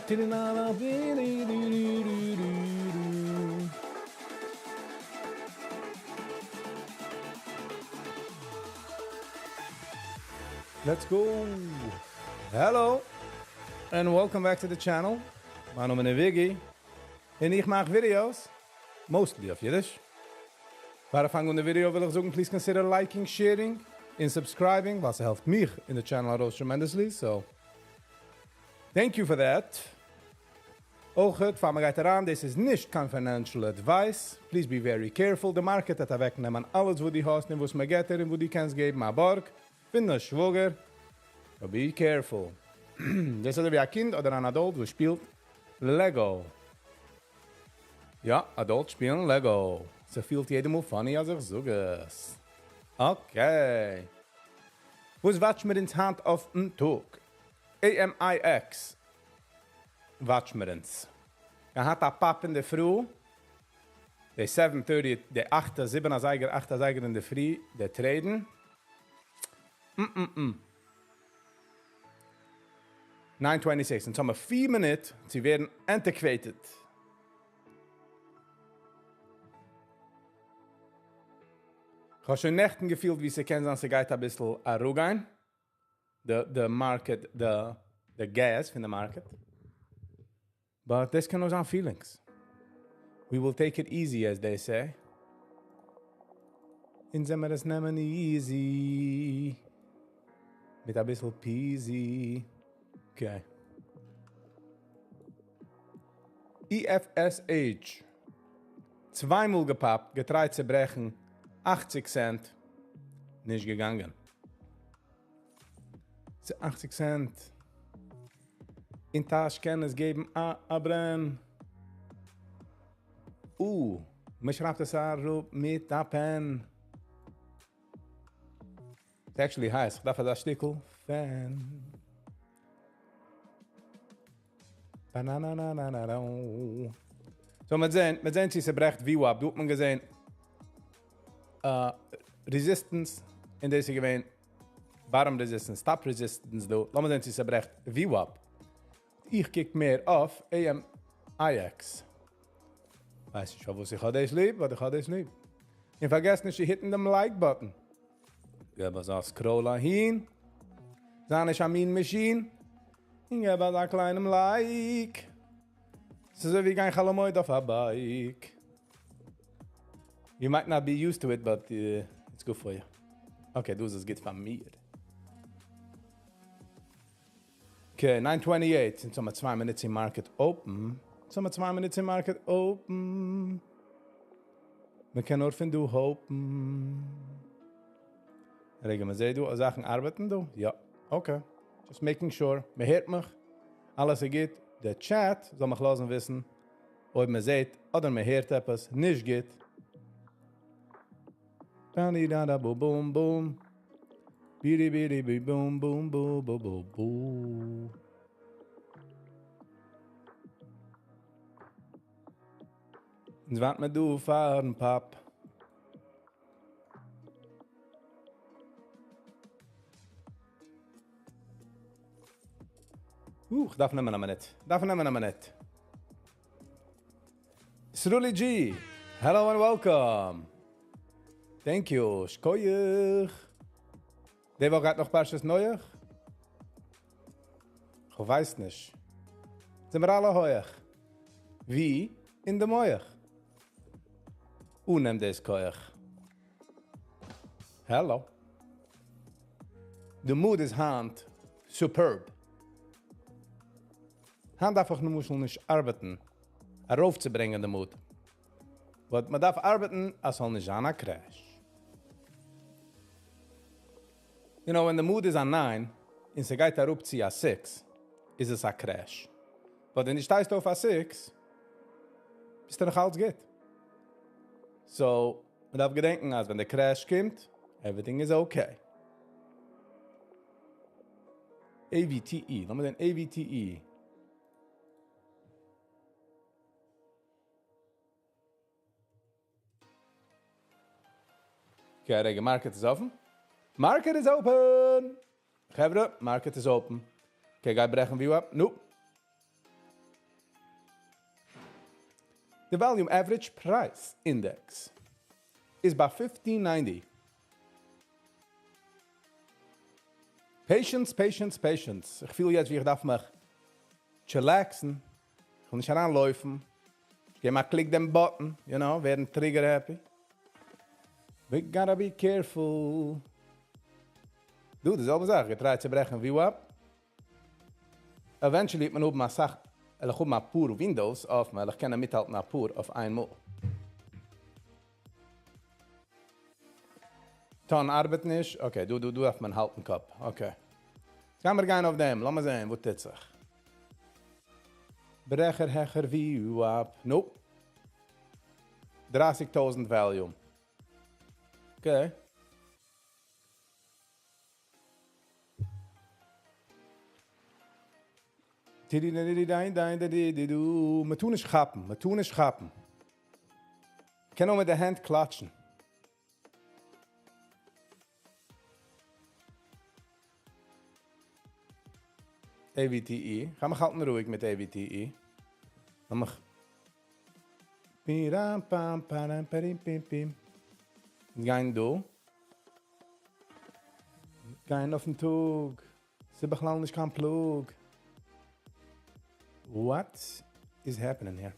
Let's go! Hello and welcome back to the channel. מיין נאמען איז Viggy און איך מאך videos, mostly אויף אידיש. פאר איך פאנג אן די ווידיאו וויל איך זאגן please consider liking, sharing און subscribing ווייל ס'העלפט מיך און די channel ארויס tremendously, so thank you for that. אויכעט פאר מ'גייט אריין, דאס איז נישט קיין financial advice, please be very careful, די market וועט אוועקנעמען אלעס וואס דו האסט און וואס מ'געט דיר און וואס דו קענסט געבן א בארג פון די שוואגער, so be careful. דאס איז אזוי ווי א קינד אדער אן adult וואס שפילט Lego. יא, adults שפילן Lego. ס'פילט יעדע מאל funny אז איך זאג עס. Okay. וואס watch מיר אונז היינט אויפן טאג? AMIX watch מיר אונז. געהאט א פאפ אינדערפרי. די 7:30, די 8, 7 אזייגער, 8 אזייגער אינדערפרי, די trade ן. 9:26, אונז האבן מיר 4 מינוט צו ווערן antiquated. איך האב שוין נעכטן געפילט ווי ס'קען זיין ס'גייט אביסל אראפגיין. די די market, די די gas פון די market. But דאס קען נאר זיין feelings. We will take it easy as they say. אונז זעמיר עס נעמען easy. מיט אביסל peasy. Okay. EFSH. צוויי מאל געפאפט, געטרייט צו ברעכן 80 cent. נישט געגאנגען. ס'איז 80 cent. אין טאש קען עס געבן א א ברען. מ'שרייבט עס אראפ מיט א pen. It's actually הייס. איך דארף אזא שטיקל fan. Ba-na-na-na-na-na. So, מיר זען, מיר זען, צו ס'ברעכט VWAP. דא האט מען געזען resistance און דאס איז געווען bottom resistance, top resistance דא. לאמיר זען, צו ס'ברעכט VWAP. איך קוק מער אויף AMIX. ווייס נישט, וואס איך האב דאס ליב, אבער איך האב דאס ליב. און פארגעס נישט צו hit ן דעם like button. געב אזא scroll אהין. זיי נישט א mean machine. און געב אזא קליינעם like. ס'איז אזוי ווי גיין חול המועד אויף א bike. You might not be used to it, but it's good for you. Okay, דאס איז גוט פאר מיר. Okay, 9:28. אונז האבן מיר 2 מינוט צו market open. אונז האבן מיר 2 מינוט צו market open. מ'קען נאר פון דא hope ן. רגע, מ'זעט דא, זאכן ארבעטן דא? יא, okay. Just making sure. מ'הערט מיך. אלעס איז גוט. דער chat זאל מיך לאזן וויסן, אויב מ'זעט אדער מ'הערט עפעס נישט גוט. Da da da boom boom boom. Bidi bidi bi boom boom boom boom boom boom. אונז ווארט מען דא פארן pop. איך דארף נעמען א מינוט. דארף נעמען א מינוט. Sruli G, hello and welcome. Thank you. שכוח. די וואך גייט נאך פרשת נח? איך ווייס נישט. זענען מיר אלע הויך. ווי? אין די מוח. און נעם דאס כח. Hello. The mood איז היינט superb. היינט דארף איך למשל נישט ארבעטן, ארויפצוברענגען די mood. But מען דארף ארבעטן, אז ס'זאל נישט זיין א crash. When the mood is a 9, און ס'גייט אראפ צו א 6, איז עס א crash. But ווען דו שטייסט אויף א 6, ביסטו נאך אלץ גוט. So, מען דארף געדענקען, אז ווען דער crash קומט, everything is okay. AVTE, לאמיר זען AVTE. Okay, רגע, market is open. Market is open! חברה, market is open. Okay, גייט ברעכן VWAP? Nope. די volume average price index איז ביי 1590. Patience, patience, patience. איך פיל יעצט ווי איך דארף מיך chillaxן. איך וויל נישט אריינלויפן. איך געב א click דעם button, ווערן trigger happy. We gotta be careful. דו, די זעלבע זאך, גע tryט צו ברעכן VWAP. Eventually וועט מען האבן א סאך, איך האב א פאר windows אויף, ווייל איך קען מיטהאלטן א פאר אויף איינמאל. טאן ארבעט נישט. Okay, דא, דא, דא דארף מען האלטן קאפ. Okay. קען מיר גיין אויף דעם. לאמיר זען, וואס טוט זיך. ברעכער, העכער, VWAP. Nope. 30.000 volume. Okay. מען טאר נישט כאפן, מען טאר נישט כאפן. קען נאר מיט די הענט קלאטשן. AVTE. קען מען האלטן רואיג מיט AVTE. לאמיך. פיראם פאם פארם פארים פים פים. גיין דא. גיין אויפן טאג. ס'איז בכלל נישט קיין פלאג. What is happening here?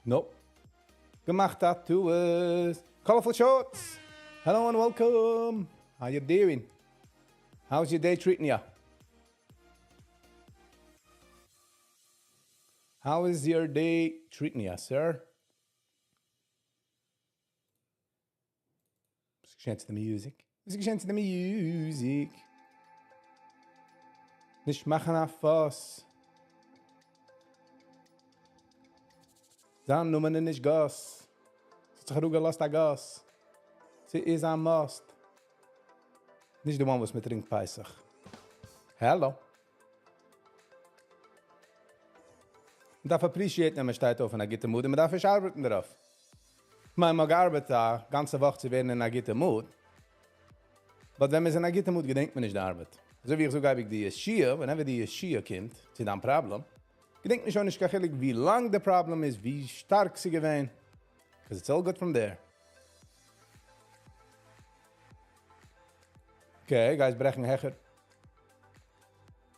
Nope. געמאכט א טעות. Colorful Shorts. Hello and welcome. How you doing? How's your day treating ya? How is your day treating ya, sir? וואס געשעט צו די music? וואס געשעט צו די music? נישט מאכן א fuss. זיין נאמען איז נישט גאס. ס'האט זיך אראפגעלאזט א גאס. ס'איז א must. נישט די one וואס מ'טרינקט פסח. Hello. מ'דארף appreciate ווען מ'שטייט אויף אין א גוטע mood און מ'דארף נישט ארבעטן דערויף. כ'מיין, מ'האט געארבעט א גאנצע וואך צו ווערן אין א גוטע mood. But ווען מ'איז אין א גוטע mood געדענקט מען נישט די ארבעט. אזוי ווי איך זאג אייביג די ישועה, whenever די ישועה קומט צו דיין פראבלעם, געדענקט מען שוין נישט קיין חילוק ווי לאנג די פראבלעם איז, ווי שטארק ס'איז געווען. Because it's all good from there. Okay, guys, ברעכן העכער.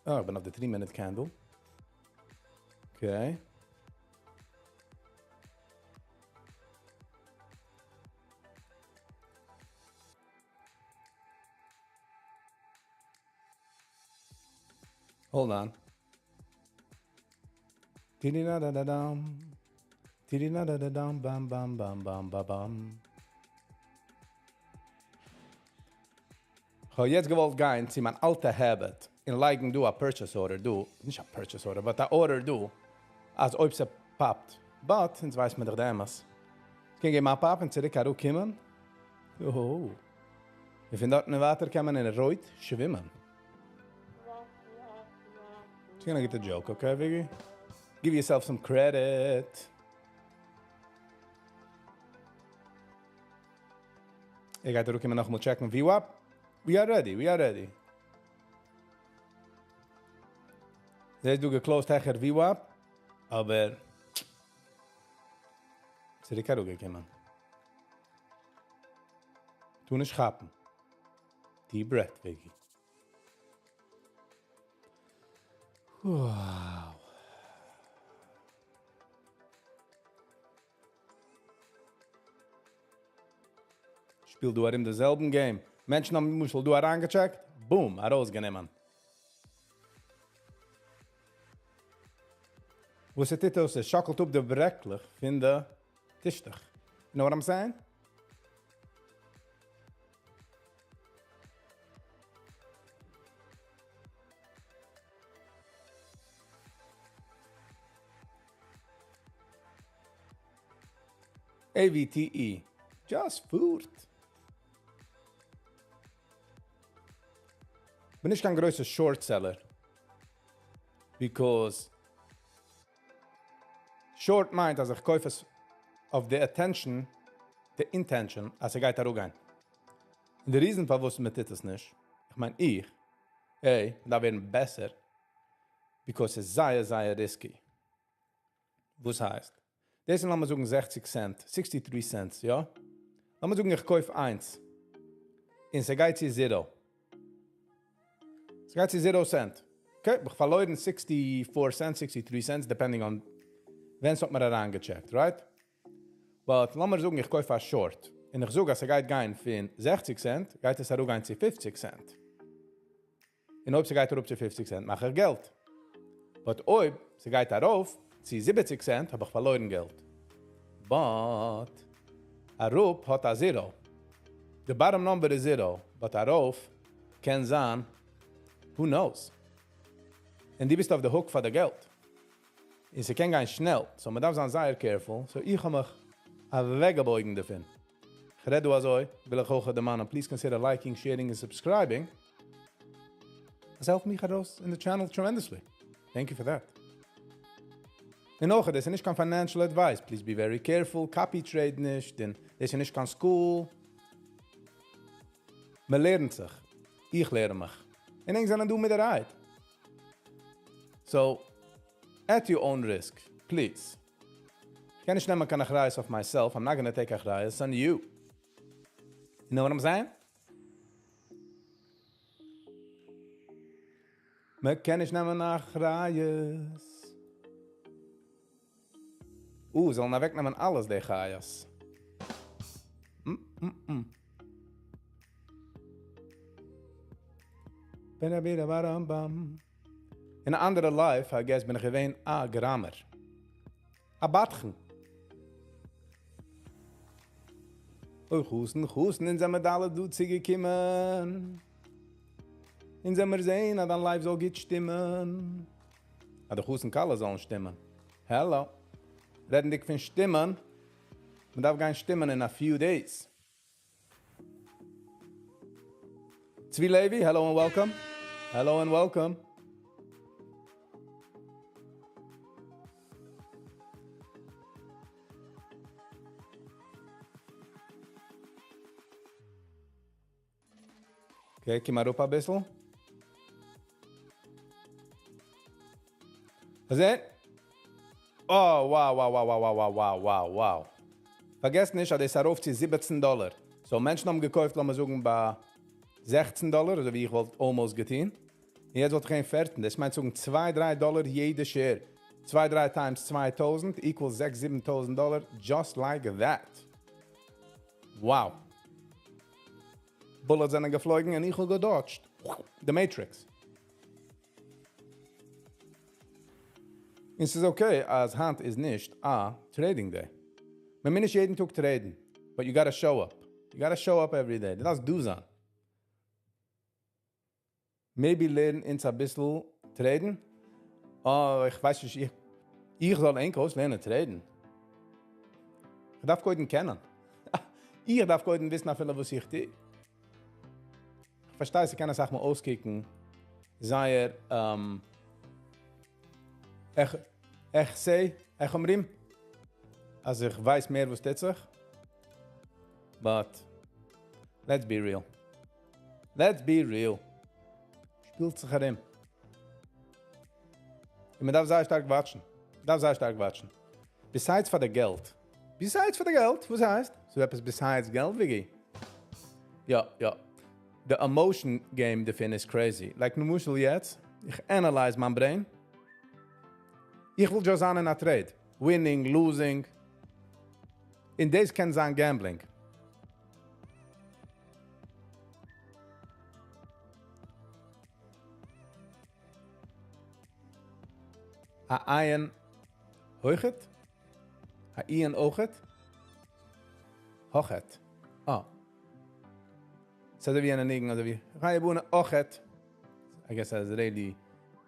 Oh, איך בין אויף די 3-minute candle. Okay. Hold on. Tidinadadadam. Tidinadadadam, bam, bam, bam, bam, bam, bam. איך האב יעצט געוואלט גיין צו מיין אלטע habit און לייגן דא א purchase order דא, נישט א purchase order, but א order דא, אז אויב ס'popט. But, אונז ווייסט מען דאך די אמת. ס'קען געבן א pop און צוריק אראפקומען. Oh. און פון דארטן און ווייטער קען מען אין רויט שווימען. It's gonna get the joke, okay, Viggy? Give yourself some credit. איך גיי אראפקומען נאכאמאל checkן VWAP. We are ready, we are ready. זעסט דו גע closeט העכער VWAP, אבער צוריק אראפגעקומען. טו נישט כאפן. Deep breath, Viggy. Wow. שפילט דא ארום דעם זעלבן game. מענטשן האבן למשל דא אריינגע checkט, boom, ארויסגענומען. וואס עס טוט אויס, עס שאקלט אפ די ברעקלעך פון די טישטוך. You know what I'm saying? AVTE. Just food. בין נישט קיין גרויסער short seller. Because short מיינט אז איך קויף עס אויף די attention. די intention אז ס'גייט אראפגיין. און די reason פארוואס מען טוט עס נישט, איך מיין איך, hey, מ'דארף ווערן בעסער, because ס'איז זייער זייער risky. וואס הייסט? דאס איז לאמיר זאגן 60 cent, 63 cents, יא? לאמיר זאגן איך קויף איינס. און ס'גייט צו zero. ס'גייט צו 0 cent. Okay, איך פארלוירן 64 cents, 63 cents, depending on ווען ס'האט מיר אריינגעטשעקט, right? But לאמיר זאגן איך קויף א short. און איך זאג אז ס'גייט גיין פון 60 cent, גייט עס אראפגיין צו 50 cent. און אויב ס'גייט אראפ צו 50 cent, מאך איך געלט. But אויב ס'גייט ארויף צו 70 cent, האב איך פארלוירן געלט. But אראפ האט א zero. The bottom number is zero, but ארויף קען זיין, who knows? און דו ביסט אויף די hook פאר די געלט. און ס'קען גיין שנעל, so מ'דארף זיין זייער careful, so איך האב מיך אוועקגעבויגן דערפון. איך רעד דא אזוי, וויל איך אויך דערמאנען, please consider liking, sharing and subscribing. דאס העלפט מיך ארויס אין the channel tremendously. Thank you for that. און אויך, דאס איז נישט קיין financial advice. Please be very careful. Copy trade נישט, דען דאס איז נישט קיין school. מען לערנט זיך. איך לערן מיך. און ענק זענען דא מיט די ride. So, at your own risk, please. איך קען נישט נעמען קיין אחריות אויף myself. I'm not gonna take אחריות on you. You know what I'm saying? מען קען נישט נעמען אחריות. זאלן אוועקנעמען אלעס, די חיות. אין אן אנדערע life, I guess, בין איך געווען א גראמער. א בדחן. אוי, חתן, חתן, אונז זעמיר אלע דא צוגעקומען. אונז זעמיר זען, אז דיין life זאל גוט שטימען. אז די חתן כלה זאלן שטימען. Hello. רעדנדיג פון שטימען, מען דארף גיין שטימען in a few days. Tzvi Levy, hello and welcome. Hello and welcome. Okay, קום אראפ א ביסל. זען? Oh, wow, wow, wow, wow, wow, wow, wow, wow. פארגעס נישט, אז דאס ארויף צו 17 דאלאר. So, מענטשן האבן געקויפט, לאמיר זאגן, ביי 16 דאלאר, אזוי ווי איך וואלט almost געטון. און יעצט וואלט איך גיין פערטן. דאס מיינט זאגן 2, 3 דאלאר יעדע share. 2, 3 times 2000 equals 6, 7000 דאלאר, just like that. Wow. Bullets זענען געפלויגן און איך האב גע dodged. The Matrix. און ס'איז okay, אז היינט איז נישט א trading day. מען מוז נישט יעדן טאג trade ן, but you gotta show up. You gotta show up every day. דו דארפסט דא זיין. Maybe לערן אונז א ביסל trade ן. Oh, איך ווייס נישט, איך זאל ענק אויסלערנען trade ן. איך דארף קודם קענען. איך דארף קודם וויסן אפילו וואס איך טו. איך פארשטיי, ס'קען אסאך מאל אויסקוקן, זייער, איך זע, איך אומרים, אז איך ווייס מער וואס טוט זיך. But, let's be real. Let's be real. שפילט זיך ארום. און מען דארף זייער שטארק watch ן. מען דארף זייער שטארק watch ן. Besides פאר די געלט. Besides פאר די געלט, וואס הייסט? ס'איז עפעס besides געלט, וויגי? יא, יא. The emotion game דערפון is crazy. Like, למשל יעצט, איך analyze מיין brain. איך וויל just זיין אין א trade. Winning, losing. און דאס קען זיין gambling. א עין הויכעט? א עין אויכעט? הויכעט. אה. ס'איז אזוי ווי א ניגון, אזוי ווי חי בונה אויכעט. I guess Israeli,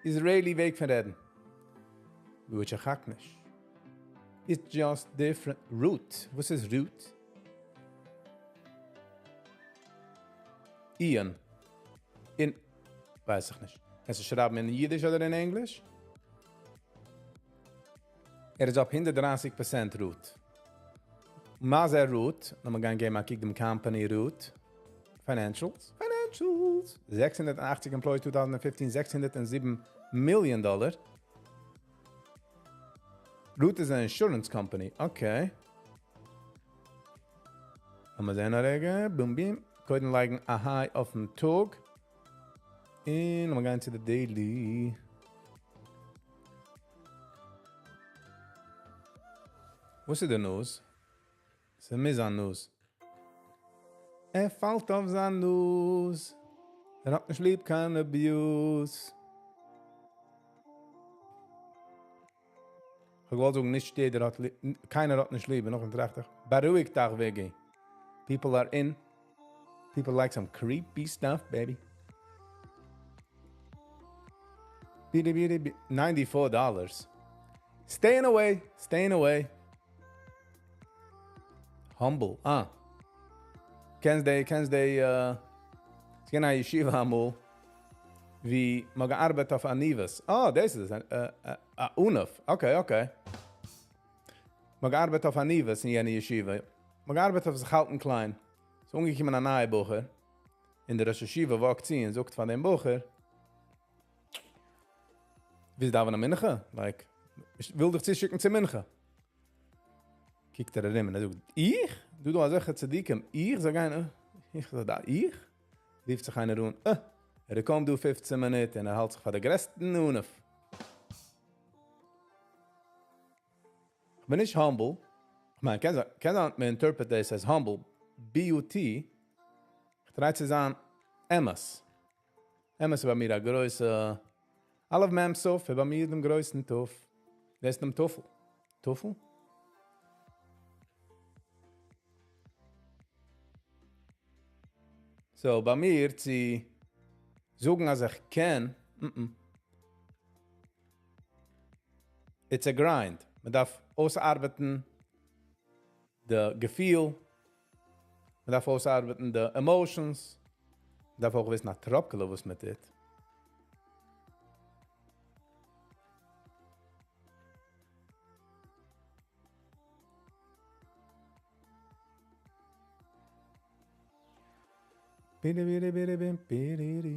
Israeli וועג פון רעדן. וואו איך האק נישט. It's just different root. וואס איז root? Ian. אין ווייס איך נישט. קענסט דו שרייבן אין אידיש אדער אין ענגליש? ער איז אויף 130% root. מה זה Root? לאמיר גיין געבן א קוק דעם company Root. Financials. Financials. 680 employees 2015, 607 million dollar. Root is an insurance company. Okay. לאמיר זען א רגע. Boom, beam. קודם לייגן א high אויפן טאג. און לאמיר גיין צו the daily. וואס איז די news? ס'איז א news. ער פאלט אויף זיין nose. ער האט נישט ליב קיין abuse. איך וואלט זאגן, נישט יעדער האט ליב, קיינער האט נישט ליב, נאך א טראכט איך. בארואיג דיך, וועגי. People are in. People like some creepy stuff, baby. $94. Staying away, staying away. Humble. Ah. קענסט די, ס'איז געווען א ישיבה אמאל, ווי מ'האט געארבעט אויף עניוות. Oh, דאס איז א עניו. Okay. מ'האט געארבעט אויף עניוות אין יענע ישיבה. מ'האט געארבעט אויף זיך האלטן קליין. ס'איז אנגעקומען א נייע בחור. און דער ראש ישיבה walk ט צו און זאגט פאר דעם בחור, ווילסט דאווענען מנחה? Like, איך וויל דיך צושיקן צו מנחה. קוקט ער ארום און ער זאגט, איך? דו דא אזעלכע צדיקים, איך זאל גיין, איך זאל דא, איך? רופט זיך איינער אן, ער קומט דא 15 מינוט און ער האלט זיך פאר דער גרעסטן עניו. איך בין נישט humble. איך מיין, קען זיין, מען interpret דאס as humble, B-U-T, איך try צו זיין אמת. אמת איז ביי מיר א גרויסע, אלף מם סוף איז ביי מיר דעם גרויסן תוף. דאס איז דעם טפל. טפל? So, ביי מיר צו זאגן אז איך קען, It's a grind. מען דארף אויסארבעטן די געפיל, מען דארף אויסארבעטן די emotions, מען דארף אויך וויסן א טראפקעלע וואס מען טוט. בידי בידי בידי בים בידי.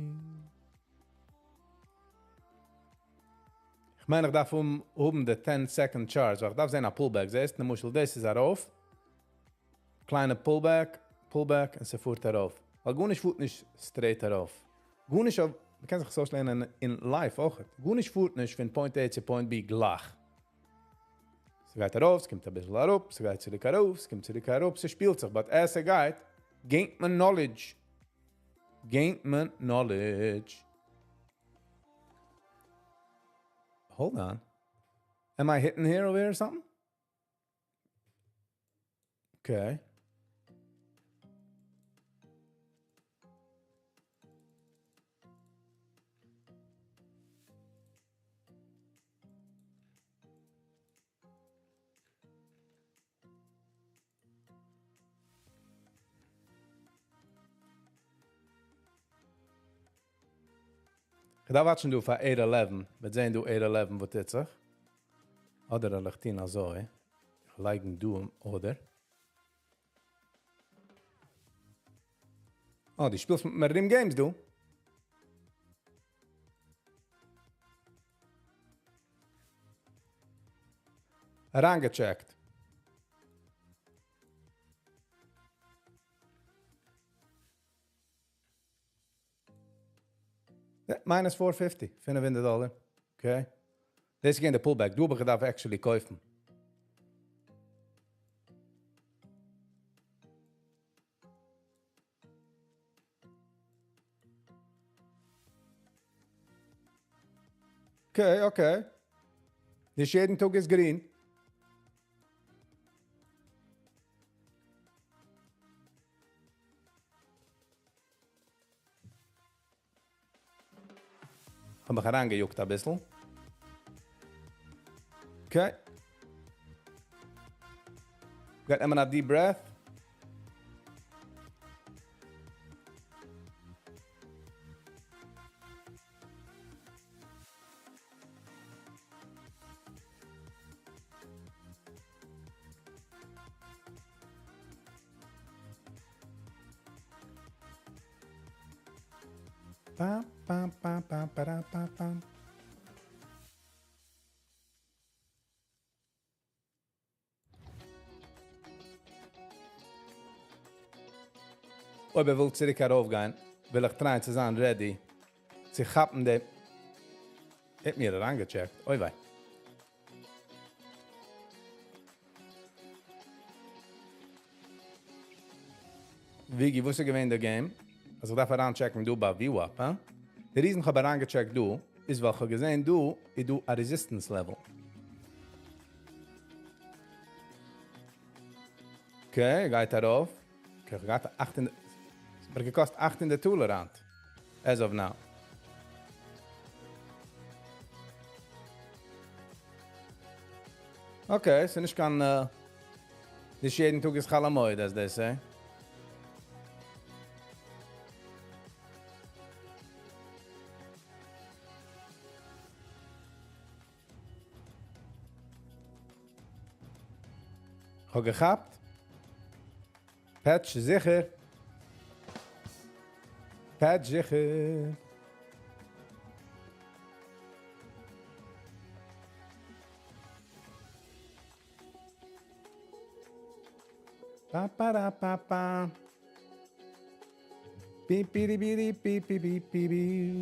איך מיין, איך דארף האבן די 10 second charts, ווייל איך דארף זען א pullback. זעסט, למשל, דאס איז ארויף. קליינע pullback, pullback, און ס'פארט ארויף. ווייל גארנישט פארט נישט straight ארויף. גארנישט, מען קען זיך אזוי לערנען אין life אויך. גארנישט פארט נישט פון point A צו point B גלייך. ס'גייט ארויף, ס'קומט א ביסל אראפ, ס'גייט צוריק ארויף, ס'קומט צוריק אראפ, ס'שפילט זיך. But as ס'גייט, gain ט מען knowledge. Gain ט מען knowledge. Hold on. Am I hitting here over here or something? Okay. איך דארף watch ן דא פאר 811. מיר זעען דא 811, וואס טוט זיך. אדער זאל איך טון אזוי. איך לייג דא אדער. Oh, דו שפילסט מיט מיר games, דו. אריינגעטשעקט. Yeah, minus 450, 500 dollar. Okay. דאס איז געווען דער pullback. דא האב איך געדארפט actually קויפן. Okay. נישט יעדן טאג איז green. האב מיך אריינגעיאגט א ביסל. Okay. גייט נעמען א deep breath. פא פא פא פא פארא פא פא. אויב ער וויל צוריק ארויפגיין, וויל איך try ען צו זיין ready צו כאפן די. האט מיר אריינגעטשעקט. אוי וויי. וויגי, וואס איז געווען די game? אז איך דארף אריינטשעקן דא ביי VWAP, הא? די reason איך האב אריינגעטשעקט דא, איז ווייל איך האב געזען דא איז דא א resistance level. Okay, גייט ארויף. Okay, איך האב געהאט 800, עס האט מיר געקאסט 800 דאלער היינט. As of now. Okay, ס'איז נישט קיין, נישט יעדן טאג איז חול המועד, as they say. כ'האב געכאפט. פעטש זיכער. פעטש זיכער. פא פא רא פא פא. בי בי די בי די בי בי בי בי בי.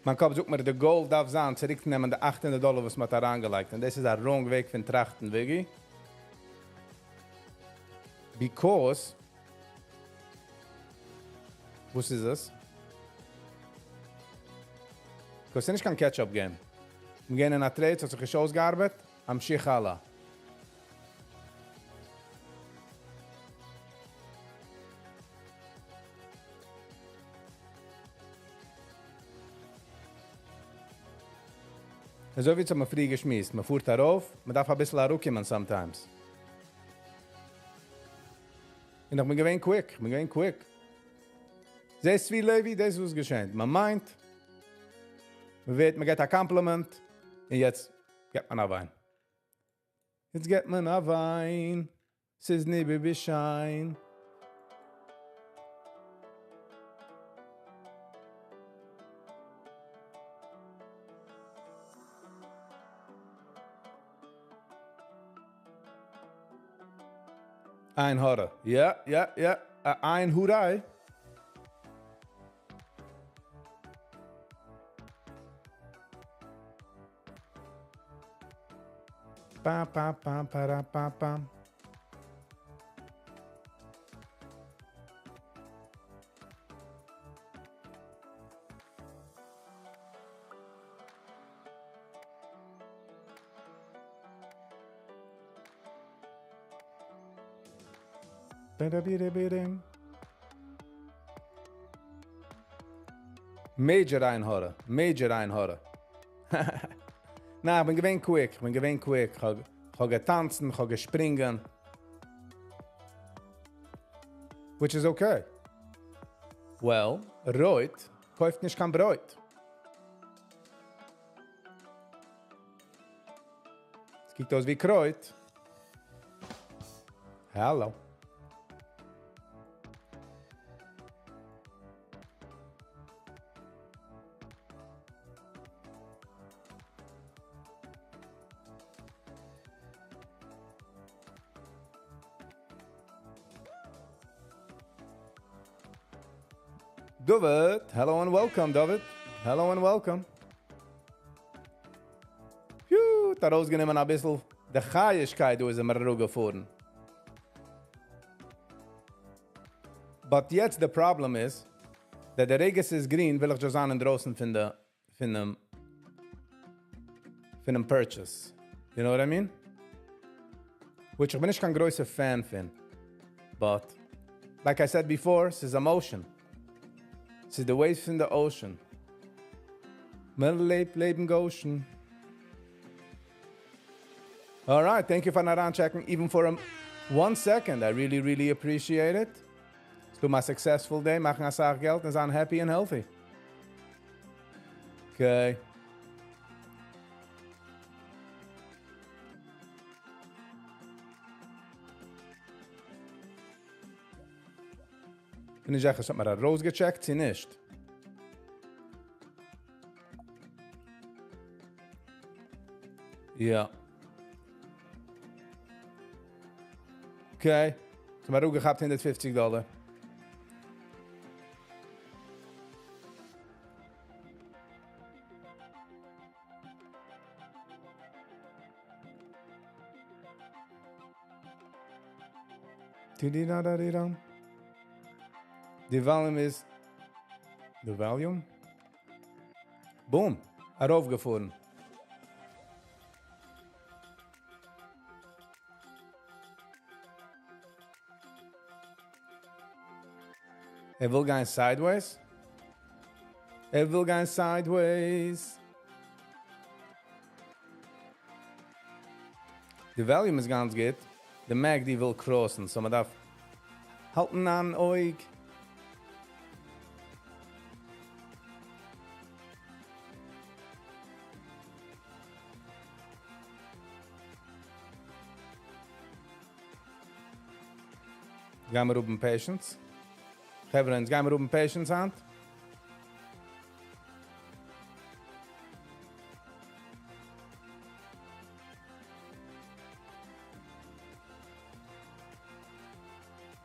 מיין קאפ זאגט מיר, די goal דארף זיין, צוריקנעמען די 800 דאלער, וואס מען האט אריינגעלייגט. און דאס איז א wrong וועג פון טראכטן, וויגי. Because, וואס איז עס? Because ס'איז נישט קיין catch-up game. מיר גייען אין א trade, ס'האט זיך נישט אויסגעארבעט, המשיך הלאה. אזוי ווי מ'האט פריער געשמועסט, מען פארט ארויף, מען דארף א ביסל אראפקומען sometimes. און איך בין געווען quick, איך בין געווען quick. זעסט ווי לעווי, דאס איז וואס געשעט. מען מיינט, מען ווערט, מען געט א compliment, און יעצט געט מען א וויין. יעצט געט מען א וויין. ס'איז נישט ווי שיין. עין הרע. יא. עין הרע. Pa pa pa pa ra pa pa. Ba-da-bi-da-bi-dim. Major עין הרע, major עין הרע. נא, איך בין געווען quick, איך בין געווען quick. איך האב געטאנצן, איך האב געשפרינגען. Which is okay. Well, רויט קויפט נישט קיין ברויט. עס קוקט אויס ווי קרויט. Hello. David, hello and welcome, David. Hello and welcome. Phew, דא ארויסגענומען א ביסל. די חיישקייט, דא איז מיר אראפגעפארן. But יעצט the problem is, that די רגע ס'איז green, וויל איך just זיין אינדרויסן פון דעם purchase. You know what I mean? Which איך בין נישט קיין גרויסער fan פון. But, like I said before, ס'איז emotion. ס'איז the waves in the ocean. מען לעבט לעבן Goshen. All right, thank you for אריינטשעקן, even for a one second. I really, really appreciate it. ס'דא א successful day, מאכן א סאך געלט און זיין happy and healthy. Okay. בין נישט זיכער, עס האט מיר ארויסגעטשעקט צו נישט. יא. Okay. ס'האט מיר אראפגעכאפט 150 דאלער. די volume איז די volume? Boom! ארויפגעפארן. ער וויל גיין sideways? ער וויל גיין sideways. די volume איז גאנץ גוט. די MACD וויל cross ן, so מען דארף האלטן אן אויג. גיימיר האבן patience. חברה, אונז גיימיר האבן patience היינט.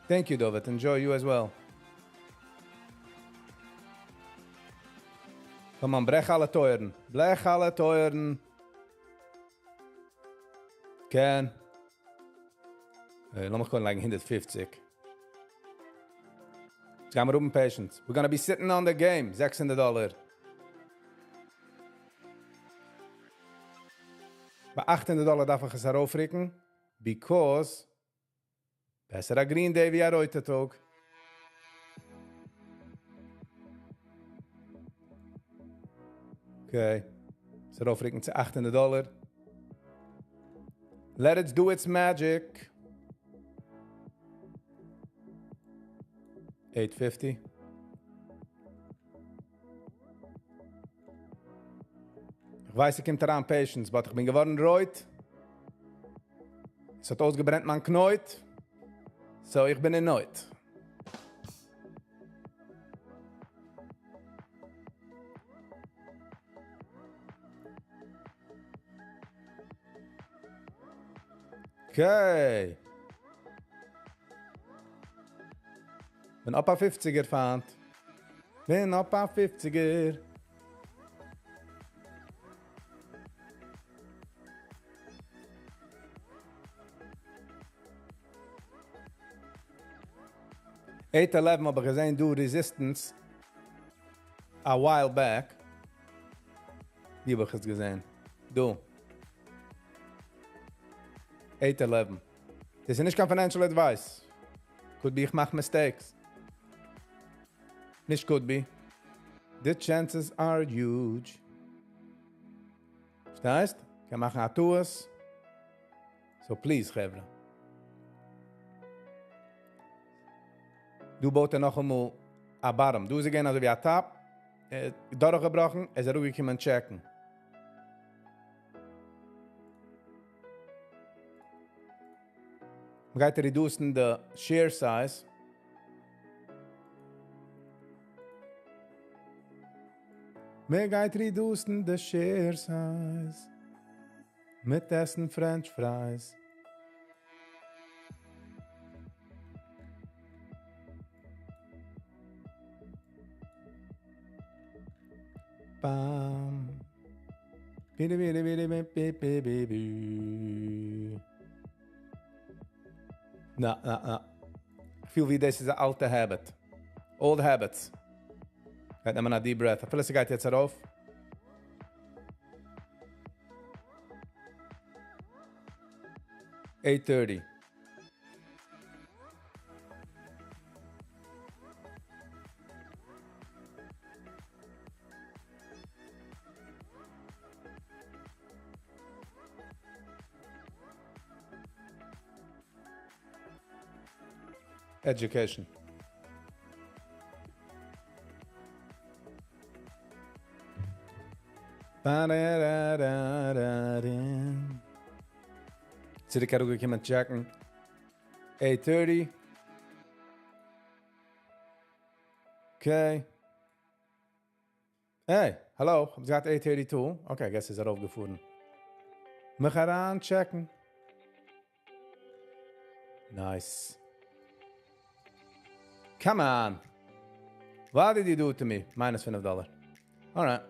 Thank you, David. Enjoy you as well. Come on, ברעך אלע טויערן. ברעך אלע טויערן. קען. לאמיך קודם לייגן 150. יעצט גיימיר האבן patience. We're gonna be sitting on the game. 600 דאלער. ביי 800 דאלער דארף איך עס ארויפרוקן. Because בעסער א green day ווי א רויטע טאג. Okay. עס ארויפרוקן צו 800 דאלער. Let it do its magic. 850. איך ווייס, עס קומט אריין patience, but איך בין געווארן רויט. עס האט אויסגעברענט מיין קנויט. So איך בין אין נויט. Okay. בין up א 50ער, פיינט. בין up א 50ער. 811 האב איך געזען דא resistance a while back. ווי האב איך עס געזען? דא. 811. דאס איז נישט קיין financial advice. Could be איך מאך mistakes. נישט could be. The chances are huge. פארשטייסט? קען מאכן א טעות. So please, חברה. דא בויט ער נאכאמאל א bottom. דא איז again אזוי ווי א top. דורכגעבראכן, ער איז אראפגעקומען טשעקן. מ'גייט reduce ן the share size. מ'גייט reduce ן the share size. מיט עסן French fries. Bam. Bidi bidi bidi bi bi bi bi. נא, נא, נא. איך פיל ווי דאס איז אן אלטע habit. Old habits. גייט נעמען א deep breath. אפילו ס'גייט יעצט ארויף. 8:30. Education. Ba-da-da-da-da-da. צוריק אראפגעקומען טשעקן. 8:30. Okay. Hey, hello, האב געהאט 832. Okay, I guess איז ארויפגעפארן. מיך אריין check ן. Nice. Come on. What did you do to me? Minus 5 dollar. Alright.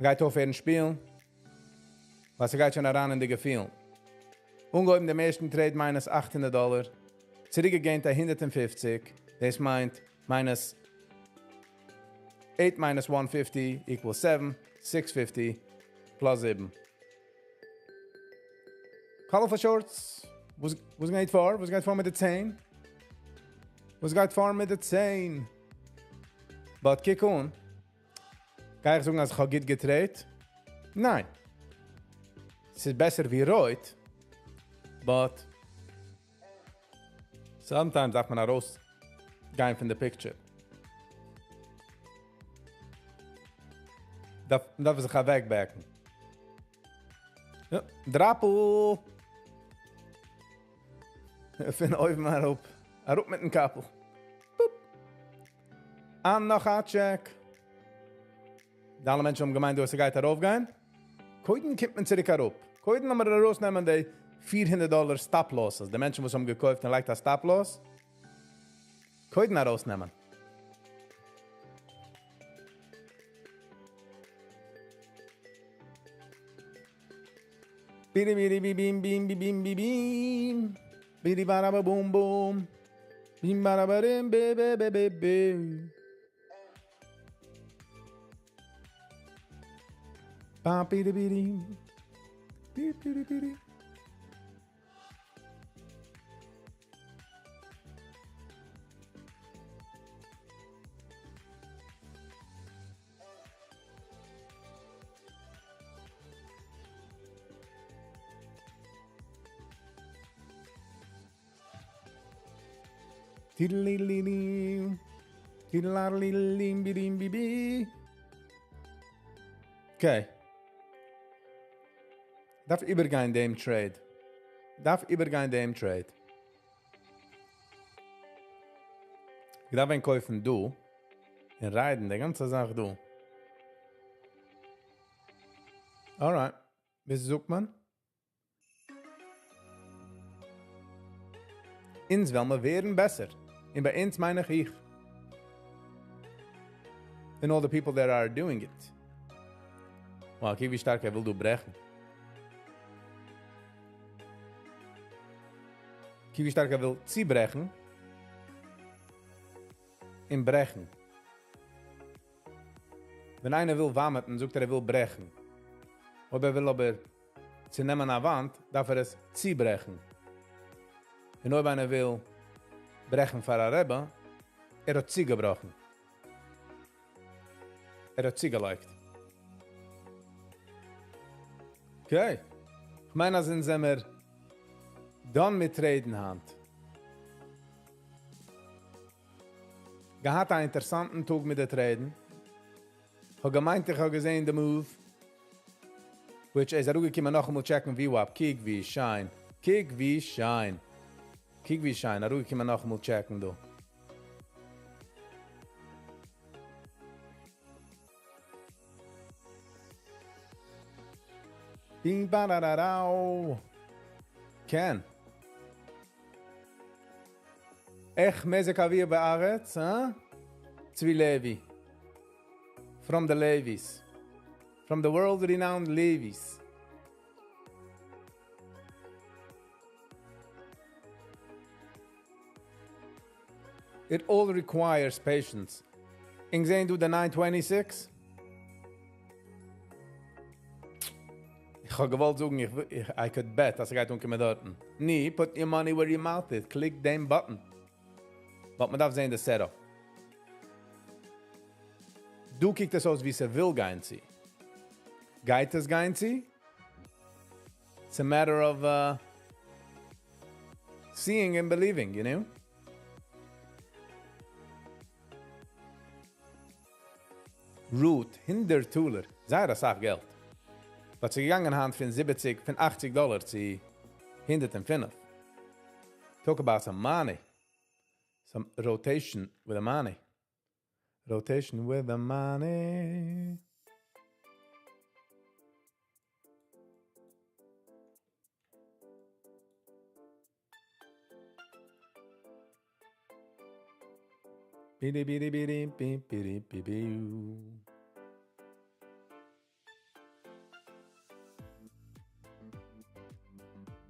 גייט אויפהערן שפילן. וואס גייט שוין אריין אין די געפילן. אנגעהויבן דעם ערשטן trade minus 800 דאלאר. צוריקגעגאנגען 150. דאס מיינט minus 8 minus 150 equals 7. 650 plus 7. Colorful shorts. וואס, וואס גייט פאר? וואס גייט פאר מיט די ציין? וואס גייט פאר מיט די ציין? But קוק אן. גיי איך זאגן, אז איך האב גוט גע trade? ניין. עס איז בעסער ווי רויט. But sometimes דארף מען ארויסגיין פון די picture. דארף זיך אוועק back ן. יא, דראפל. פון אויבן אראפ. אראפ מיטן קאפל. Boop. אן נאך א check. די אלע מענטשן האבן געמיינט, אז עס גייט ארויפגיין. קודם קומט מען צוריק אראפ. קודם לאמיר ארויסנעמען די 400 דאלאר stop losses. די מענטשן, וואס האבן געקויפט און לייגט א stop loss. קודם ארויסנעמען. בידי בידי בי בים בים בי בים בי בים. בידי בארא בום בום. בים בארא בארים בי בי בי בי בי. Ba bidi bidi. Bi bidi bidi. Tiddly-lee-lee. Tiddle-la-lee-lee-bi-dim-bi-bi. Okay. דארף איבערגיין דעם trade. דארף איבערגיין דעם trade. איך דארף ווען קויפן דא. און ride ן, די גאנצע זאך דא. Alright. ווי זאגט מען? אונז וועלן מיר ווערן בעסער. און ביי אונז מיין איך איך. And all the people that are doing it. Wow, קוק ווי שטארק ער וויל דא ברעכן. קוק ווי שטארק ער וויל צוברעכן. און ברעכן. ווען איינער וויל vomit ן, זאגט ער, ער וויל ברעכן. אויב ער וויל אבער צונעמען א וואנט, דארף ער עס צוברעכן. און אויב איינער וויל ברעכן פאר א רבי, ער האט צוגעבראכן. ער האט צוגעלייגט. Okay. איך מיין, אז אונז זעמיר done מיט trade ן היינט. געהאט אן אינטערעסאנטן טאג מיט די trade ן. האב געמיינט, איך האב געזען the move. Which איז אראפגעקומען נאכאמאל check ן VWAP. קוק ווי שיין. קוק ווי שיין. קוק ווי שיין. אראפגעקומען נאכאמאל check ן דא. Bing ba da da da. כן. איך מזג אוויר בארץ, אה? צבי לוי. From the Levis. From the world-renowned Levis. It all requires patience. ענק זעען דא די 926? איך האב געוואלט זאגן, איך, I could bet, אז ער גייט אנקומען דארטן. ני, put your money where your mouth is. Click דעם button. But מען דארף זען די setup. דא קוקט עס אויס, ווי עס וויל גיין צו. גייט עס גיין צו? It's a matter of seeing and believing, you know? Root, 100 דאלאר, זייער א סאך געלט. But ס'איז געגאנגען היינט פון 70, פון 80 דאלאר צו 105. Talk about some money. Some rotation with the money. Rotation with the money. Bidi bidi bidi bim bidi bidi.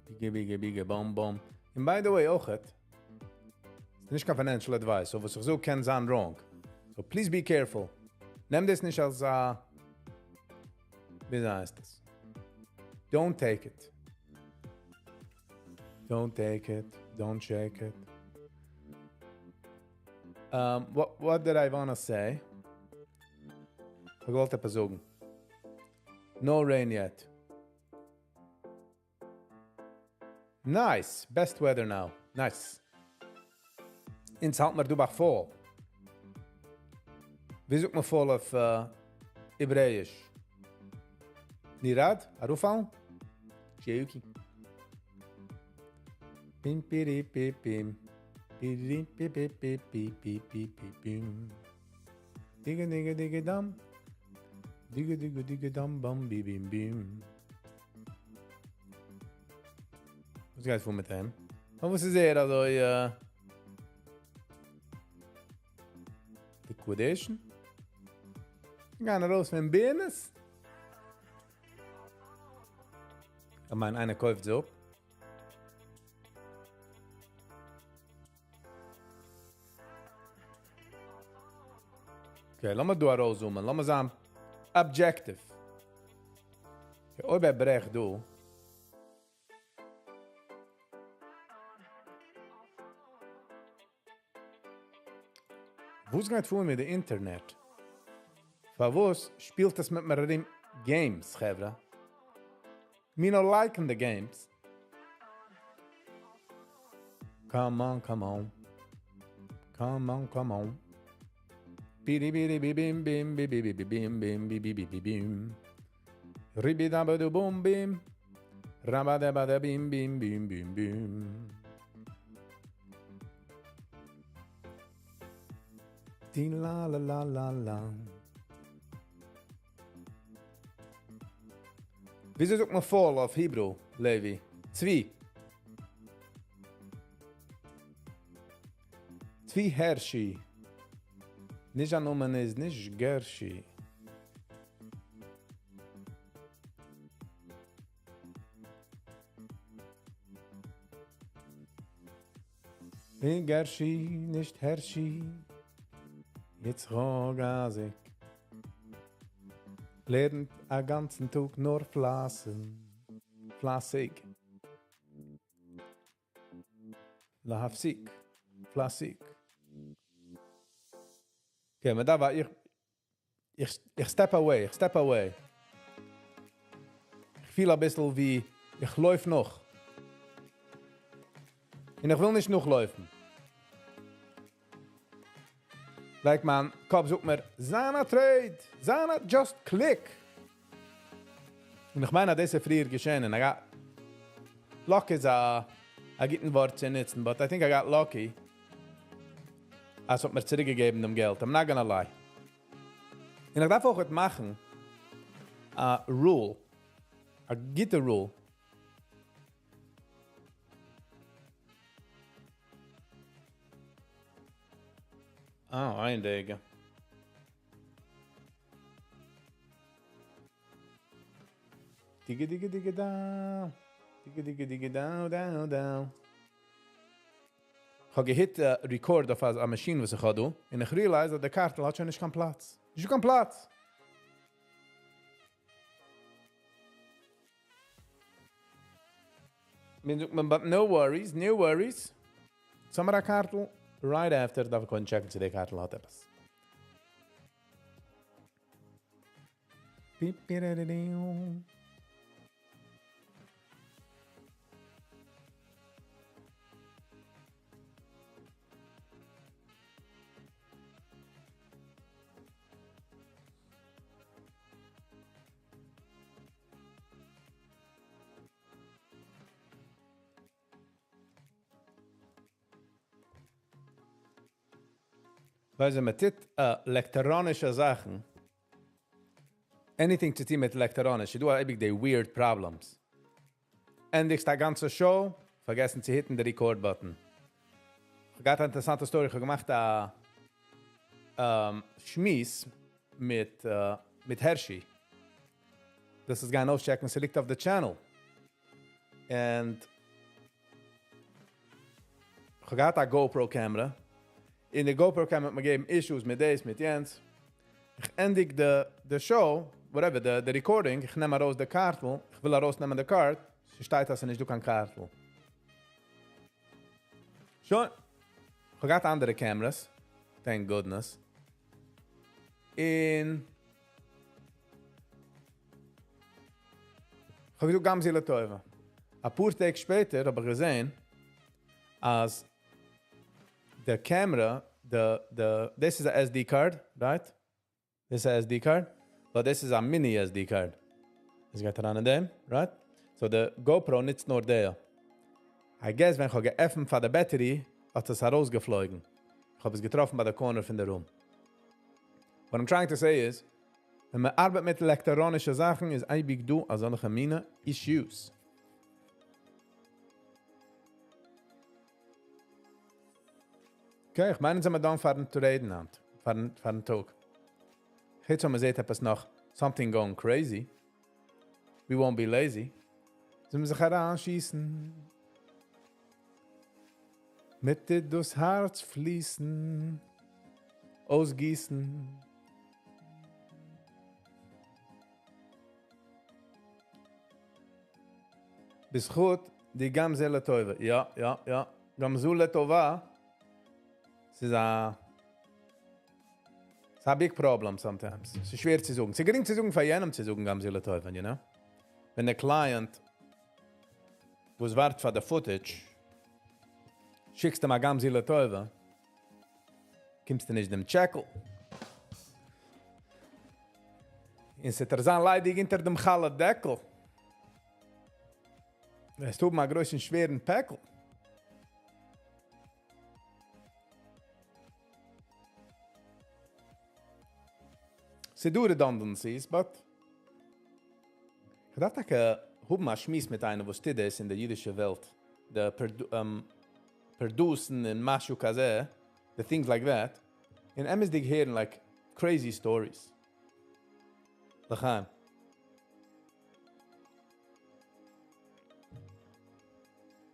Bigge bigge bigge bom bom. And by the way, אויכעט, ס'איז נישט קיין financial advice, so וואס איך זאג קען זיין wrong. So please be careful. נעם דאס נישט אלס א, ווי הייסט עס? Don't take it. Don't take it. Don't shake it. What did I wanna say? איך וואלט עפעס זאגן. No rain yet. Nice. Best weather now. Nice. אונז האלט מיר דא ביי fall. ווי זאגט מען fall אויף העברעאיש? נירד? אראפפאלן? Joking. Pim piri pi pim. Piri pi pi pi pi pi pi pi pim. Digga digga digga dam. Digga digga digga dam bam bi bim bim. וואס גייט פאר מיט אים? וואס איז ער אזוי liquidation? גייען ארויס פון business? איך מיין, איינער קויפט זיי אפ. Okay, לאמיר דא ארויסzoomen. לאמיר זיין objective. Okay, אויב ער ברעכט דא. וואס גייט פאר מיט די אינטערנעט? פארוואס שפילט עס מיט מיר games, חברה? Me no liking the games. Come on, come on. Come on, come on. Bidi bidi bi bim bim bi bi bi bi bim bim bi bi bi bi bim. Ribi da ba du bum bim. Raba da ba da bim bim bim bim bim. Di la la la la la. וויאזוי זאגט מען fall אויף Hebrew, Levi? צבי. צבי Hershey. נישט א נאמען איז נישט Gershi. Gershi, נישט Hershey. יצחק אייזיק. לערנט א גאנצן טאג נאר פלייסן. פלייסיג. להפסיק. פלייסיג. Okay, מען דארף, איך step away, איך step away. איך פיל א ביסל ווי איך לויף נאך. און איך וויל נישט נאכלויפן. Like מיין קאפ זאגט מיר, זיין א trade, זיין א just click. און איך מיין, דאס איז פריער געשען. And I got, luck איז א גוטן ווארט צו נוצן, but I think I got lucky. אז האט מיר צוריקגעגעבן דעם געלט. I'm not gonna lie. און איך דארף אויך מאכן א rule, א גוטע rule. Ah, איין רגע. דיגע דיגע דיגע דא. דיגע דיגע דיגע דא דא דא. איך האב גע hit record אויף א machine וואס איך האב דא, און איך realize אז דער קארטל האט שוין נישט קיין פלאץ. נישט קיין פלאץ. But no worries, no worries. סאמער א קארטל, right after דארף איך קודם checkן צו דער קארטל האט עפעס. Beep, beep, da, da, da. ווייל ווען מען טוט עלעקטראנישע זאכן, anything צו טון מיט עלעקטראניש, איז דא אייביג די weird problems. ענדיגסט א גאנצע show, פארגעסן צו hit ן די record button. איך האב געהאט א אינטערעסאנטע story, איך האב געמאכט א שמועס מיט מיט הערשי. דאס איז גיין אויסטשעקן, ס'ליגט אויף די channel. And איך האב געהאט א GoPro camera, און די GoPro camera האט מיר געגעבן issues מיט דאס, מיט יענץ. איך ענדיג די די show, whatever, די די recording, איך נעם ארויס די קארטל, איך וויל ארויסנעמען די card, ס'שטייט אז ס'איז נישט דא קיין קארטל. שוין. איך האב געהאט אנדערע cameras, thank goodness. און איך האב געזאגט גם זו לטובה. אפאר טעג שפעטער האב איך געזען אז די camera, די די, דאס איז א SD card, right? דאס איז א SD card, but דאס איז א mini SD card. עס גייט אריין אין דעם, right? So די GoPro נוצט נאר די. I guess ווען איך האב געעפנט פאר די battery האט עס ארויסגעפלויגן. איך האב עס געטראפן ביי די corner פון די room. What I'm trying to say is, ווען מען ארבעט מיט עלעקטראנישע זאכן איז אייביג דא אזעלכע מינע issues. Okay, איך מיין אונז זעמיר done פארן trade ן היינט, פארן פארן טאג. חוץ אויב מען זעט עפעס נאך something going crazy, we won't be lazy, זאל מען זיך אריינשיסן. מיט דאס הארץ פליסן, אויסגיסן. בזכות די גם זה לטובה. יא, יא, יא. גם זו לטובה. ס'איז א ס'איז א big problem sometimes. ס'איז שווער צו זאגן. ס'איז גרינג צו זאגן פאר יענעם צו זאגן גם זו לטובה, you know? ווען דער client וואס ווארט פאר די footage, שיקסט אים א גם זו לטובה, קומסטו נישט דעם טשעקל. און ס'וועט ער זיין ליידיג אונטער דעם חלה דעקל. וועסט האבן א גרויסן שווערן פעקל. ס'דא redundancies, but כ'דארף טאקע האבן א שמועס מיט איינער וואס טוט דאס אין די אידישע וועלט, די produce ן און משהו כזה, די things like that, און אמת'דיג הערן like crazy stories. לחיים.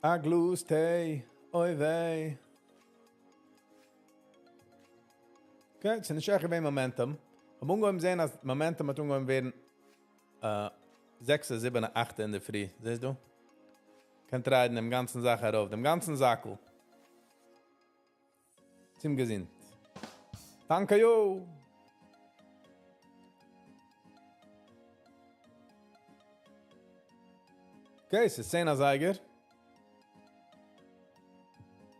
א גלאז טיי, אוי וויי. Okay, ס'איז נישט עכט געווען momentum. כ'האב אנגעהויבן זען אז momentum האט אנגעהויבן ווערן זעקס, זיבן, אכט אינדערפרי. זעסט דא? קענט ריידן דעם גאנצן זאך ארויף, דעם גאנצן זאקל. צום געזונט. Thank you! Okay, ס'איז 10 אזייגער.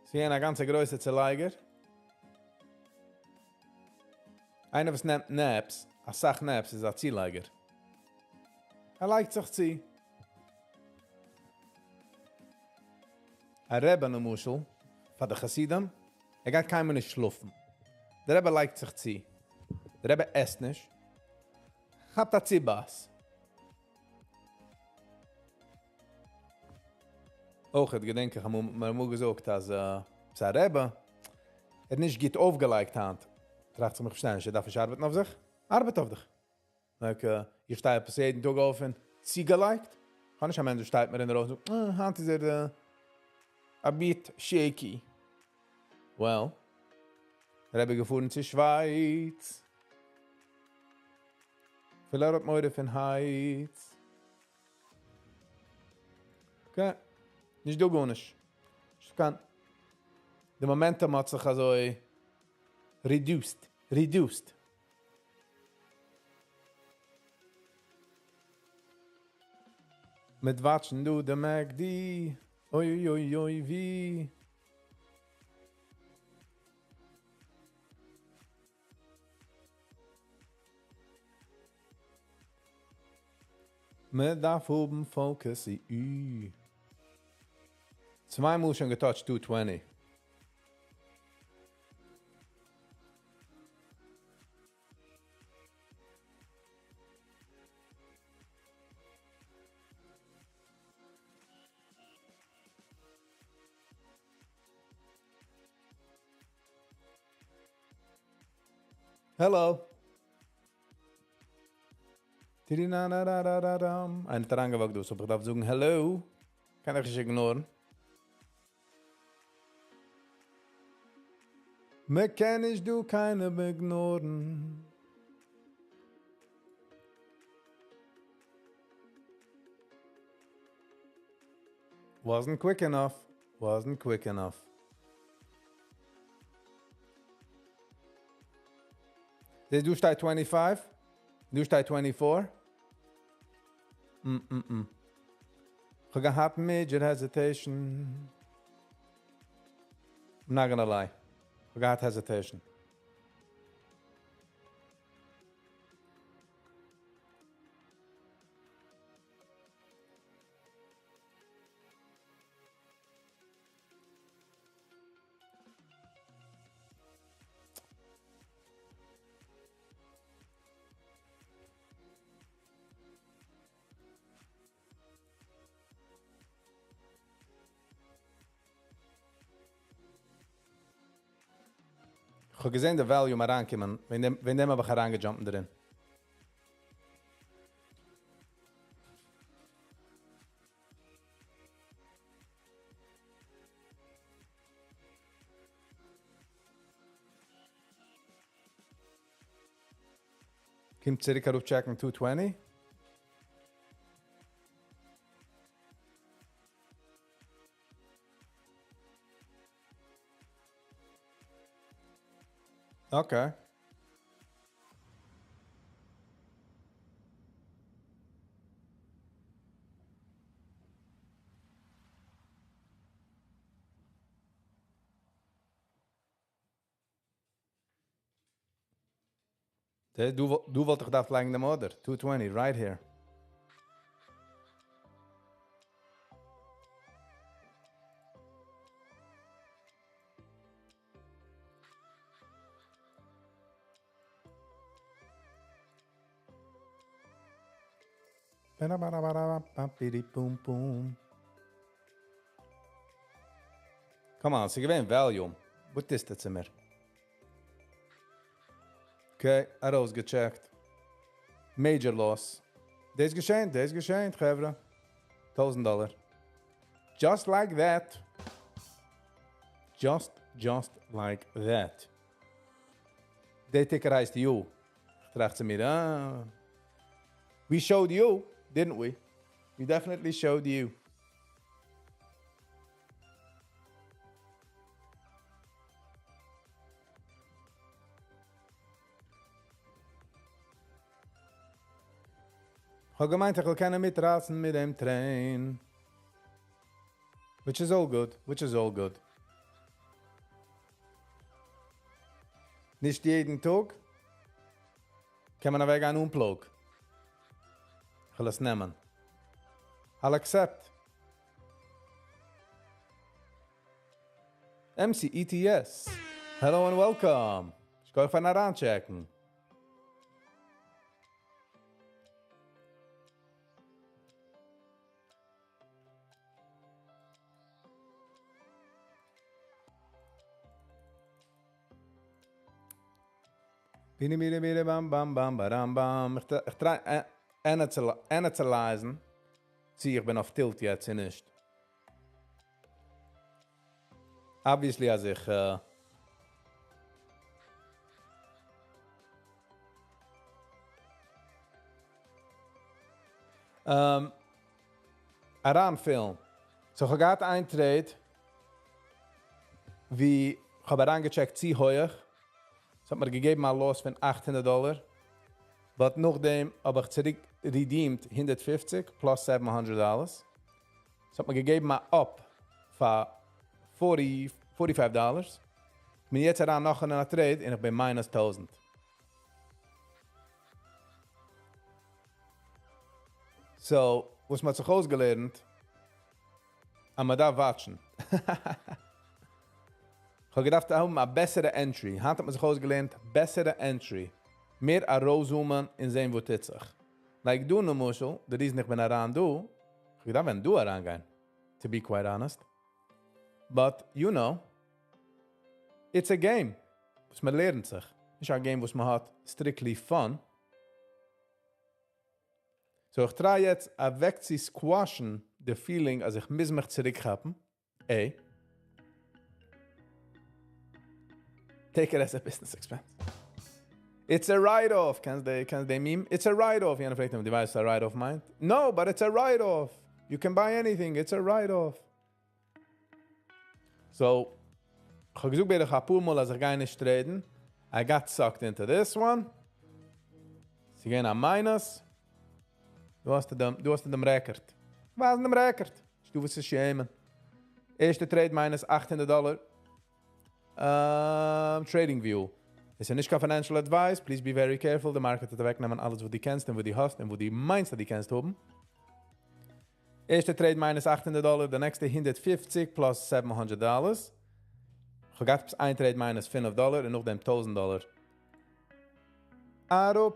ס'איז א גאנצע גרויסע צולייגער. איינער וואס נעמט naps, אסאך naps, איז א צולייגער. ער לייגט זיך צו. א רבי למשל, פאר די חסידים, ער גייט קיינמאל נישט שלאפן. דער רבי לייגט זיך צו. דער רבי עסט נישט. כאפט א צובייס. אויך געדענק איך, אמאל מיר אמאל געזאגט אז ס'איז א רבי, ער האט נישט גוט אויפגעלייגט היינט. טראכט זיך מיך פארשטיין נישט, ער דארף נישט ארבעטן אויף זיך? ארבעט אויף דיך. Like, איך שטיי עפעס יעדן טאג אויף און צוגעלייגט. כ'האב נישט א מענטש וואס שטייט מיר אין דער אויף און זאגט, אה, היינט איז ער a bit shaky. Well, רבי געפארן צו שווייץ. אפילו ער האט מורא פון heights. Okay. נישט דא גארנישט. נישט קיין. די momentum האט זיך אזוי reduced. Reduced. מיט watch ן דא די MACD. אוי אוי אוי ווי. מען דארף האבן focus. צוויי מאל שוין גע touch ט 220. Hello. Tidinanararararam. איינער האט אריינגעוואקט דא, so איך דארף זאגן hello. קען איך נישט ignore ן. מען קען נישט דא קיינעם ignore ן. Wasn't quick enough. Wasn't quick enough. דא שטייט 25. דא שטייט 24. איך האב געהאט major hesitation. I'm not gonna lie. איך האב געהאט hesitation. איך האב געזען די volume אריינקומען, וועגן דעם האב איך אריינגע jump ט דערין. קומט צוריק ארויף check ן 220. Okay. דא וואלט איך געדארפט לייגן דעם order. 220, right here. Boom, boom. Come on, ס'איז געווען volume. וואס איז דאס צו מיר? Okay, ארויסגע check ט. Major loss. דאס געשען, דאס געשען, חברה. 1000 דאלאר. Just like that. Just like that. דער ticker הייסט U. איך טראכט צו מיר, ah. We showed you, didn't we? We definitely showed you. איך האב געמיינט, איך וועל קענען מיטרייסן מיט דעם train. Which is all good, which is all good. נישט יעדן טאג קען מען אוועקגיין אן פלאג. איך וועל עס נעמען. I'll accept. MCETS. Hello and welcome. איך גיי פארן אריינ check ן. Bini bini bini bam bam bam badam bam. איך try analyze ן. צי איך בין אויף tilt יעצט נישט. Obviously, אז איך אריינפילן. So, איך האב געהאט איין trade, ווי איך האב אריינגע check ט צו הויך. עס האט מיר געגעבן א loss פון 800 דאלאר. But נאכדעם האב איך צוריק redeemed 150 plus 700 dollars. עס האט מיר געגעבן א up פאר 40, 45 dollars. בין יעצט אריין נאך אין א trade און איך בין minus 1000. So, וואס מ'האט זיך אויסגעלערנט, אז מען דארף watch ן. איך האב געדארפט האבן א בעסערע entry. היינט האט מען זיך אויסגעלערנט, בעסערע entry. מער ארויס zoom ען און זען, וואו טוט זיך. Like דא, למשל, the reason איך בין אריין דא, איך געדארפט ווען דא אריינגיין, to be quite honest. But, you know, it's a game. וואס מען לערנט זיך. נישט א game וואס מען האט strictly fun. So איך try יעצט אוועק צו squash ן די feeling אז איך מוז מיך צוריקכאפן. A. Take it as a business expense. It's a write-off. קענסט די, קענסט די meme? It's a write-off. יענער פרעגט אים, דו ווייסט וואס א write-off מיינט? No, but it's a write-off. You can buy anything. It's a write-off. So, איך האב געזאגט בערך אפאר מאל אז איך גיי נישט trade ן. I got sucked into this one. ס'איז געווען א minus. דא האסטו דעם, דא האסטו דעם record. ווייזן דעם record. נישטא וואס צו שעמען. ערשטע trade minus 800 דאלער. TradingView. עס איז נישט קיין financial advice. Please be very careful. די market וועט אוועקנעמען אלעס וואס דו קענסט און וואס דו האסט און וואס דו מיינסט אז דו קענסט האבן. ערשטע trade minus 800 דאלער, די נעקסטע 150 plus 700 dollars. איך האב געהאט איין trade minus 5 דאלער און נאכדעם 1000 דאלער. אראפ.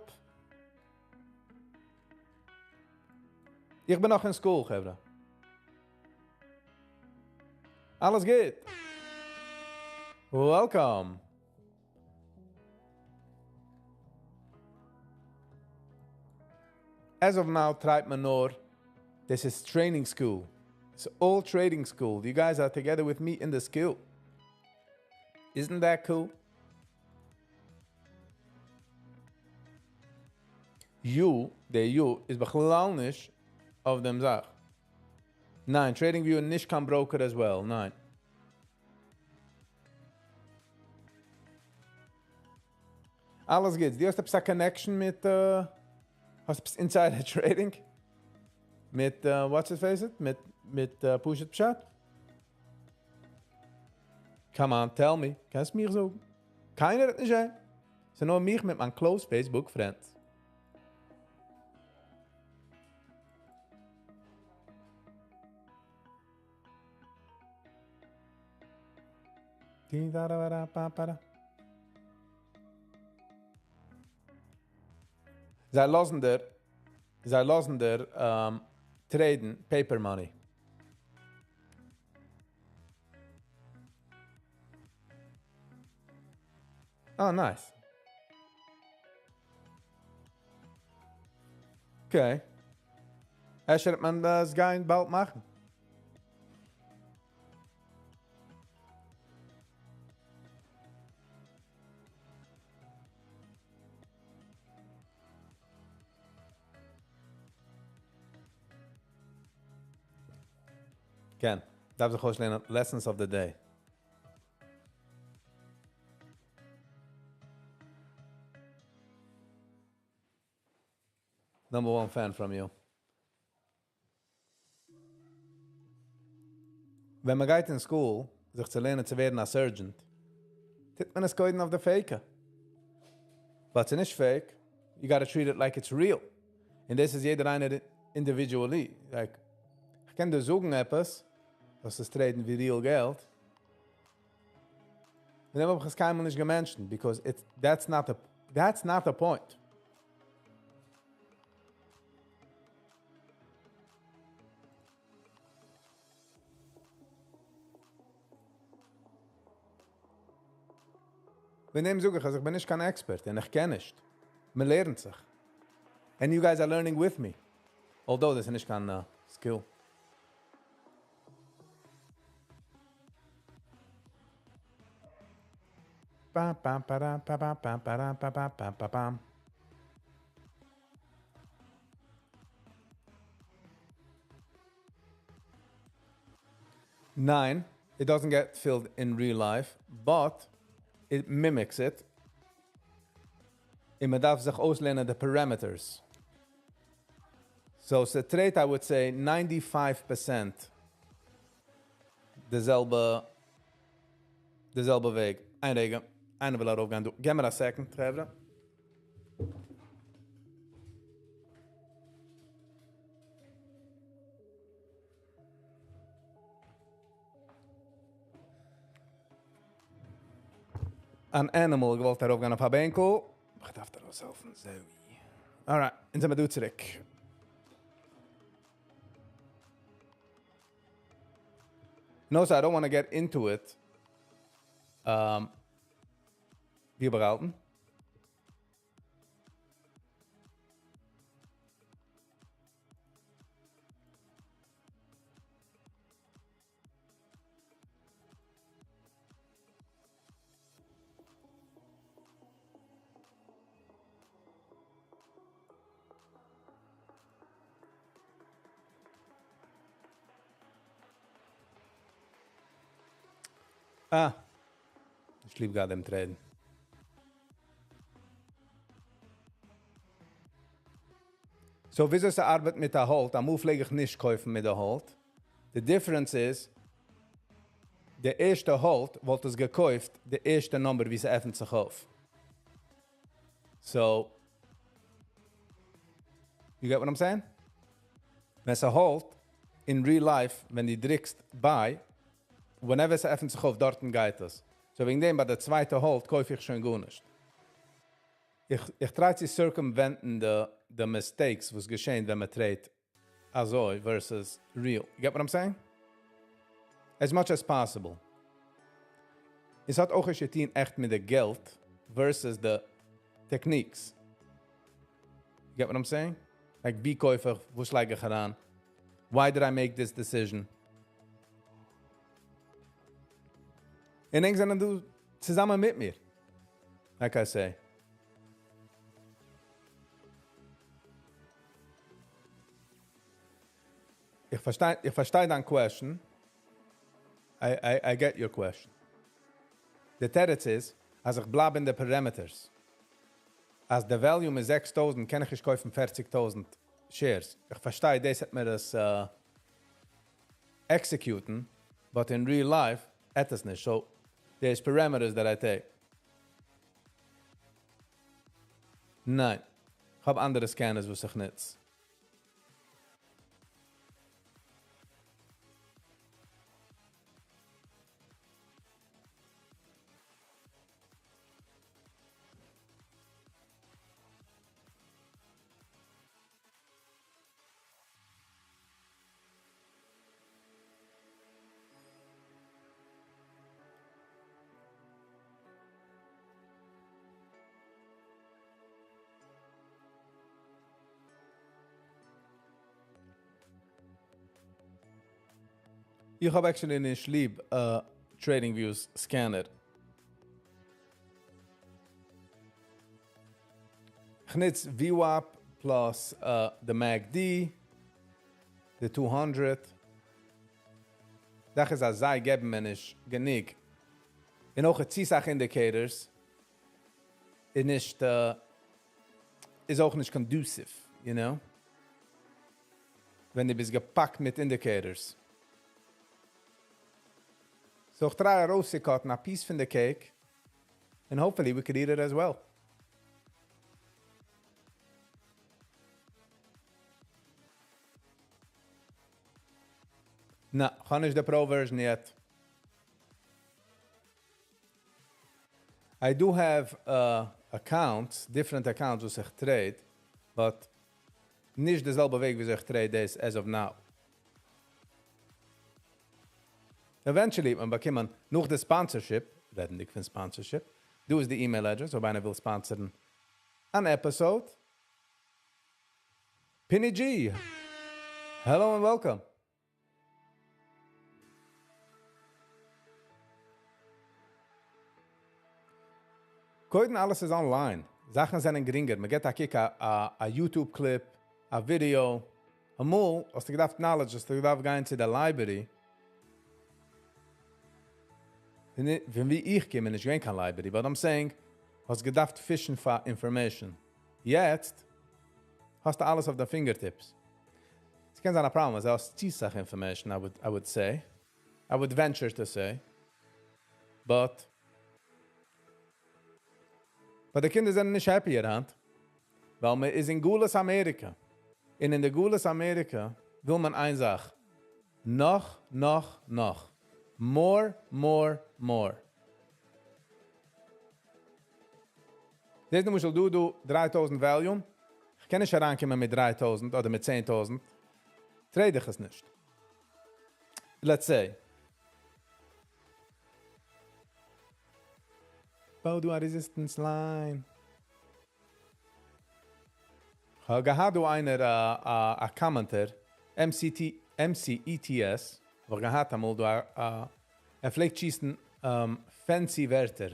איך בין נאך אין school, חברה. אלעס גוט. Welcome. As of now, trade מען נאר. This is training school. It's all trading school. You guys are together with me in the school. Isn't that cool? You, דער you, איז בכלל נישט אויף דעם זאך. ניין, TradingView נישט קיין broker as well. ניין. אלעס גוט. דו האסט עפעס א connection מיט, האסט עפעס insider trading? מיט, what's it face it? מיט פשוט פשט? Come on, tell me. קענסט מיר זאגן? קיינער האט נישט זען. ס'איז נאר מיך מיט מיין close Facebook friends. זיי לאזן דיר, זיי לאזן דיר trade ן paper money. Ah, nice. Okay. אפשר וועט מען דאס גיין באלד מאכן. קען. דארף זיך אויסלערנען lessons of the day. Number one fan from you. ווען מען גייט אין school, זיך צו לערנען צו ווערן א surgeon, טוט מען עס קודם אויף די fake. But ס'איז נישט fake, you gotta treat it like it's real. און דאס איז יעדער איינער individually. Like, איך קען דיר זאגן עפעס, וואס איז trade ן ווי real געלט. און דעם האב איך עס קיינמאל נישט גע mention ט, because that's not the point. וועגן דעם זאג איך, אז איך בין נישט קיין expert און איך קען נישט. מען לערנט זיך. And you guys are learning with me. Although דאס איז נישט קיין skill. Ba, ba, ba, da, ba, ba, ba, ba, da, ba, ba, ba, ba, bam. Nine, it doesn't get filled in real life, but it mimics it. און מען דארף זיך אויסלערנען the parameters. So, ס'trade, I would say, 95% די זעלבע, די זעלבע וועג. איין רגע, איינער וויל ארויפגיין. דו, גיב מיר א second, חברה. אן animal געוואלט ארויפגיין אויף א בענקל. איך דארף דיר ארויסהעלפן, Zoe. Alright, אונז זעמיר דא צוריק. No, so I don't want to get into it. ווי באהאלטן? אה, נישט ליב געהאט דעם trade. So וויאזוי ס'ארבעט מיט א halt, אמאל פלעג איך נישט קויפן מיט די halt. The difference is, די ערשטע halt וואלט עס געקויפט, די ערשטע number ווי ס'עפנט זיך אויף. So, you get what I'm saying? ווען ס'halt, in real life, ווען דו דריקסט buy, whenever ס'עפנט זיך אויף, דארטן גייט עס. So וועגן דעם, ביי די צווייטע halt, קויף איך שוין גארנישט. איך try צו circumventen the mistakes וואס געשען ווען מען trade אזוי versus real. You get what I'm saying? As much as possible. עס האט אויך צו טון עכט מיט די געלט versus the techniques. You get what I'm saying? Like, ווי קויף איך, וואס לייג איך אריין? Why did I make this decision? און ענק זענען דא צוזאמען מיט מיר. Like I say. איך פארשטיי דיין question. I get your question. The תירוץ איז, אז איך בלייב אין די parameters. אז די volume איז 6,000, קען איך נישט קויפן 40,000 shares. איך פארשטיי, דאס וועט מיר עס executen, but in real life, עט עס נישט. So, there's parameters that I take. ניין. איך האב אנדערע scanners וואס איך ניץ. איך האב actually נישט ליב TradingView's scanner. איך ניץ VWAP plus the MACD, the 200. זאך איז אז זיי געבן מיר נישט גענוג. און אויך צו סאך indicators איז נישט, איז אויך נישט conducive. ווען דו ביסט געפאקט מיט indicators. So איך try ארויסצו-cutן a piece פון די cake and hopefully we could eat it as well. נא, איך נישט די Pro version yet. I do have accounts, different accounts וואס איך trade, but נישט די זעלבע וועג ווי איך trade דאס as of now. Eventually, מען באקומען נאך די sponsorship, רעדנדיג פון sponsorship, דא איז די email address, אויב איינער וויל sponsorן an episode. Pinny G, hello and welcome. קודם אלעס איז online. זאכן זענען גרינגער. מען גיט א קוק א YouTube clip, א video. אמאל האסטו געדארפט knowledge, האסטו געדארפט גיין צו די library. ווען ווי איך קום, נישט געווען קיין library, but I'm saying, האסט געדארפט fishן פאר information. יעצט האסטו אלעס אויף די fingertips. עס קען זיין א problem, אז האסט צו סאך information, I would say. I would venture to say. But די קינדער זענען נישט happy היינט. ווייל מען איז אין גלות אמעריקע. און אין די גלות אמעריקע וויל מען איין זאך. נאך, נאך, נאך. More, more, more. דאס למשל דא 3000 volume. איך קען נישט אריינקומען מיט 3000 אדער מיט 10,000. Trade איך עס נישט. Let's say. בוי דא א resistance line. האב געהאט דא איינער א commenter, MCT, MCETS, האב איך געהאט אמאל דא א, ער פלעגט שיסן fancy ווערטער.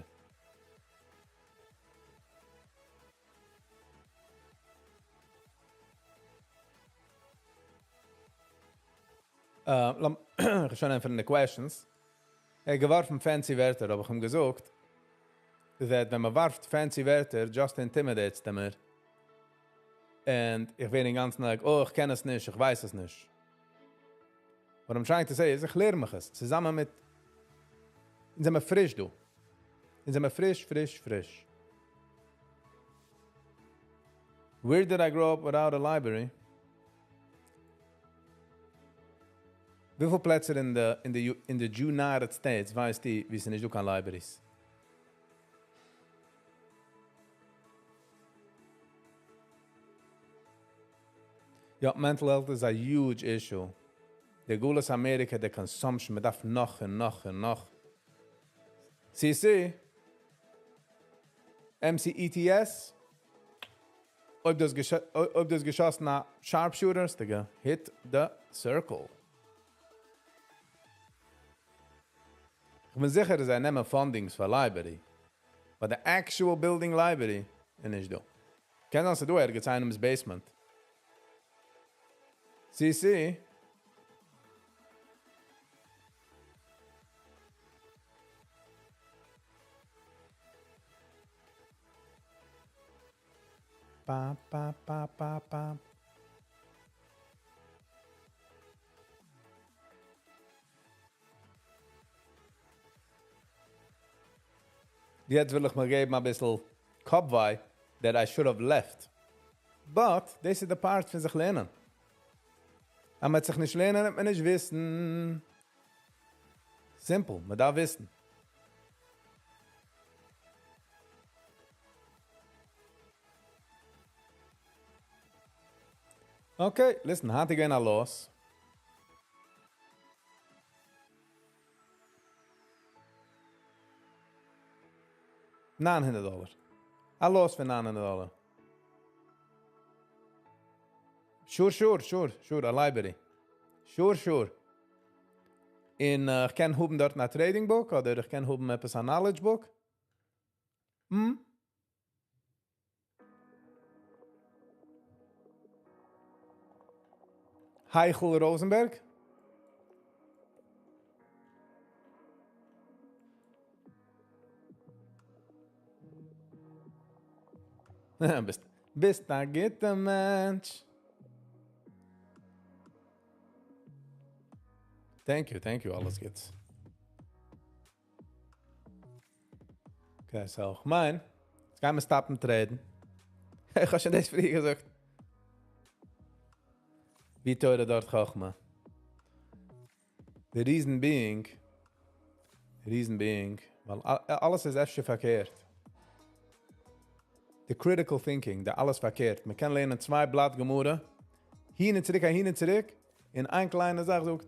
איך שוין ענטפערן די questions. ער האט געווארפן fancy ווערטער, האב איך אים געזאגט, that ווען מען ווארפט fancy ווערטער, just intimidates them מער. And איך ווער אינגאנצן like, oh, איך קען עס נישט, איך ווייס עס נישט. What I'm trying to say is, איך לערן מיך עס, צוזאמען מיט, אונז זעמיר פריש דא. אונז זעמיר פריש, פריש, פריש. Where did I grow up without a library? וויפיל פלעצער אין די אין די אין די United States ווייסטו וואו ס'איז נישט דא קיין libraries? יא, mental health איז א huge issue. די גלות אמעריקע, די consumption, מען דארף נאך און נאך און נאך. CC, MCETS, אויב דו האסט אויב דו האסט געשאסן א sharpshooter, האסטו גע-hit the circle. איך בין זיכער אז זיי נעמען fundings פאר library, but the actual building library איז נישט דא. קען זיין ס'איז דא ערגעץ איינעמ'ס basement. CC. פא פא פא פא פא. יעצט וויל איך מיר געבן אביסל קאפוויי that I should have left. But דאס איז די part פון זיך לערנען. אז מ'וועט זיך נישט לערנען, וועט מען נישט וויסן. Simple, מען דארף וויסן. Okay, listen, היינט איז געווען א loss. 900 דאלער. א loss פון 900 דאלער. Sure, sure, sure, sure, א library. Sure, sure. און איך קען האבן דארט א trading book אדער איך קען האבן עפעס א knowledge book. hm? Heichel Rosenberg? ביסט, ביסט א גוטער מענטש. Thank you, thank you, אלעס גוטס. Okay, so, איך מיין, יעצט גייען מיר stop ן trade ן. איך האב שוין דאס פריער געזאגט. ווי תורה דארט חכמה. The reason being, reason being, ווייל אלעס איז אפשר פארקערט. The critical thinking, די אלעס פארקערט. מען קען לערנען צוויי בלאט גמרא, הין און צוריק, אהין און צוריק, און איין קליינע זאך זאגט,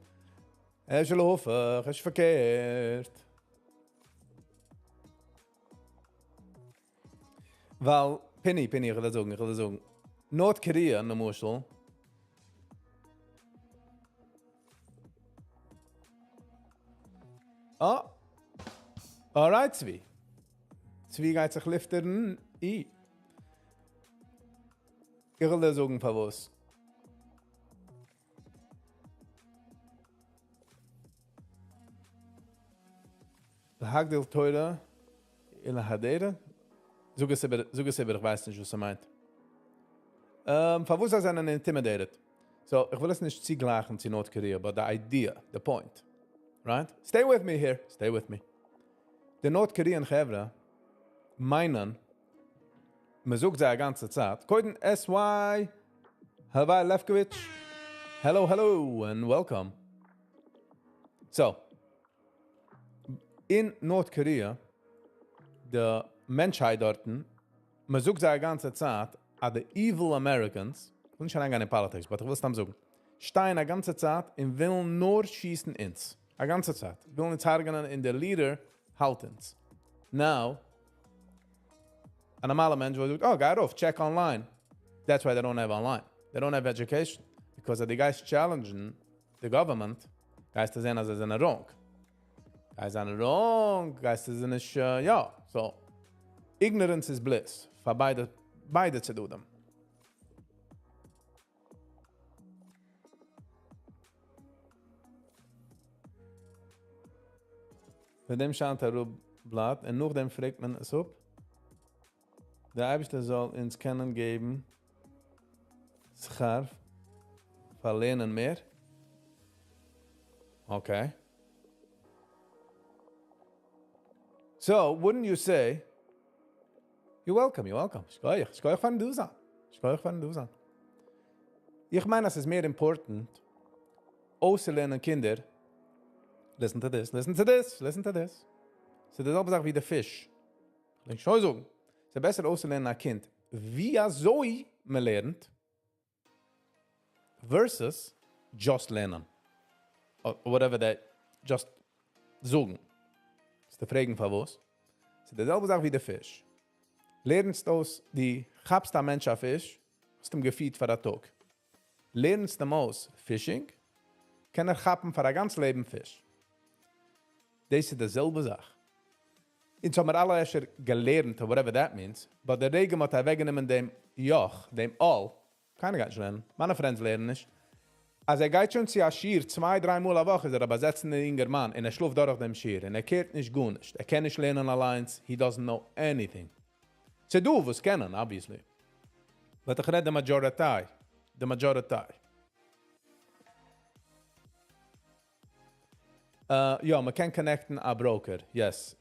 אפשר להפך, אפשר פארקערט. ווייל, פיני, פיני, איך וויל דיר זאגן, איך וויל דיר זאגן, North Korea, למשל, אה! Alright, צבי. צבי גייט זיך לופטערן. אי. איך וויל דיר זאגן פארוואס. להגדיל תורה ולהאדירה? זאג עס איבער, זאג עס איבער, איך ווייס נישט וואס ער מיינט. פארוואס זיי זענען intimidated? So, איך וויל עס נישט צוגלייכן צו North Korea, but the idea, the point. Right? Stay with me here. Stay with me. די North Korean חברה מיינען, מען זאגט זיי א גאנצע צייט, קודם SY, הלוואי לעפקאוויטש, hello, hello, and welcome. So, אין North Korea, די מענטשהייט דארטן, מען זאגט זיי א גאנצע צייט, אז די evil Americans, איך וויל נישט אריינגיין אין politics, but איך וויל סתם זאגן, שטייען א גאנצע צייט און ווילן נאר שיסן אונז. א גאנצע צייט. ווילן אונז הרג'נען און דער leader האלט אונז. Now, א נארמאלער מענטש וואלט געזאגט, oh, גיי ארויף, check online. That's why they don't have online. They don't have education. Because אז דו גייסט challenge ן the government, גייסטו זען אז זיי זענען wrong. גייסט זיין wrong, גייסטו זיי נישט, יא. So, ignorance is bliss. פאר ביידע, ביידע צדדים. פון דעם שיינט אראפ בלאט און נאכדעם פרעגט מען עס אפ. דער אייבערשטער זאל אונז קענען געבן שכר פאר לערנען מער. Okay. So, wouldn't you say, you're welcome, you're welcome. שכוח, שכוח פארן דא זיין. שכוח פארן דא זיין. איך מיין אז ס'איז מער important אויסצולערנען קינדער, listen to this, listen to this, listen to this. ס'איז די זעלבע זאך ווי די פיש. כ'וועל שוין זאגן, ס'איז בעסער אויסצולערנען א קינד ווי אזוי מ'לערנט, versus just לערנען. Whatever that, just זאגן. וועסטו פרעגן פארוואס? ס'איז די זעלבע זאך ווי די פיש. לערנסט אויס, דו כאפסט א מענטש א פיש, האסט אים געפידט פאר א טאג. לערנסט אים אויס fishing, קען ער כאפן פאר א גאנץ לעבן פיש. דאס איז די זעלבע זאך. אונז האבן מיר אלע אפשר געלערנט, or whatever that means, but די רגע מ'האט אוועקגענומען דעם יאך, דעם עול, קיינער גייט נישט לערנען, מיינע friends לערנען נישט. אז ער גייט שוין צו א שיעור צוויי דריי מאל א וואך איז ער א באזעצענער אינגערמאן און ער שלאפט דורך דעם שיעור און ער care ט נישט גארנישט, ער קען נישט לערנען אליינס, he doesn't know anything. ס'דא וואס קענען, obviously. But איך רעד די majority, די majority. יא, מען קען connect ן א broker, yes.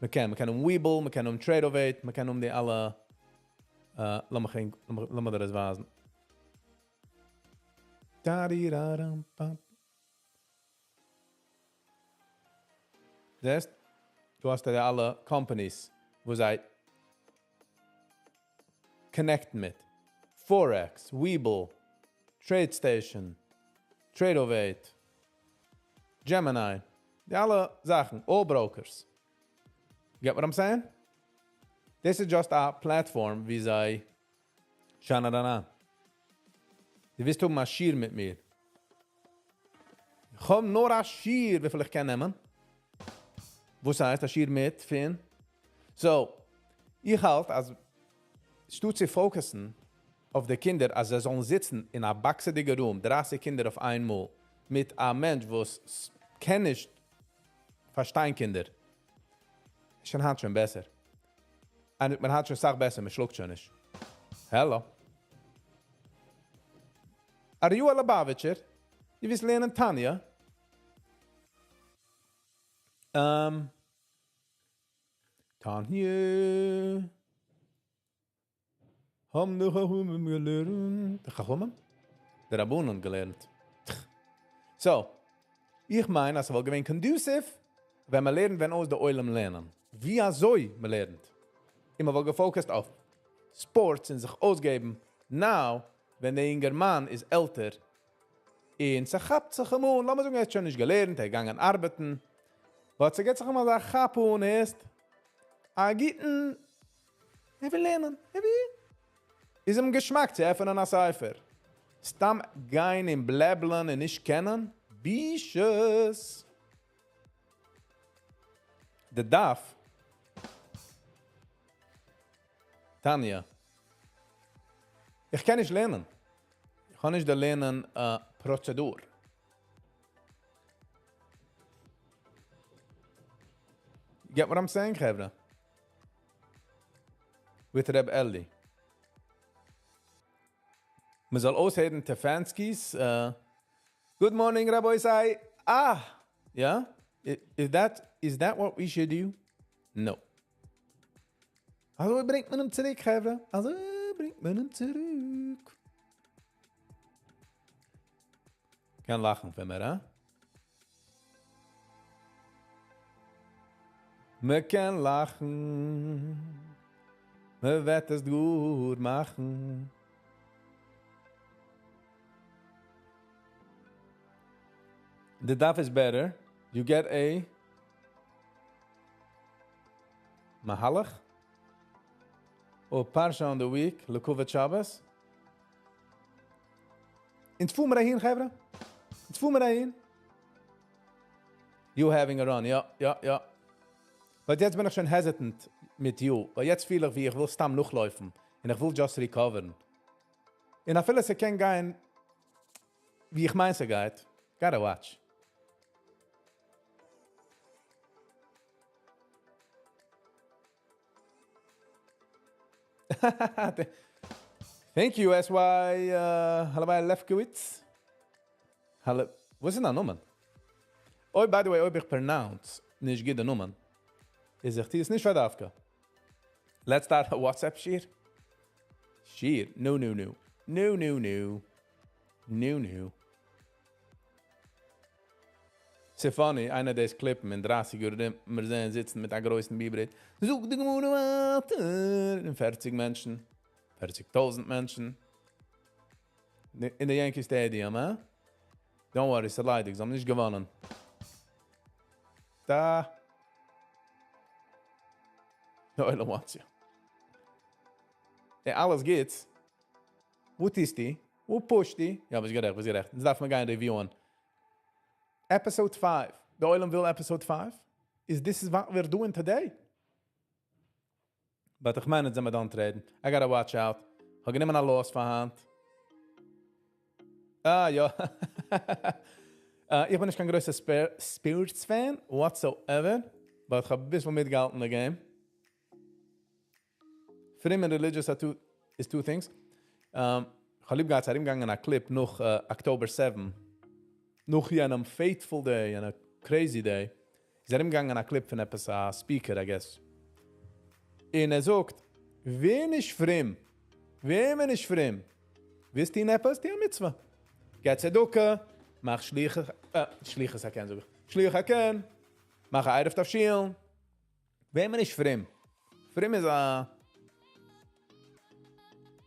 מען קען, מען קען האבן Webull, מען קען האבן Tradovate, מען קען האבן די אלע, לאמיך ענק, לאמיר דיר עס ווייזן. זעסט? דא האסטו די אלע companies וואס זיי connect ן מיט. Forex, Webull, TradeStation, Tradovate, Gemini, די אלע זאכן, all brokers. Get what I'm saying? דאס איז just א platform ווי זיי שיינען אריין. דו ווילסט האבן א שיעור מיט מיר? איך האב נאר א שיעור וויפיל איך קען נעמען. וואס הייסט א שיעור מיט פון? So, איך האלט אז שטאט צו focus ן אויף די קינדער אז זיי זאלן זיצן אין א באקסעדיגע room, דרייסיג קינדער אויף איינמאל, מיט א מענטש וואס קען נישט פארשטיין קינדער. שוין היינט שוין בעסער. מען האט שוין סאך בעסער, מען שלאגט שוין נישט. Hello. Are you a Lubavitcher? דו ווילסט לערנען תניא? תניא. האבן די חכמים געלערנט. די חכמים? די רבנן געלערנט. So, איך מיין אז ס'וואלט געווען conducive ווען מ'לערנט ווען אויס די עולם לערנען. ווי אזוי מ'לערנט. און מ'וואלט גע focus ט אויף sports און זיך אויסגעבן. Now, ווען דער אינגערמאן איז עלטער און ס'כאפט זיך אים אן, לאמיר זאגן ער האט שוין נישט געלערנט, ער איז געגאנגען ארבעטן, but ס'געט זיך אים אזא כאפ אן, הערסט? א גוטן, ער וויל לערנען, ער וויל. איז אים געשמאק צו עפענען א ספר. סתם גיין און בלעבלען און נישט קענען? בושות! די דף. תניא. איך קען נישט לערנען. איך האב נישט די לערנען פראצעדור. Get what I'm saying, חברה? With ר' אלי. מען זאל אויסהערן Stefansky's. Good morning, רבותי. אה! יא? Is that what we should do? No. אזוי ברענגט מען אים צוריק, חברה. אזוי ברענגט מען אים צוריק. קען לאכן פון מיר, הא? מען קען לאכן. מען וועט עס גוט מאכן. The דף is better. You get a מהלך or פרשה on the week, לכבוד שבת. אונז פאר מיר אהין, חברה. אונז פאר מיר אהין. You having a run, יא, יא, יא. But יעצט בין איך שוין hesitant מיט you, ווייל יעצט פיל איך ווי איך וויל סתם נאכלויפן, און איך וויל just recover ן. און אפילו ס'קען גיין ווי איך מיין ס'גייט, gotta watch. Thank you SY הלוואי Lefkowitz. האלא, וואס איז דיין נאמען? אוי, by the way, אויב איך pronounce נישט גוט די נאמען, איז איך טו עס נישט פאר דווקא. Let's start a WhatsApp שיעור. שיעור? No, no, no. No, no, no. No, no. ס'איז funny, איינער דאס clip ן אין 30 יאר ארום, מיר זעען זיצן מיט א גרויסן ביבער זאגט די גמרא ווייטער, און 40 מענטשן, 40.000 מענטשן. אין די Yankee Stadium, אה? Don't worry, ס'איז ליידיג, זיי האבן נישט געוואונען. דא. דער עולם wants you. יא, אלעס גוט. וואו טוסטו? וואו push סטו? יא, ביסט גערעכט, ביסט גערעכט. יעצט דארף מען גיין review ען. Episode 5. דער עולם וויל episode 5? Is this is what we're doing today? But איך מיין, יעצט זעמיר done trade ן. I gotta watch out. איך האב גענומען א loss פאר היינט. אה, יא. איך בין נישט קיין גרויסער sports fan whatsoever. But איך האב א ביסל מיטגעהאלטן די game. פרום and religious are two, is two things. איך האב ליב געהאט, ס'איז ארומגעגאנגען א clip נאך October 7. נאך יענעם fateful day, יענע crazy day. איז ארומגעגאנגען א clip פון עפעס א speaker, I guess. און ער זאגט, ווער נישט פרום, ווער מען נישט פרום, ווילסט טון עפעס, טו א מצוה. גיב צדקה, מאך שליח, שליחות הקן, זאג איך. שילוח הקן, מאך א עירוב תבשילין. ווער מען נישט פרום. פרום איז א...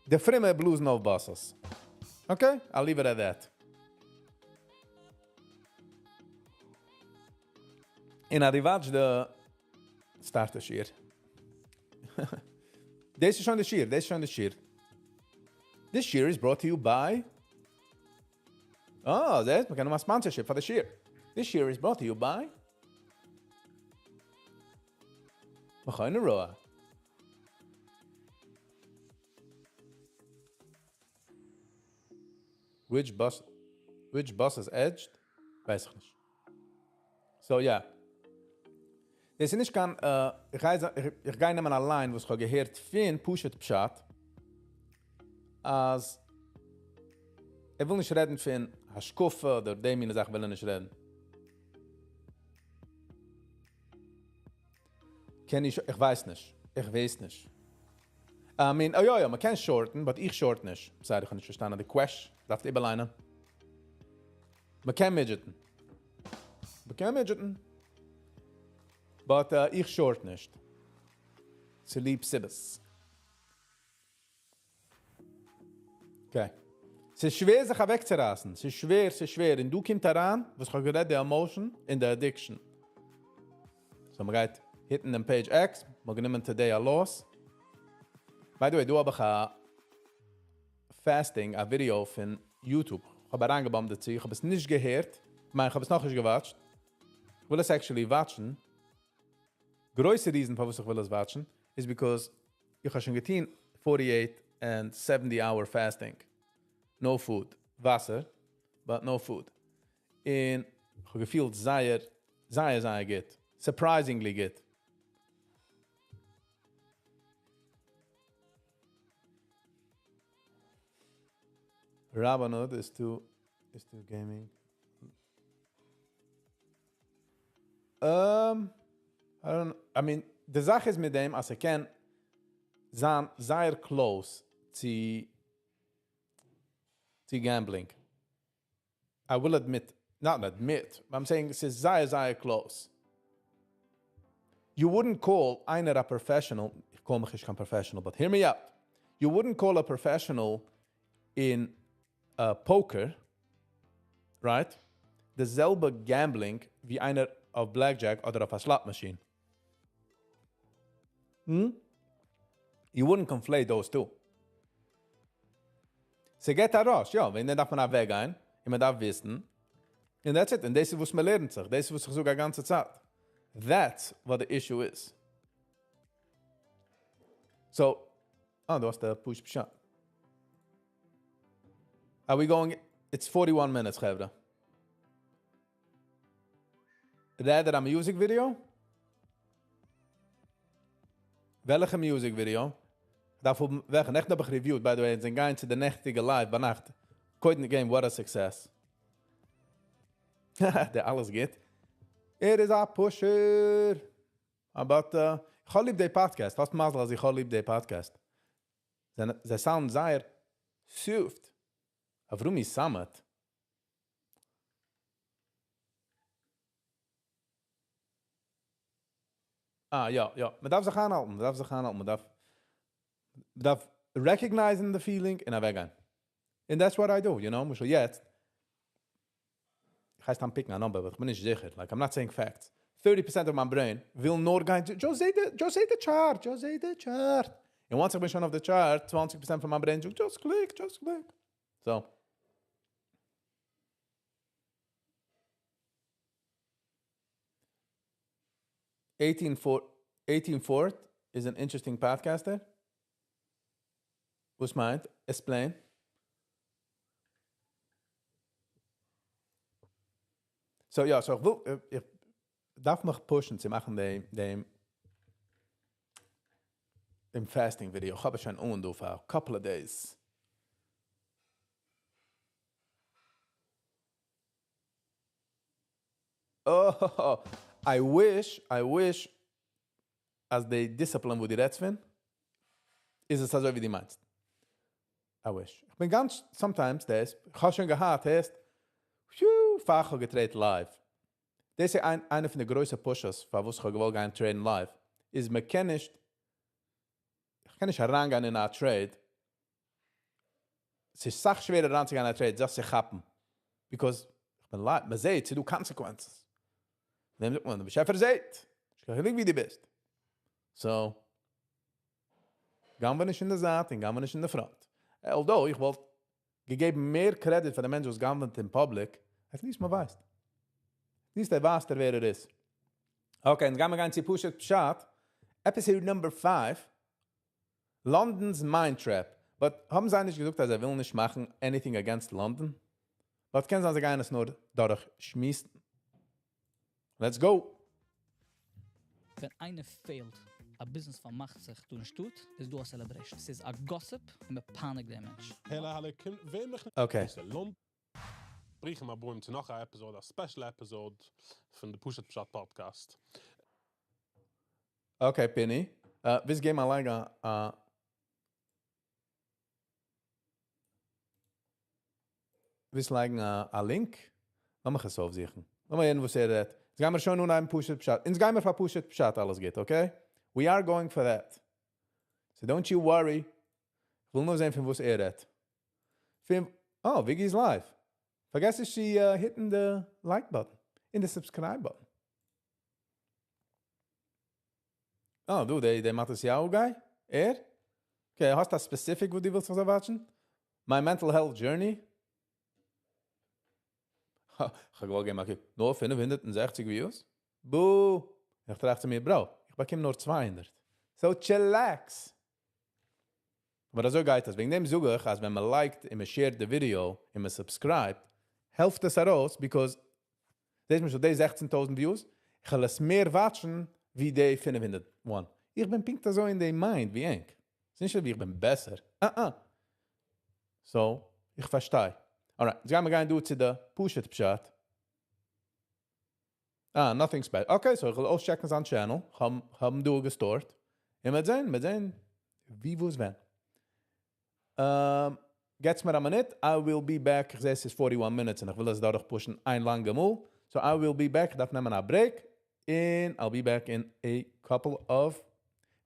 די פרומע בלאזן אויף buses. Okay, I'll leave it at that. און אז דו watch די start די שיעור. דאס איז שוין די שיעור, דאס איז שוין די שיעור. This שיעור is brought to you by Oh, זעסט, מ'קען נאך א sponsorship פאר די שיעור. This שיעור is brought to you by מכון הוראה. Which bus is edged? ווייס איך נישט. So, yeah. דאס איז נישט קיין, איך גיי נעמען א line, וואס איך האב געהערט פון פשוט פשט, אז ער וויל נישט רעדן פון השקפה אדער די מינע זאכן וויל ער נישט רעדן. קען איך, איך ווייס נישט. איך ווייס נישט. I mean, oh יא, יא, מען קען short ן, but איך short נישט. Sorry, איך האב נישט פארשטאנען די question. דארפסט איבערליינען. מען קען midget ן. מען קען midget ן. But איך short נישט. צוליב סיבות. Okay. ס'איז שווער זיך אוועקצורייסן. ס'איז שווער, ס'איז שווער. און דא קומט אריין, וואס איך האב גערעדט, די emotion און די addiction. So, מען גייט hit ן דעם page X, מיר גענומען today a loss. By the way, דא האב איך א fasting, א video פון YouTube. איך האב אריינגעבאמט דערצו. איך האב עס נישט געהערט. איך מיין, איך האב עס נאך נישט גע watch ט. איך וויל עס actually watch ן. גרויסע reason פארוואס איך וויל עס watch ן, is because איך האב שוין געטון 48 and 70 hour fasting. No food. וואסער, but no food. און איך האב געפילט זייער, זייער, זייער גוט. Surprisingly גוט. Robinhood is too gaming. I don't, I mean, די זאך איז מיט דעם, אז ער קען זיין זייער close צו gambling. I will admit, not admit, but I'm saying עס איז זייער, זייער close. You wouldn't call איינער a professional, איך call מיך נישט קיין professional, but hear me out. You wouldn't call a professional in poker, right? די זעלבע gambling ווי איינער אויף blackjack אדער אויף א slot machine. You wouldn't conflate those two. ס'געט א rush, יא, ווען דאן דארף מען אוועקגיין, און מען דארף וויסן. And that's it. און דאס איז וואס מען לערנט זיך. דאס איז וואס איך זאג א גאנצע צייט. That's what the issue is. So, ah, דו האסט א push פשט. Are we going? It's 41 minutes, חברה. רעדט ער א music video? וועלכע music video? דארף האבן, וועלכע נעכטן האב איך reviewed, by the way, זענען גיין צו די נעכטיגע live ביינאכט. קודם game, what a success. דער אלעס גוט. ער איז א pusher. אבער איך האב ליב די podcast. האסט מזל אז איך האב ליב די podcast. זיי sound זייער soft. אברומי סאמעט. אה, יא, יא. מען דארף זיך איינהאלטן, מען דארף זיך איינהאלטן, מען דארף recognizing the feeling און אוועקגיין. And that's what I do. למשל יעצט, איך הייס I'm picking a number, but איך בין נישט זיכער. Like, I'm not saying facts. 30% of my brain וויל נאר גיין, just say the chart, just say the chart. And once איך בין שוין אויף the chart, 20% פון מיין brain זאגט, just click, just click. So. 18 fourth is an interesting podcaster. וואס מיינט? Explain. So יא, so איך וויל, איך דארף מיך pushן צו מאכן דעם fasting video. איך האב עס שוין אן דא for a couple of days. Oh, I wish אז די discipline וואו דו רעדסט פון, איז עס אזוי ווי דו מיינסט. I wish. איך בין גאנץ, sometimes, דאס, איך האב שוין געהאט, הייסט, phew, פאר איך האב געtrade'ט live. דאס איז איינע פון די גרויסע pushes, פאר וואס איך האב געוואלט גיין trade'ן live, איז מען קען נישט, איך קען נישט אריינגיין אין א trade. עס איז אסאך שווערער אריינצוגיין אין א trade, זיך צו כאפן. Because איך בין live, מען זעט, ס'איז דא consequences. דעם זאגט מען, דער באשעפער זעט. איך קען נישט ווי דו ביסט. So, גנב'ע נישט אין די זייט און גנב'ע נישט אין די front. Although, איך וואלט געגעבן מער credit פאר די מענטש, וואס גנב'עט אין public, at least מען ווייסט. At least ער ווייסט, ווער ער איז. Okay, יעצט גייען מיר גיין צו פשוט פשט. Episode number 5. London's Mind Trap. But האבן זיי נישט געזאגט, אז זיי ווילן נישט מאכן anything against London? But קען זיין, זיי גייען עס נאר דורך שמועסן. Let's go. ווען איינער failed, א business פארמאכט זיך, דא אין שטאט, איז דא א celebration. עס איז א gossip און מען פייניגט דעם מענטש. Hella, hallo, וועם איך Okay. ברוכים הבאים צו נאך א episode, א special episode פון די פשוט פשט podcast. Okay, Pini. ווילסט געבן א like ווילסט לייגן א link? לאמיך עס אויפזוכן. לאמיר הערן, וואס ער רעדט. יעצט גייען מיר שוין אן פשוט פשט. אונז גייען מיר פאר פשוט פשט, אלעס גוט, okay? We are going for that. So don't you worry. איך וויל נאר זען, פון וואס ער רעדט. פון, oh, Viggy is live. פארגעס נישט צו hitting the like button and the subscribe button. Oh, דו, דער Matisyahu guy? ער? Okay, האסט דו specific, וואו דו ווילסט וואס watch'ן? My mental health journey? איך האב געוואלט געבן, okay, נאר 560 views? Boo! איך טראכט צו מיר, bro, איך באקום נאר 200. So chillax. אבער אזוי גייט עס. וועגן דעם זאג איך, אז ווען מען like'ט און מען share'ט די video און מען subscribe'ט, העלפט עס ארויס, because דאס איז די 16.000 views, איך וועל עס מער watch'ן ווי די 501. איך בין פונקט אזוי אין די mind ווי ענק. עס איז נישט ווי איך בין בעסער. אה, אה. So, איך פארשטיי. Alright, יעצט גייען מיר גיין דא צו די פשוט פשט. Ah, nothing special. Okay, so איך וועל אויסcheck'ן זיין channel. האבן דא געstore'ט. און מיר זען, ווי, וואס, ווען. געטס מיר א מינוט. I will be back. איך זע, עס איז 41 minutes און איך וויל עס דורכpush'ן איין לאנגע מאל. So I will be back. איך דארף נעמען א break. And I'll be back in a couple of,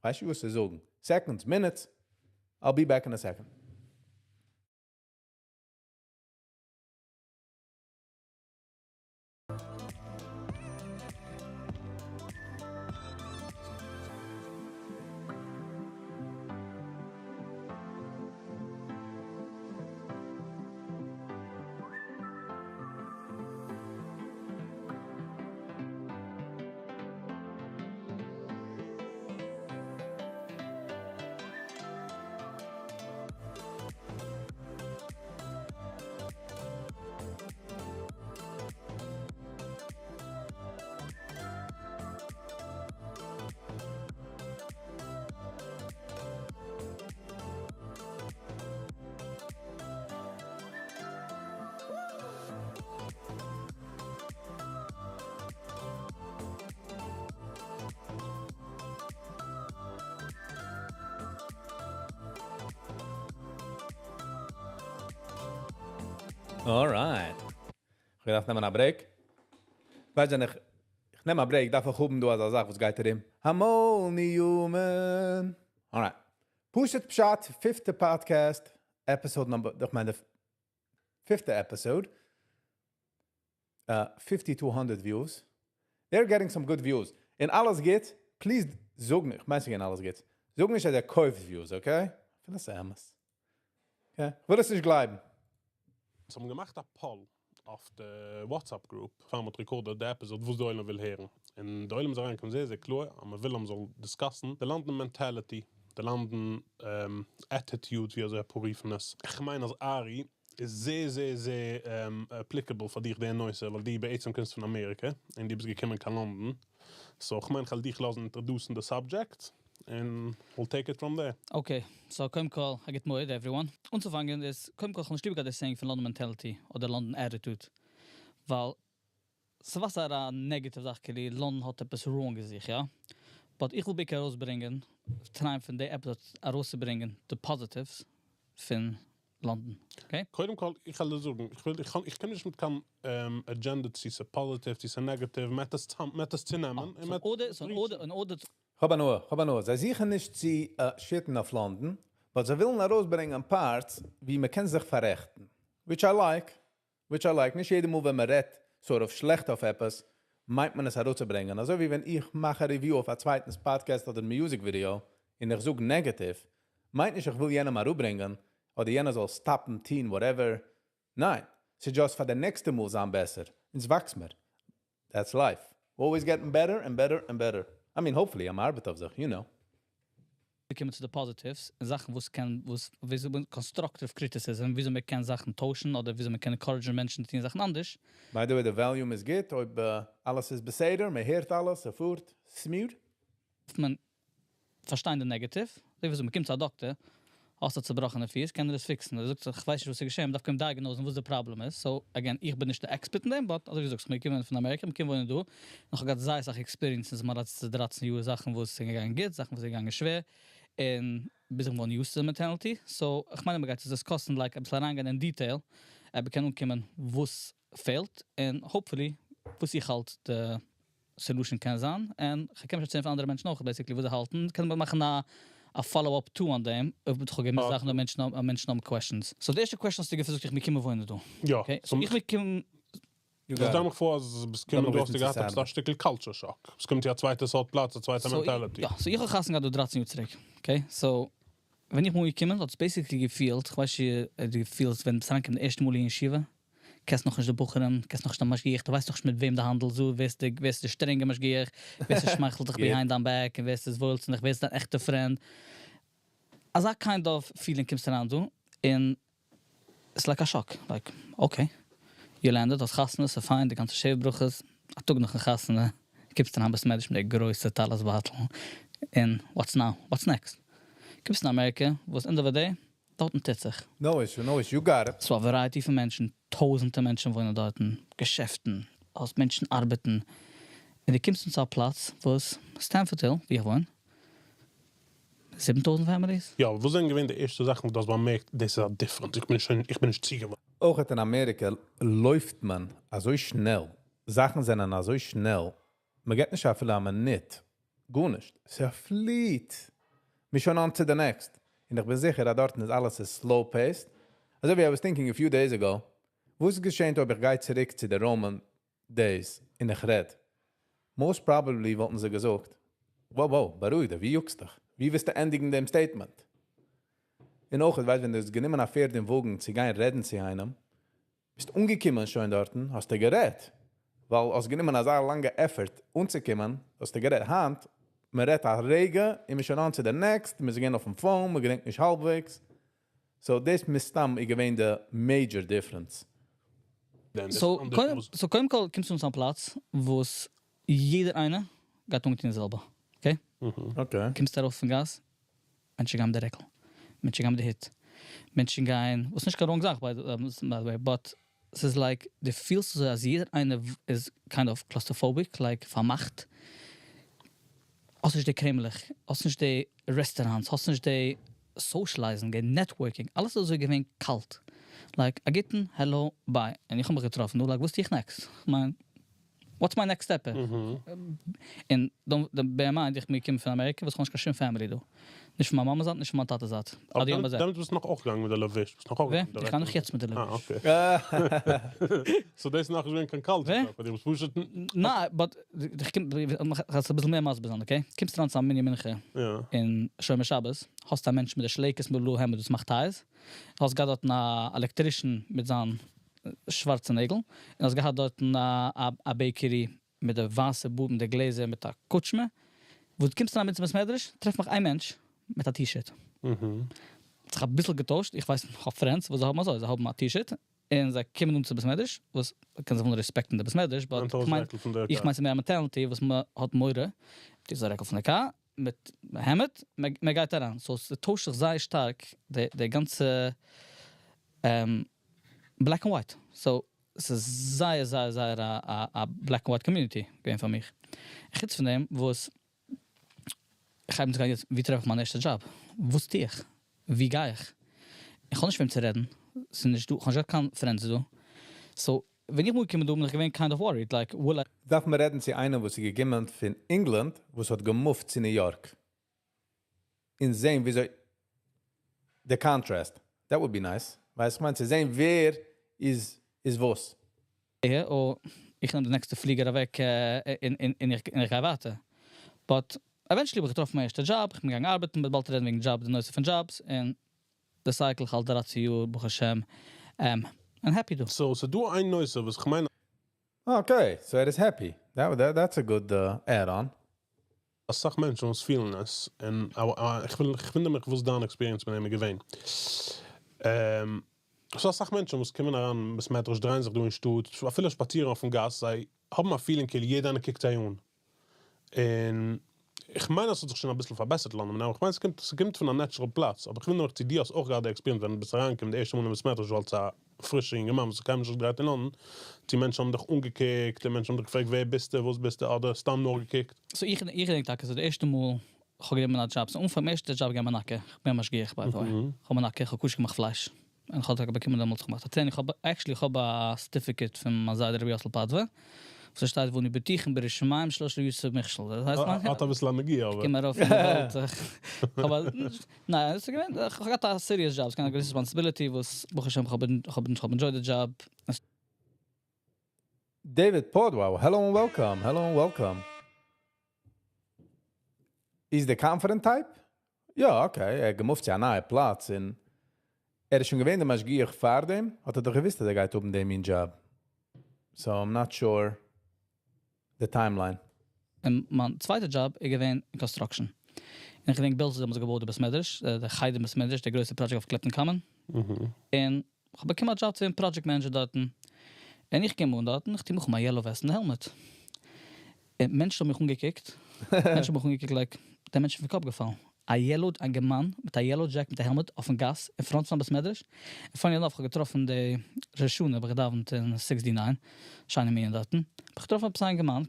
ווייס איך וואס צו זאגן, seconds, minutes. I'll be back in a second. Alright. איך דארף נעמען א break. ווייסט ווען איך נעם א break, דארף איך האבן דא אזא זאך וואס גייט ארום. I'm only human. Alright. פשוט פשט, fifth podcast, episode number, איך מיין, די fifth episode. 5200 views. They're getting some good views. און אלעס גוט, please זאג נישט, איך מיין ס'גייען אלעס גוט. זאג נישט אז ער קויפט views, okay? איך פיnd דאס אמת. Okay? איך וויל עס נישט גלייבן. זיי האבן געמאכט א poll אויף די WhatsApp group, פאר מ'האט recorded די episode, וואס דער עולם וויל הערן. און דער עולם איז אריינגעקומען זייער זייער קלאר, אז מען וויל אז מ'זאל discuss'ן די London mentality, די London attitude, ווי אזוי אפאר רופן עס. איך מיין אז ארי איז זייער זייער זייער applicable פאר דיך דער נושא, ווייל דו בעצם קומסט פון אמעריקע און דו ביסט געקומען קיין לאנדאן. So איך מיין, איך וועל דיך לאזן introduce'ן the subject and we'll take it from there. Okay, so קודם כל, א גוט מועד, everyone. אנצופאנגען איז, קודם כל, איך האב נישט ליב געהאט די saying פון London mentality אדער London attitude. ווייל, ס'איז א negative זאך, כאילו לאנדאן האט עפעס wrong אין זיך, יא? But איך וויל בעיקר ארויסברענגען, try'ען פון די episode ארויסצוברענגען the positives פון לאנדאן. Okay? קודם כל, איך וויל זאגן, איך וויל, איך קען, איך קען נישט מיט קיין agenda צו ס'איז positive, צו ס'איז negative, מ'עט עס מ'עט עס צונעמען. Ah, so אדער, so אדער, און אדער, האב הנאה, האב הנאה. זיי זוכן נישט צו shit'ן אויף לאנדאן, but זיי ווילן ארויסברענגען parts, ווי מען קען זיך פאררעכטן. Which I like. Which I like. נישט יעדע מאל ווען מען רעדט sort of שלעכט אויף עפעס, מיינט מען עס ארויסצוברענגען. אזוי ווי ווען איך מאך א review אויף א צווייטנס podcast אדער music video און איך זאג negative, מיינט נישט איך וויל יענעם אראפברענגען, אדער יענער זאל stop'ן, טון, whatever. ניין, ס'איז just פאר די נעקסטע מאל זיין בעסער. אונז וואקסן מיר. That's life. Always getting better and better and better. I mean, hopefully, I'm ארבעט אויף זיך, you know. מיר קומען צו די positives, און זאכן וואס קען, וואס, ווי אזוי constructive criticism, ווי אזוי מען קען זאכן טוישן, אדער ווי אזוי מען קען encourage'ן מענטשן צו טון זאכן אנדערש. By the way, the volume איז גוט, אויב אלעס איז בסדר, מען הערט אלעס, ס'פארט smooth. מען פארשטיין די negative, אזוי ווי מען קומט צו א דאקטער, האסט א צעבראכענע פיס, קען ער עס fix'ן. ער זאגט, איך ווייס נישט וואס איז געשען, מען דארף קומען diagnose'ן וואס די problem איז. So, again, איך בין נישט דער expert אין דעם, but אזוי ווי דו זאגסט, מיר קומען פון אמעריקע, מיר קומען וואוינען דא. איך האב געהאט זייער אסאך experiences, מיין לעצטע 13 יאר, זאכן וואס זענען געגאנגען גוט, זאכן וואס זענען געגאנגען שווער. און ביז איך געווארן used to the mentality. So, איך מיין, מען גייט עס discuss'ן, like, א ביסל אריינגיין אין detail, אבער קען אנקומען, וואס פעלט, און hopefully, וואס איך האלט, די solution קען זיין. און איך קען שוין פון אנדערע מענטשן אויך, basically, וואס זיי האלטן. קען מען מאכן א follow-up too אן דעם, אויב איך האב געמוזט זאכן, מענטשן האבן questions. So, די ערשטע question האסטו געפרעגט, איך בין געקומען וואוינען דא. יא. Okay, so איך בין געקומען You שטעל got it. מיך פאר, אז ביסט געקומען, דו האסט געהאט א שטיקל culture shock. עס קומט יא א צווייטע סארט פלאץ, א צווייטע So, mentality. יא, so איך האב חתונה געהאט דא 13 יאר צוריק. Okay, so ווען איך בין געקומען, האט עס basically געפילט, איך ווייס נישט, דו פילסט, ווען דו אריינקומען די ערשטע מאל אין ישיבה, קענסט נאך נישט די בחורים, קענסט נאך נישט די משגיח, דו ווייסט נאך נישט מיט וועם דו האנדלסט, so, ווער איז די שטרענגע משגיח, ווער ס'שמייכלט דיך behind דיין back, און ווער איז וואויל צו דיך, ווער איז דיין עכטע friend. אזא kind of feeling קומסטו אריין דא, און it's like a shock, like, okay, you landed, האסט חתונה, ס'איז פיין, די גאנצע שבע ברכות, א טאג נאכן חתונה, קומסטו אין בית מדרש מיט די גרויסע טלית בייטל, און what's now, what's next? קומסט אין אמעריקע, וואס end of the day, דארטן טוט זיך. No issue, no issue, you got it. ס'איז א variety פון מענטשן, טויזנטער מענטשן וואוינען דארטן, געשעפטן, האסט מענטשן ארבעטן. און דו קומסט צו א פלאץ, וואס Stamford Hill, ווי איך וואוין, 7000 families. יא, וואס זענען געווען די ערשטע זאכן, וואס דו האסט באמערקט, דאס איז א difference. איך בין שוין, איך בין נישט צוגעוואוינט. אויך אין אמעריקע לויפט מען אזוי שנעל. זאכן זענען אזוי שנעל. מען געט נישט אפילו א מינוט. גארנישט. ס'פליט. מ'איז שוין on to the next. און איך בין זיכער, אז דארטן איז אלעס איז slow paced. אזוי ווי I was thinking a few days ago, וואס געשעט אויב איך גיי צוריק צו די Roman days און איך רעד? Most probably וואלטן זיי געזאגט, wow, בארואיג דיך, ווי יאגסט דיך? ווי וועסטו ענדיגן דעם statement? און אויך, ווייסט, ווען דו האסט גענומען א פערד און וואגן צו גיין רעדן צו איינעם, ביסט אנגעקומען שוין דארטן, האסטו גערעדט. ווייל האסט גענומען אזא לאנגע effort אנצוקומען, האסטו גערעדט. היינט, מען רעדט א רגע, און מ'איז שוין on to the next, מ'איז געווען אויפן phone, מען געדענקט נישט האלבוועגס. So, דאס מסתם איז געווען די major difference. So, קודם כל קומסטו צו א פלאץ, וואס יעדער איינער גייט אנגעטון די זעלבע. Okay? Okay. קומסט ארויס פון גאס, מענטשן גייען מיט די רעקל, מענטשן גייען מיט די הוט, מענטשן גייען, וואס נישט קיין wrong זאך, by the way, but ס'איז like, דו פילסט אזוי אז יעדער איינער איז kind of claustrophobic, like פארמאכט. האסט נישט די קרעמלעך, האסט נישט די restaurants, האסט נישט די socializing, די networking, אלעס איז אזוי געווען קאלט. Like, א גוטן, hello, bye. און איך האב מיך געטראפן דא, like, וואס טו איך next? איך מיין, what's my next step? און don't bear in mind, איך בין געקומען פון אמעריקע, וואס איך האב נישט קיין שום family דא. נישט פון מיין מאמע'ס זייט, נישט פון מיין טאטע'ס זייט. עד היום הזה. דעמאלטס ביסטו נאך אויך געגאנגען מיט די לבוש? ביסט נאך אויך ווער? געגאנגען מיט די איך גיי נאך יעצט מיט די אה, לבוש. Okay. So דאס איז נאכנישט געווען קיין culture ווער? shock פאר דיר, ביסט פשוט. ניין, but איך קום, איך אביסל מער מסביר זיין, okay? קומסט אריין צו א מנין מנחה אין שומר שבת, האסט א מענטש מיט די שלייקעס מיט בלויע העמד וואס מאכט ties, האסט געהאט דארטן א electrician מיט זיין שווארצע נעגל, און האסט געהאט דארטן א bakery מיט די ווייסע בארד מיט די גלעזער מיט א קוטשמע. וואס קומסט אריין מיט צום בית מדרש, טרעף מיך איין מענטש מיט א T-shirt. האט זיך אביסל געטוישט, איך ווייס איך האב friends וואס זיי האבן אזוי, זיי האבן א T-shirt און זיי קומען אן צום בית מדרש, וואס קען זיך וואלן respect ן די בית מדרש, but איך מיין, איך מיין ס'איז מער א mentality וואס מ'האט מורא, דאס איז א רעקל פון די קאר, מיט העמד, מען גייט אריין, so ס'טוישט זיך זייער שטארק די גאנצע black and white, so ס'איז זייער זייער זייער א black and white community געווען פאר מיך. חוץ פון דעם וואס איך הייב אן צו גיין יעצט, ווי טרעף איך מיין ערשטע דזשאב? וואס טו איך? ווי גיי איך? איך האב נישט וועם צו רעדן, ס'איז נישט דא, איך האב נישט געהאט קיין friends דא. So ווען איך בין אנגעקומען דא בין איך געווען kind of worried, like, will I דארף מען רעדן צו איינעם וואס איז געקומען פון England, וואס האט גע move ט צו New York. און זען וויאזוי the contrast. That would be nice. ווייסט, איך מיין צו זען ווער איז וואס. או איך נעם די next ע פליגער אוועק און איך גיי ווייטער. But eventually האב איך געטראפן מיין ערשטע דזשאב, איך בין געגאנגען ארבעטן, מ'וועט באלד רעדן וועגן דזשאב, די נושא פון jobs, און די cycle, איך האלט 13 יאר, ברוך השם, און happy דא. So, ס'דא איין נושא, וואס איך מיין Okay, so ער איז happy. That's a good add-on. אסאך מענטשן וואס פילן עס, און איך וויל, איך וואונדער מיך וואס דיין experience מיט דעם איז געווען. ס'דא אסאך מענטשן וואס קומען אריין בית מדרש, דרייען זיך דא אין שטאט, אפילו שפאצירן אויפן גאס, זיי האבן א feeling כאילו יעדער איינער קוקט זיי אן. און איך מיין אז ס'האט זיך שוין אביסל פארבעסערט לאנדאן, אבער איך מיין ס'קומט פון א natural פלאץ, אבער איך ווינדער מיך צו דו האסט אויך געהאט די experience ווען דו ביסט אריינגעקומען די ערשטע מאל אין בית מדרש אלס א פרישע יונגערמאן וואס האט קיינמאל נישט געדרייט אין לאנדאן, צו מענטשן האבן דיך אנגעקוקט און מענטשן האבן דיך געפרעגט ווער ביסטו, וואס ביסטו, אדער סתם נאר געקוקט? So איך געדענק טאקע, so די ערשטע מאל איך האב גענומען א דזשאב, so אנפאנג ערשטע דזשאב געווען מנקה, איך בין א משגיח by the way, איך האב מנקה, איך האב כשר געמאכט פלייש, און איך האב טאקע באקומען דעמאלטס געמאכט א training, איך האב actually איך האב א certificate פון מיין זיידע רבי יוסל פאדווא, וואס עס שטייט ואנו בטוחים ביראת שמים שלא יסור מכשול, דאס הייסט מיין האט אביסל א נגיעה אבער. איך קום ארויף אין די וועלט, אבער ניין, עס איז געווען, איך האב געהאט א serious job, עס איז געווען א גרויסע responsibility וואס ברוך השם איך האב enjoyed די דזשאב. David Podwa, hello and welcome, hello and welcome. Is the confident type? יא, okay, ער גע move ט צו א נייע פלאץ און ער איז שוין געווען דער משגיח פאר דעם, האט ער דאך געוואוסט אז ער גייט האבן דעם מין דזשאב. So I'm not sure the timeline. און מיין צווייטע דזשאב איז געווען אין construction. און איך געדענק בעלז האבן זיי געבויט די בית מדרש, די חדר בית מדרש, די גרויסע project אויף Clapton Common. און איך האב באקומען א דזשאב צו ווערן project manager דארטן. און איך קום אן דארטן, איך טו מיך אן מיין yellow vest און helmet. און מענטשן האבן מיך אנגעקוקט, מענטשן האבן מיך אנגעקוקט like, דער מענטש איז פון קאפ געפאלן. א yellow, א אינגערמאן מיט א yellow jacket מיט א helmet אויפן גאס, אין front פון בית מדרש. און funny enough, איך האב געטראפן די ראש השנה, האב איך געדאווענט אין 69, שיינע מנין דארטן. האב איך געטראפן עפעס א אינגערמאן.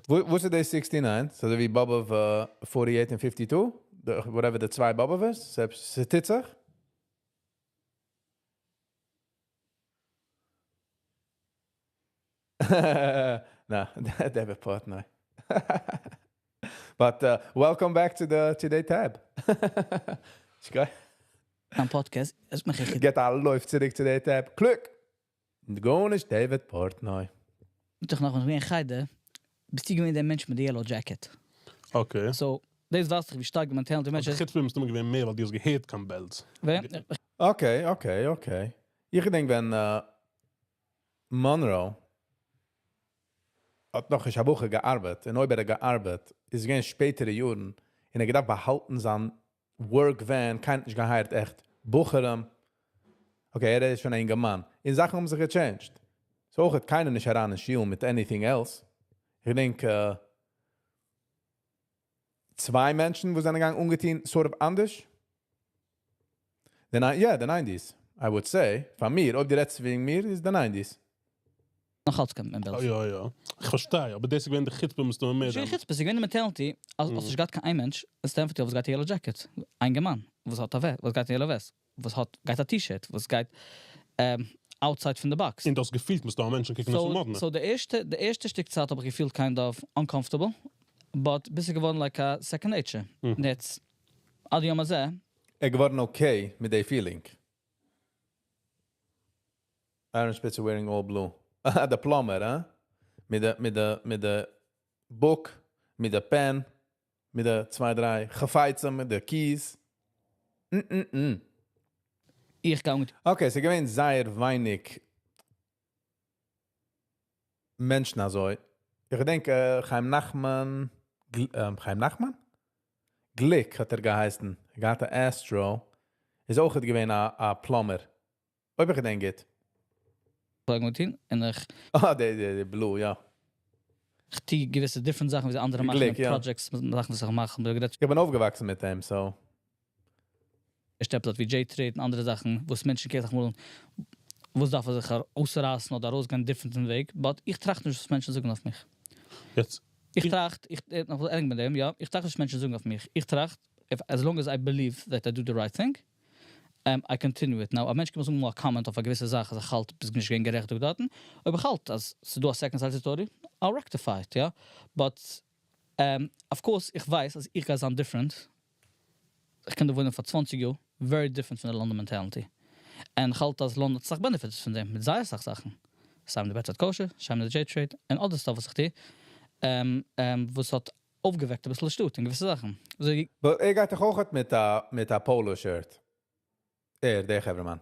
וואס איז די 69? So ווי באבוב 48 און 52? Whatever די צוויי באבוב'ס? ס'טוט זיך? No, David Portnoy. But welcome back to the Today tab. קיין podcast, עס מאך איך געט א לויף צוריק צו די tab. Click. גארנישט David Portnoy. דאך נאך ווען איך חדר, ביסטו געווען דער מענטש מיט די yellow jacket. Okay. So, דאס ווייסט איך ווי שטארק די mentality מענטש איז. חוץ פון מסתמא געווען מער ווייל דו האסט געהערט קיין בעלז. ווער? Okay. איך געדענק ווען Monroe האט נאך נישט א בחור געארבעט, און אויב ער האט געארבעט, איז געווען שפעטערע יארן, און ער האט געדארפט באהאלטן זיין work van, קיינער האט נישט גע hire ט עכט בחורים. Okay, ער איז שוין א אינגערמאן. און זאכן האבן זיך גע change ט. So אויך האט קיינער נישט אריין אין שול מיט anything else. איך געדענק, צוויי מענטשן, וואס זענען געגאנגען אנגעטון, sort of אנדערש. The, yeah, the 90s, I would say. פאר מיר, אויב דו רעדסט וועגן מיר, איז the 90s. נאך אלץ קען מען בעלז. יא, יא. איך פארשטיי, אבער דאס איז געווען די חוצפה מסתמא מער. נישט חוצפה, ס'איז געווען די mentality, אז עס גייט קיין איין מענטש, אין Stamford Hill, וואס גייט yellow jacket. א אינגערמאן, וואס האט א vest, וואס גייט yellow vest, וואס האט, גייט א T-shirt, וואס גייט. Outside פון די box. און דו האסט געפילט מסתמא מענטשן קוקן אויס מאדנע. So די ערשטע שטיק צייט האב איך געפילט kind of uncomfortable, but ביז ס'איז געווארן like a second nature. יעצט, עד היום הזה, ער געווארן okay מיט די feeling. Aaron Spitzer wearing all blue. The plumber, huh? מיט די book, מיט די pen, מיט די צוויי, דריי חפצים, מיט די keys. איך גיי מיט Okay, ס'איז געווען זייער ווייניג מענטשן אזוי. איך געדענק, Chaim Nachman, Chaim Nachman? Glick האט ער געהייסן. ער געהאט א Astro. איז אויך געווען א plumber. אויב איך געדענק גוט. און איך Ah, די blue, יא. איך טו געוויסע different זאכן, ווי די אנדערע מאכן, Glick, יא. projects, זאכן, וואס איך מאך. איך גערעדט איך בין אויפגעוואקסן מיט אים, so. סטעפ ווי J-Trade און אנדערע זאכן, וואס מענטשן קענען זיך מאל, וואס דארף ער זיך אויסרייסן אדער ארויסגיין different אין וועג, but איך טראכט נישט, וואס מענטשן זאגן אויף מיך. יעצט, איך טראכט, איך נאך ענדיגן מיט דעם, יא, איך טראכט נישט, מענטשן זאגן אויף מיך. איך טראכט, if, as long as I believe that I do the right thing, I continue it. Now, א מענטש קען זאגן מאל א comment אויף א געוויסע זאך, אז איך האלט, ביסט נישט געווען גערעכט דורך דארטן. אבער איך האלט, אז ס'איז דא א second side story, I'll rectify it, יא. But, of course, איך ווייס, אז איך גיי זיין different. איך קען דא וואוינען פאר 20 יאר, very different פון די London mentality. און איך האלט, אז London האט אסאך benefits פון דעם, מיט זייער אסאך זאכן. סיי מיט די Better Kosher, סיי מיט די J-Trade, and other stuff וואס איך טו, וואס האט אויפגעוועקט א ביסל שטאט אין געוויסע זאכן. So, But ער גייט דאך אויך מיט א polo shirt. ער, דער חברה-מאן.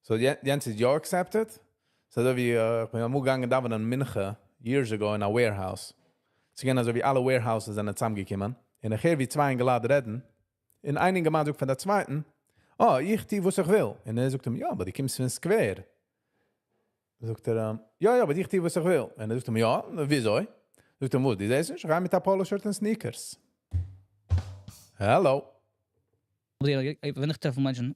So, יענץ איז יא accepted? So, אזוי ווי, איך בין אמאל געגאנגען דאווענען מנחה, years ago in a warehouse. ס'איז געווען אזוי ווי אלע warehouses זענען צוזאמגעקומען. און איך הער ווי צוויי אינגעלייט רעדן. און איין אינגערמאן זאגט פון דער צווייטן, "Oh, איך טו וואס איך וויל." און ער זאגט אים, "יא, אבער דו קומסט פון סקווער." זאגט ער, "יא, אבער איך טו וואס איך וויל." און ער זאגט אים, "יא, וויאזוי?" זאגט ער, "וואס, דו זעסט נישט? איך גיי מיט א polo shirt און sneakers." Hello. ווען איך טרעף מענטשן,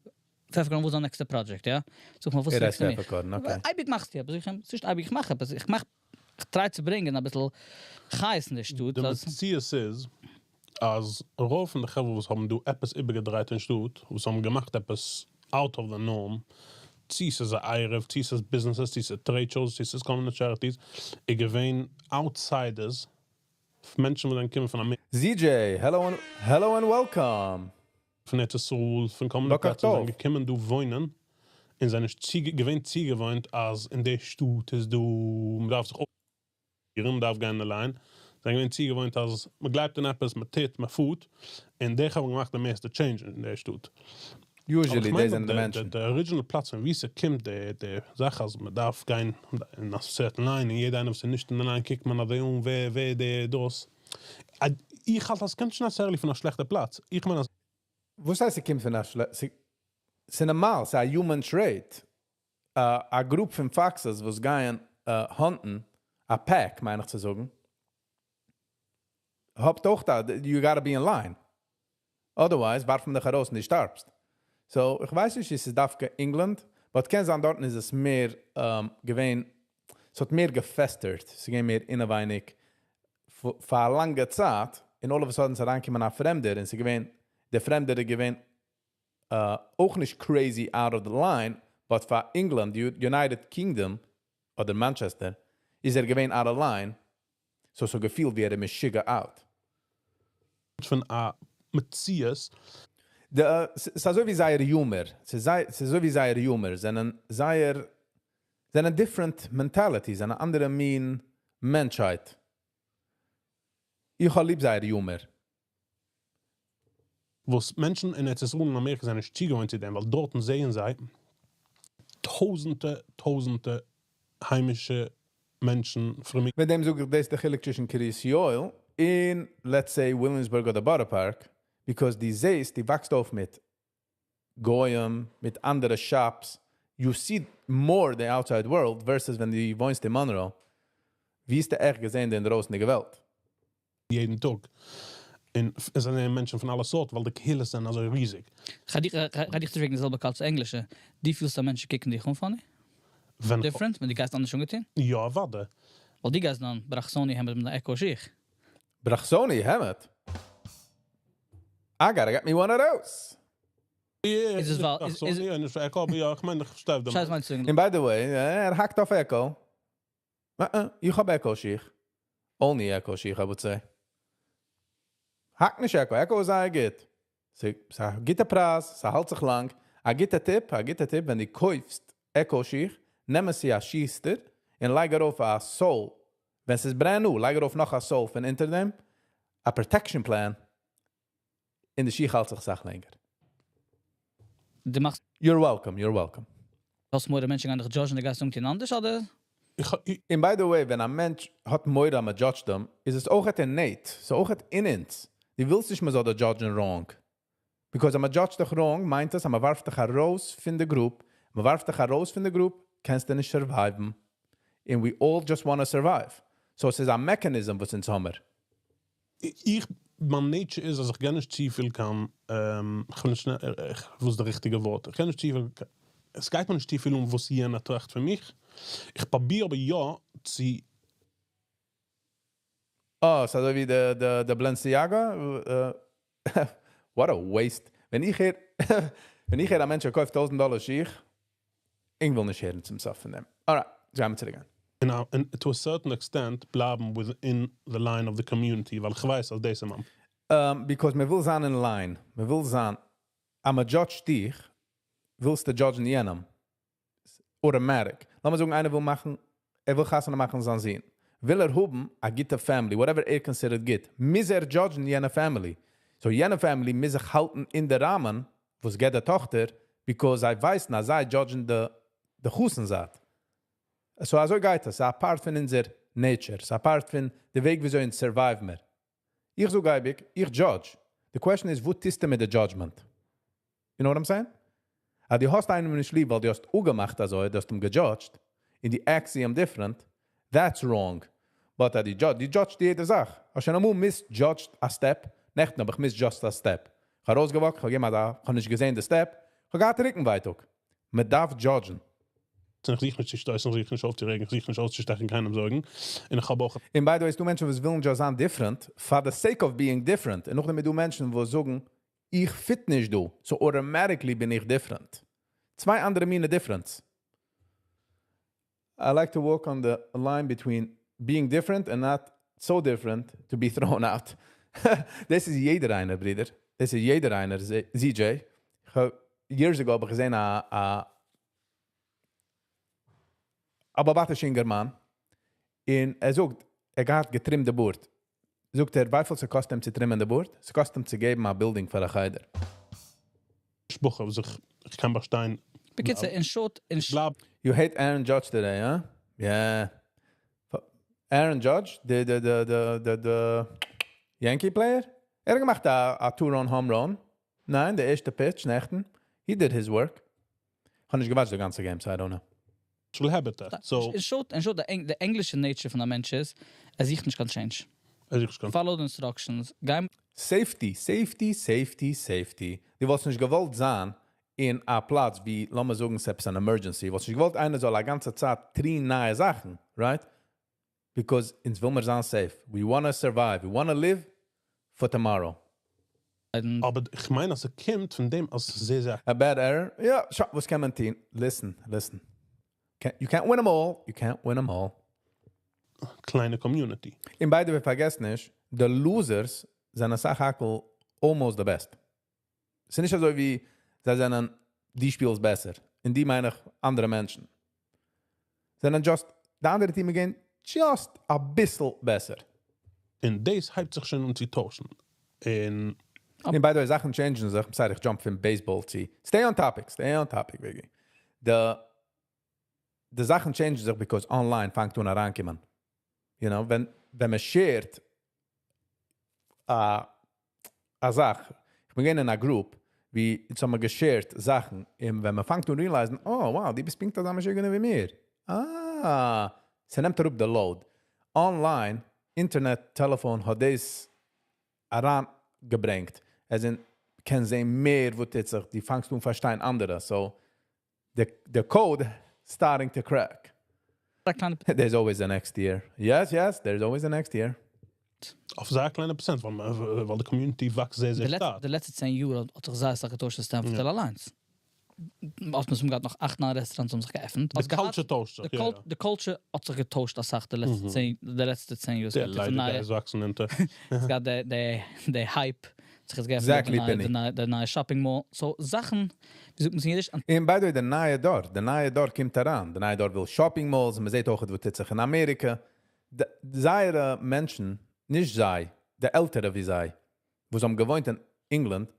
פעפערקארן, וואס איז דיין next project, יא? זאג מאל, וואס ער זאגסט הייסט דו מיר? פעפערקארן, okay. אייביג מאכסטו עפעס. איך, ס'איז נישט אייביג איך מאך עפעס. איך מאך, איך try צו ברענגען א ביסל חיות אין די שטאט. די דאס, מציאות איז, אז רוב פון די חברה, וואס האבן דא עפעס איבערגעדרייט אין שטאט, וואס האבן געמאכט עפעס out of the norm, צי ס'איז א עירוב, צי ס'איז businesses, צי ס'איז trade shows, צי ס'איז community charities, איז געווען outsiders, מענטשן, וואס זענען געקומען פון אמעריקע, ZJ, hello and welcome. פון ארץ ישראל, פון כל מיני בוקר פלעצער, טוב. זענען געקומען דא וואוינען, און זענען נישט געווען צוגעוואוינט, אז אין דער שטאט איז דא, מען דארף זיך אויפפירן, מען דארף גיין אליין. זענען געווען צוגעוואוינט, אז מען גלייבט אין עפעס, מען טוט, מען פארט, און די האבן געמאכט די מערסטע change אין דער שטאט. Usually, איך די זענען די מיין, מענטשן. די original פלאץ פון וואו ס'קומט די זאך, אז מען דארף גיין אין א certain line, און יעדער איינער, וואס איז נישט אין די line, קוקט מען אויף אן, ווער דער דאס. איך האלט, דאס קומט נישט necessarily פון א שלעכטע פלאץ. איך מיין, אז וואס הייסט ס'קומט פון א ס'איז נארמאל, ס'איז א human trait. א group פון foxes וואס גייען hunt'ן, א pack, מיין איך צו זאגן. האט אויך דא, you gotta be in line. Otherwise, ווארפן דיך ארויס און דו שטארבסט. So, איך ווייס נישט, עס איז דווקא England, but קען זיין דארטן איז עס מער געווען, עס האט מער געפעסטערט, עס איז געווען מער אינעווייניג פאר א לאנגע צייט, און all of a sudden איז אריינגעקומען א פרעמדער, און עס איז געווען, דער פרעמדער איז געווען אויך נישט crazy out of the line, but פאר England, the United Kingdom, אדער Manchester, איז ער געווען out of line, so ס'האט געפילט ווי ער איז משוגע out. פון א מציאות, ס'איז אזוי ווי זייער humor. ס'איז אזוי ווי זייער humor. זענען different mentalities, זענען אנדערע מין מענטשהייט. איך האב ליב זייער humor. וואס מענטשן אין ארץ ישראל און אמעריקע זענען נישט צוגעוואוינט צו דעם, ווייל דארטן זעען זיי טויזנטער, טויזנטער היימישע מענטשן, פרומע מיט דעם זאג איך, דאס איז דער חילוק צווישן קרית יואל און, let's say, Williamsburg אדער Borough Park, because דו זעסט, דו וואקסט אויף מיט גויים, מיט אנדערע shops, you see more the outside world versus ווען דו וואוינסט אין Monroe, ווי האסטו עכט געזען די דרויסנדיגע וועלט? יעדן טאג. און עס זענען מענטשן פון אלע סארט, ווייל די קהילות זענען אזוי ריזיג. גייט דיך צוריק די זעלבע קאלט ענגלישע. דו פילסט אז מענטשן קוקן דיך אן funny? ווען Different, ווען דו גייסט אנדערש אנגעטון? יא, ווארט. ווייל דו גייסט דאן Braxoni העמד מיט א Ecko שיך. Braxoni העמד? I gotta get me one of those. איז עס ווייל איז איז יא, נישט Echo, אבער יא, איך מיין, איך פארשטיי דעם. שייס מיינסט And by the way, ער האקט אויף Ecco. Uh-uh, איך האב Ecco שיך. Only Ecco שיך, I would say. האק נישט Ecco. Ecco איז זייער גוט. ס'איז א גוטע פרייז, ס'האלט זיך לאנג. א גוטע tip, א גוטע tip, ווען דו קויפסט Ecco שיך, נעם עס צו א שוסטער און לייג ארויף א sole. ווען ס'איז brand new, לייג ארויף נאך א sole פון אונטער דעם. א protection plan. און די שיך האלט זיך אסאך לענגער. דו מאכסט You're welcome, you're welcome. האסט מורא מענטשן גייען דיך judge ן, דו גייסט אנטון אנדערש, אדער? איך, איך, And by the way, ווען א מענטש האט מורא אז מען judge ט אים, איז עס אויך innate. ס'איז אויך אין אונז. דו ווילסט נישט מען זאל דיך judge ן wrong. Because אז מען judge ט דיך wrong, מיינט עס, אז מען ווארפט דיך ארויס פון די group. מען ווארפט דיך ארויס פון די group, קענסטו נישט survive ן. And we all just want to survive. So עס איז א mechanism, וואס אונז האמיר. איך, מיין nature איז, אז איך גיי נישט צופיל קיין, איך וויל נישט, איך, וואס איז די ריכטיגע ווארט? איך גיי נישט צופיל, עס גייט מיר נישט צופיל אום, וואס יענער טראכט פון מיך. איך פרוביר אבער יא, צו Oh, so אזוי ווי די Balenciaga? What a waste. ווען איך הער א מענטש קויפט 1000 דאלאר שיך, איך וויל נישט הערן צום סוף פון דעם. Alright, גייען מיר צוריק. And to a certain extent בלייבן within the line of the community, ווייל איך ווייס, אז דאס איז מען. Because מען וויל זיין in line. מען וויל זיין, אז מען judge דיך, ווילסטו judge ן יענעם. Automatic. לאמיר זאגן, איינער וויל מאכן, ער וויל חתונה מאכן זיין זון. וויל ער האבן א גוטע family, whatever ער considered גוט, מוז ער judge ן יענע family. So יענע family מוז זיך האלטן אין די ראמען, וואס גייט די טאכטער, because זיי ווייסן, אז זיי judge ן די חתן זייט. So אזוי גייט עס. ס'איז א part פון אונזער nature. ס'איז א part פון די וועג, וויאזוי אונז survive מיר. איך זאג אייביג, איך judge. The question is, וואס טוסטו מיט די judgment? You know what I'm saying? אז דו האסט איינעם נישט ליב, ווייל דו האסט אפגעמאכט אזוי, דו האסט אים גע judge ט, און דו act סט אים different, that's wrong. But אז דו judge ט יעדע זאך. האסט שוין אמאל misjudged א step? נעכטן האב איך misjudged א step. איך האב ארויסגע walk ט, איך האב געמאכט דא, איך האב נישט געזען די step. איך האב געהאט רוקנווייטאג. מען דארף judge ן. איך זוך נישט צו שטויסן, איך זוך נישט אויפצורעגן, איך זוך נישט אויסצושטעכן קיינעמ'ס אויגן. און איך האב אויך And by the way, ס'דא מענטשן, וואס ווילן just זיין different, for the sake of being different. און נאכדעם איז דא מענטשן, וואס זאגן, איך fit נישט דא. So automatically בין איך different. צוויי אנדערע מיני difference. I like to walk on the line between being different and not so different to be thrown out. דאס איז יעדער איינער, ברודער. דאס איז יעדער איינער, ZJ. איך האב, years ago האב איך געזען א באלעבאטישער אינגערמאן. און ער זאגט, ער האט גע trim ט די בארד. זאגט ער, וויפיל ס'קאסט אים צו trim ען די בארד? ס'קאסט אים צו געבן א building פאר א חדר. משפחה, וואס איך קען באשטיין. בקיצור, in short, in בלייב You hate Aaron Judge today, huh? Yeah. Aaron Judge, the Yankee player? ער האט געמאכט א two-run home run. ניין, דער ערשטע pitch, נעכטן. He did his work. איך האב נישט גע watch ט די גאנצע game, so I don't know. natural habitat. So, In short, די ענגלישע nature פון א מענטש איז, ער זוכט נישט קיין change. ער זוכט קיין Follow the instructions. גיי Safety, safety, safety, safety. דו וואלסט נישט געוואלט זיין אין א פלאץ ווי, לאמיר זאגן, ס'איז אן emergency. וואלסט נישט געוואלט, איינער זאל א גאנצע צייט try ן נייע זאכן, right? Because אונז וויל מיר זיין safe. We want to survive. We want to live for tomorrow. אבער איך מיין, אז עס קומט פון דעם, אז עס איז זייער, זייער A bad error? Yeah, sure. וואס קען מען טון? Listen, listen. Can't, you can't win them all. You can't win them all. קליינע community. And by the way, פארגעס נישט, the losers זענען סך הכל almost the best. עס איז נישט אזוי ווי, זיי זענען, די שפילסט בעסער. און די מיין איך אנדערע מענטשן. זענען just, די אנדערע team גייען just א ביסל בעסער. און דאס הייבט זיך שוין אן צו טוישן. און And by the way, זאכן change ן זיך. Sorry, איך jump פון baseball צו. Stay on topic, stay on topic, Biggie. די זאכן change ן זיך because online פאנגט אן אריינקומען. ווען מען share ט א זאך, איך בין געווען אין א group, ווי אונז האבן גע share ט זאכן, און ווען מען פאנגט אן realize ן, oh, wow, דו ביסט פונקט אזא משוגענער ווי מיר. Ah, ס'נעמט אראפ די load. Online, internet, טעלעפאן האט דאס אריינגעברענגט. As in, קען זען מער, וואס טוט זיך, דו פאנגסט אן פארשטיין אנדערע. So, the code starting to crack. א קליינע There's always a next year. Yes, there's always a next year. אויף זייער קליינע פראצענט, ווייל די community וואקסט זייער זייער שטארק. די לעצטע 10 יאר האט זיך זייער אסאך געטוישט אין Stamford Hill אליינס. האט מען געהאט נאך אכט ניין restaurants האבן זיך געעפנט. די culture טוישט זיך, יא. די culture האט זיך געטוישט אסאך די לעצטע 10 יאר. די ליידיגע גייען וואקסן אונטער. עס גייט די hype, זיך עס געעפנט די נייע shopping mall. So זאכן, ווי זאגט מען עס אין אידיש? און by the way, די נייע דור, די נייע דור קומט אריין. די נייע דור וויל shopping malls, מען זעט אויך, וואס טוט זיך אין אמעריקע. זייערע מענטשן, נישט זיי, די עלטערע ווי זיי, וואס האבן געוואוינט אין England,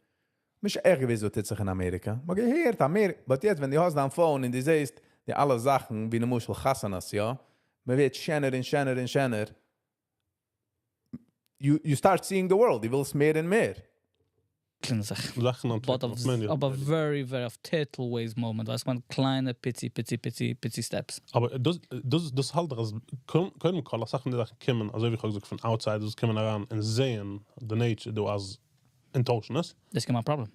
נישט עכט געוואוסט, וואס טוט זיך אין אמעריקע. מען געהערט אמעריקע, but יעצט, ווען דו האסט דיין phone און דו זעסט די אלע זאכן, ווי למשל חתונות, יא, מען ווערט שענער און שענער און שענער. You start seeing the world, דו ווילסט מער און מער. קליינע זאך. זאכן But אבער very, very אויף turtle ways moment, ווייסט מען, קליינע פיצי, פיצי, פיצי, פיצי steps. אבער דאס האלט איך אז קודם כל, אסאך פון די זאכן קומען, אזוי ווי איך האב געזאגט, פון outsiders וואס קומען אריין און זעען the nature דא אז אנטוישן עס. דאס איז מיין פראבלעם.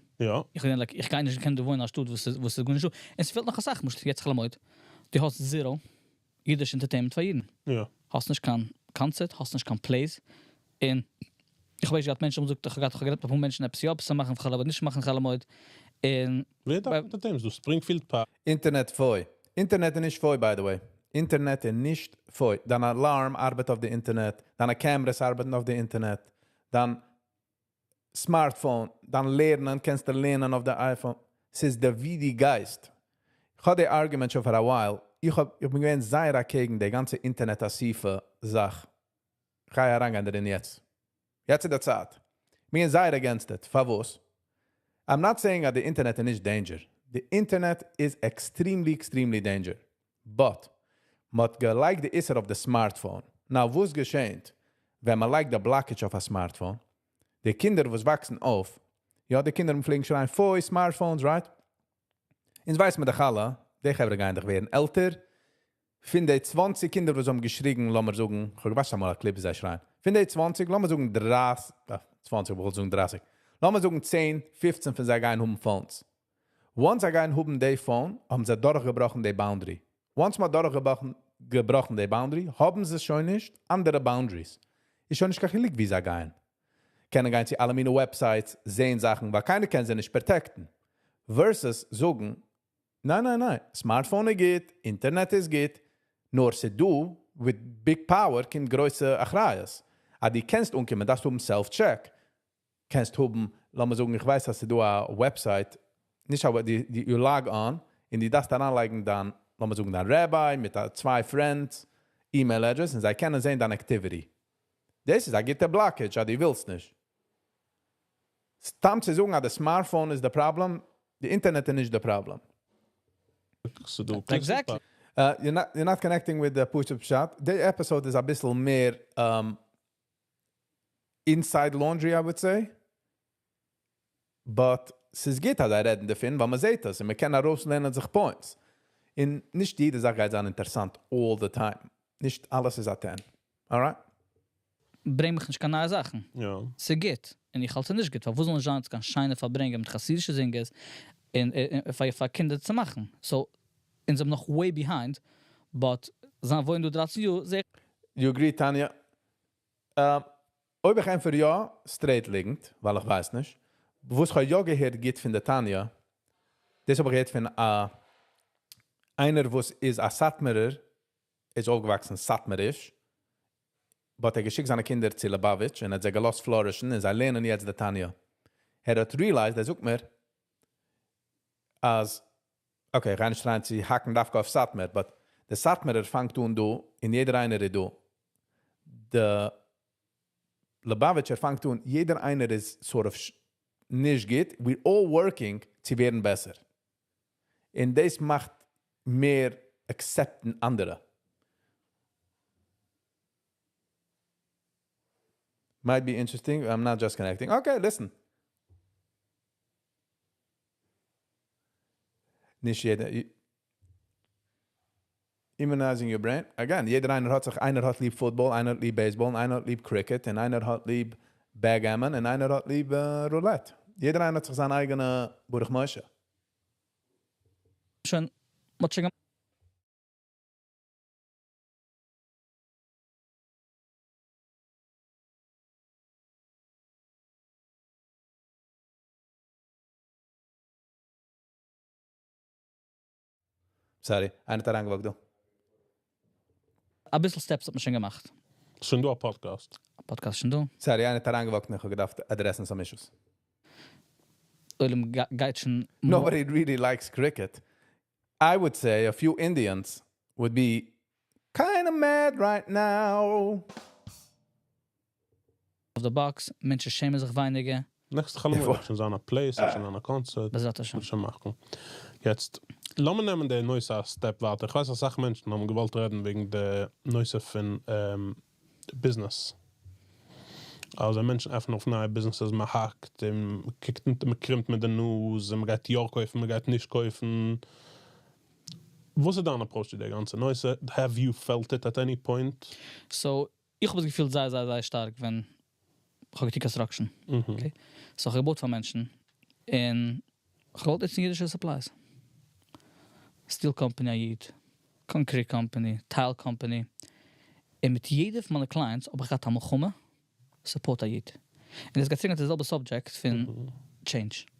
איך בין like, איך גיי נישט קענען דא וואוינען אין א שטאט וואס איז גארנישט דא. עס פעלט נאך אסאך, מוז יעצט חול המועד. דו האסט zero אידיש entertainment פאר אידן. האסט נישט קיין concert, האסט נישט קיין plays. און איך ווייס געהאט מענטשן האבן געזאגט, איך האב גערעדט מיט מענטשן עפעס יא עפעס צו מאכן פאר חול המועד, נישט מאכן חול המועד. און ווער דארף entertainment? דו Springfield Park. אינטערנעט פוי. אינטערנעט איז נישט פוי, by the way. אינטערנעט איז נישט פוי. דיין alarm ארבעט אויף די אינטערנעט, דיינע cameras ארבעטן אויף די אינטערנעט, דיין smartphone, דיין לערנען, קענסטו לערנען אויף די iPhone. ס'איז די ווי דו גייסט. איך האב די argument שוין for a while. איך בין געווען זייער אקעגן די גאנצע אינטערנעט אסיפה זאך. איך גיי אריינגיין דערין יעצט. יעצט איז די צייט. בין זייער against it. פארוואס? I'm not saying that the internet איז נישט danger. The internet is extremely, extremely danger. But, מ'האט געלייגט די איסור אויף די smartphone. Now, וואס געשעט, ווען מען לייגט די blockage אויף א smartphone, די קינדער וואס וואקסן אויף, יא, די קינדער פלעגן שרייען, פוי, smartphones, right? אונז ווייסט מען דאך אלע, די חברה גייען דאך ווערן עלטער. פון די 20 קינדער וואס האבן געשריגן, לאמיר זאגן, איך האב געוואטשט אמאל א clip ווי זיי שרייען. פון די 20, לאמיר זאגן 30, 20, איך וויל זאגן 30. לאמיר זאגן 10, 15 פון זיי גייען האבן phones. Once זיי גייען האבן די phone, האבן זיי דורכגעבראכן די boundary. Once מ'האט דורכגעבראכן געבראכן די boundary, האבן זיי שוין נישט אנדערע boundaries. איז שוין נישט קיין חילוק ווי זיי גייען. קענען גיין צו אלע מיני websites, זען זאכן, ווייל קיינער קען זיי נישט protect ן. Versus זאגן, ניין, ניין, ניין, smartphone איז גוט, אינטערנעט איז גוט, נאר ס'דא, with big power קומט גרויסע אחריות. אז דו קענסט אנקומען, דארפסטו האבן self-check. קענסט האבן, לאמיר זאגן, איך ווייס, אז ס'דא א website, נישט אבער די, you log on, און דו דארפסט אריינלייגן דיין, לאמיר זאגן, דיין rabbi מיט א צוויי friends, email address, און זיי קענען זען דיין activity. דאס איז א גוטע blockage, אז דו ווילסט נישט. סתם צו זאגן, אז די smartphone איז די problem, די אינטערנעט איז נישט די problem. So דו Exactly. You're not connecting with the פשוט פשט. The episode איז א ביסל מער inside laundry, I would say. But ס'איז גוט, אז זיי רעדן דערפון, ווייל מען זעט עס און מען קען ארויסלערנען זיך points. און נישט יעדע זאך גייט זיין אינטערעסאנט all the time. נישט אלעס איז א 10. Alright? ברענג מיך נישט קיין נייע זאכן. ס'גוט. און איך האלט עס נישט גוט. פארוואס זאל נישט זיין קיין שיינע פארברענגען מיט חסידישע singers און פאר קינדער צו מאכן? So, אונז זענען נאך way behind, but זיין וואוינען דא 13 יאר, זע You agree, Tanya? אויב איך ענטפער יא, straight ליגנט, ווייל איך ווייס נישט. וואס איך האב יא געהערט גוט פון דער Tanya, דאס האב איך געהערט פון איינער, וואס איז א סאטמארער, איז אויפגעוואקסן סאטמאריש, but ער האט געשיקט זיינע קינדער צו Lubavitch און האט זיי געלאזט flourish ן און זיי לערנען יעצט די תניא. ער האט realized, ער זאגט מיר, אז, okay, איך גיי נישט אריין צו האקן דווקא אויף סאטמאר, but דער סאטמארער פאנגט אן דא, און יעדער איינער איז דא. דער Lubavitcher פאנגט אן, יעדער איינער איז sort of נישט גוט, we're all working צו ווערן בעסער. און דאס מאכט מער accept ן אנדערע. Might be interesting, I'm not just connecting. Okay, listen. נישט יעדער. Immunizing your brain. Again, יעדער איינער האט זיך, איינער האט ליב football, איינער האט ליב baseball, איינער האט ליב cricket, און איינער האט ליב backgammon, און איינער האט ליב roulette. יעדער איינער האט זיך זיין אייגענע ברך משה. שוין, מ'האט שוין Sorry, איינער האט אריינגעוואקט דא. אביסל steps האט מען שוין געמאכט. שוין דא א podcast. א podcast שוין דא. Sorry, איינער האט אריינגעוואקט און איך האב געדארפט address ן some issues. עולם גייט שוין. Nobody really likes cricket. I would say a few Indians would be kind of mad right now. Of the box, מענטשן שעמען זיך ווייניגער. Next חול המועד שוין זיין א place, שוין זיין א concert. בעזרת השם. שוין מאכן. יעצט, לאמיר נעמען די נושא א step ווייטער. איך ווייס, אסאך מענטשן האבן געוואלט רעדן וועגן די נושא פון business. אלזא, מענטשן עפענען אויף נייע businesses, מען האקט, מען קוקט, מען קרימט מיט די נאז, מען גייט יא קויפן, מען גייט נישט קויפן. וואס איז דיין approach צו די גאנצע נושא? Have you felt it at any point? So, איך האב עס געפילט זייער, זייער, זייער שטארק, ווען איך האב געטון construction. Okay. So, איך האב געבויט פאר מענטשן. און איך האב געוואלט נוצן אידישע supplies. Steel company א איד, concrete company, tile company. און מיט יעדער פון מיינע clients האב איך געהאט א מלחמה, support א איד. און דאס גייט צוריק צו די זעלבע subject פון change.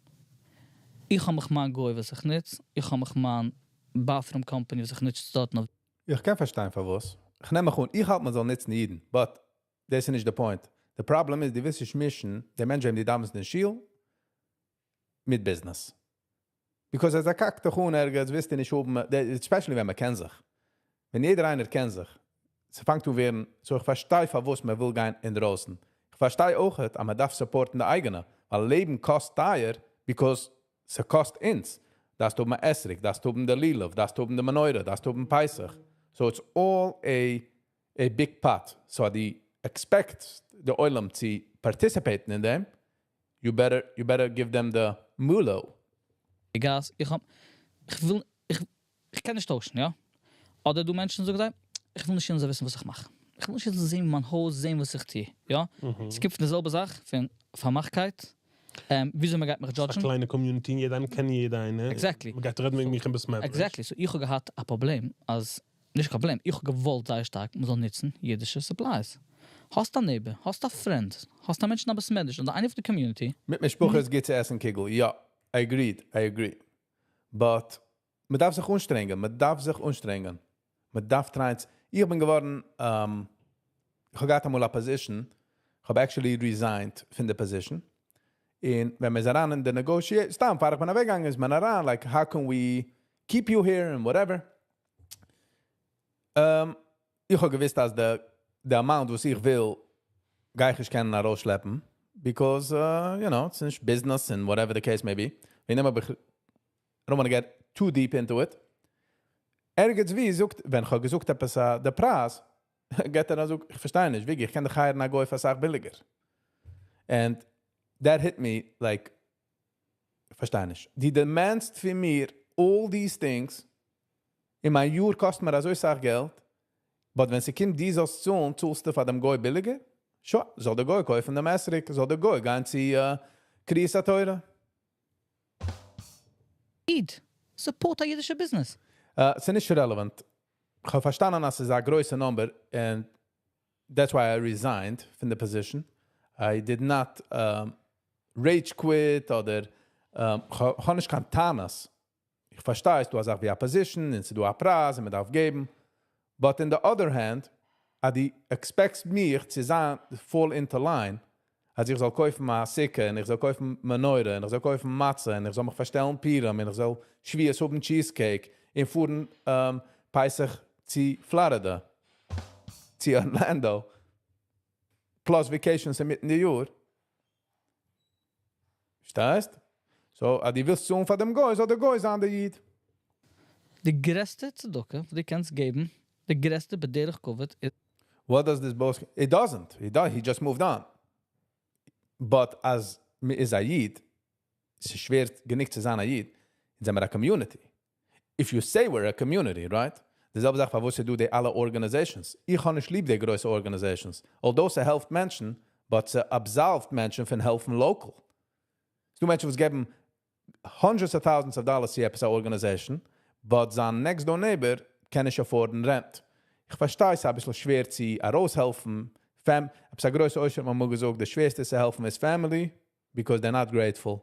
איך האב מיך מיין גוי וואס איך נוץ, איך האב מיך מיין bathroom company וואס איך נוץ דארט נאך. איך קען פארשטיין פארוואס. איך נעם מיך אן, איך האלט מען זאל נוצן אידן, but דאס איז נישט די point. The problem איז, דו ווילסט נישט מישן, די מענטשן, די דאווענסט אין שול, מיט business. Because אז ער קאקט דיך אן ערגעץ, ווילסטו נישט האבן, especially ווען מען קען זיך. ווען יעדער איינער קען זיך, ס'פאנגט אן ווערן, so איך פארשטיי פארוואס מען וויל גיין אין דרויסן. איך פארשטיי אויך, אז מען דארף support ן די אייגענע, ווייל לעבן קאסט טייער, because ס'קאסט אונז. דארפסט האבן אתרוג, דארפסט האבן די לולב, דארפסט האבן די מנורה, דארפסט האבן פסח. So it's all a big pot. So דו expect די עולם צו participate אין דעם, you better give them the moolah. גאז, איך האב, איך וויל, איך קען נישט טוישן, יא? אדער דו מענטשן זאגן זיי, איך וויל נישט יענער זאל וויסן וואס איך מאך. איך וויל נישט יענער זאל זען מיין הויז, זען וואס איך טו, יא? עס קומט פון די זעלבע זאך, פון פארמאכטקייט, וויאזוי מען גייט מיך א judge ן. קליינע community, יעדער קען יעדער איינער. Exactly. מען גייט רעדן וועגן מיך אין בית מדרש. Exactly. So איך האב געהאט א פראבלעם, אז נישט קיין פראבלעם, איך האב געוואלט זייער שטארק, מען זאל נוצן אידישע supplies. האסט א neighbor, האסט א friend, האסט א מענטש אין בית מדרש, אדער איינער פון די community. מיט משפחה איז גוט צו עסן קוגל. יא, I agreed, I agree. But מען דארף זיך אנשטרענגען, מען דארף זיך אנשטרענגען. מען דארף try ען. איך בין געווארן, איך האב געהאט אמאל א position, איך האב actually resigned פון די position. און ווען מיר זענען אין די negotiate, סתם, פאר איך בין אוועקגעגאנגען, איז מען אריין, like, how can we keep you here and whatever. איך האב געוואוסט, אז די amount וואס איך וויל, גיי איך נישט קענען ארויסשלעפן, because, it's נישט business and whatever the case may be. מיר נעמען, I don't want to get too deep into it. ערגעץ ווי זאגט, ווען איך האב געזאגט עפעס די פרייז, גייט ער און זאגט, איך פארשטיי נישט, ווי, איך קען דיך hire ן א גוי פאר אסאך ביליגער. And that hit me like, איך פארשטיי נישט. דו demand סט פון מיר all these things, אין מיין יאר קאסט מיר אזוי אסאך געלט, but ווען ס'קומט דו זאלסט צאלן, צאלסטו פאר דעם גוי ביליגער? שוין, זאל דער גוי קויפן דעם אתרוג, זאל דער גוי גיין צו קריאת התורה. איד, support א אידישע business. ס'איז נישט relevant. איך האב פארשטאנען, אז ס'איז א גרויסע number, and that's why I resigned from the position. I did not rage quit אדער איך האב נישט קיין טענות. איך פארשטיי, ס'איז דא א זאך ווי א position, און ס'איז דא א פרייז, און מען דארף געבן. But in the other hand, אז דו expect מיך צו זיין fall into line, אז איך זאל קויפן א סוכה, און איך זאל קויפן מנורה, און איך זאל קויפן מצה, און איך זאל מיך פארשטעלן פורים, און איך זאל שבועות האבן cheesecake, און פארן פסח צו Florida, צו Orlando, plus vacations אינמיטן די יאר. פארשטייסט? So, אז דו ווילסט צאלן פאר דעם גוי, זאל דער גוי זיין דער איד. די גרעסטע צדקה, וואס דו קענסט געבן, די גרעסטע בדרך כבוד איז What does this boast? It doesn't. He does. He just moved on. But אז מ'איז א איד, ס'איז שווער גענוג צו זיין א איד, זענען מיר א community. If you say we're a community, right? די זעלבע זאך פארוואס ס'דא די אלע organizations. איך האב נישט ליב די גרויסע organizations. Although ס'העלפט מענטשן, but ס'absolved מענטשן פון העלפן local. ס'דא מענטשן וואס געבן hundreds of thousands of dollars צו עפעס א organization, but זיין next door neighbor קען נישט afford ן rent. איך פארשטיי, ס'איז א ביסל שווער צו ארויסהעלפן. עפעס א גרויסע עושר האט מיר אמאל געזאגט, די שווערסטע צו העלפן איז family, because they're not grateful.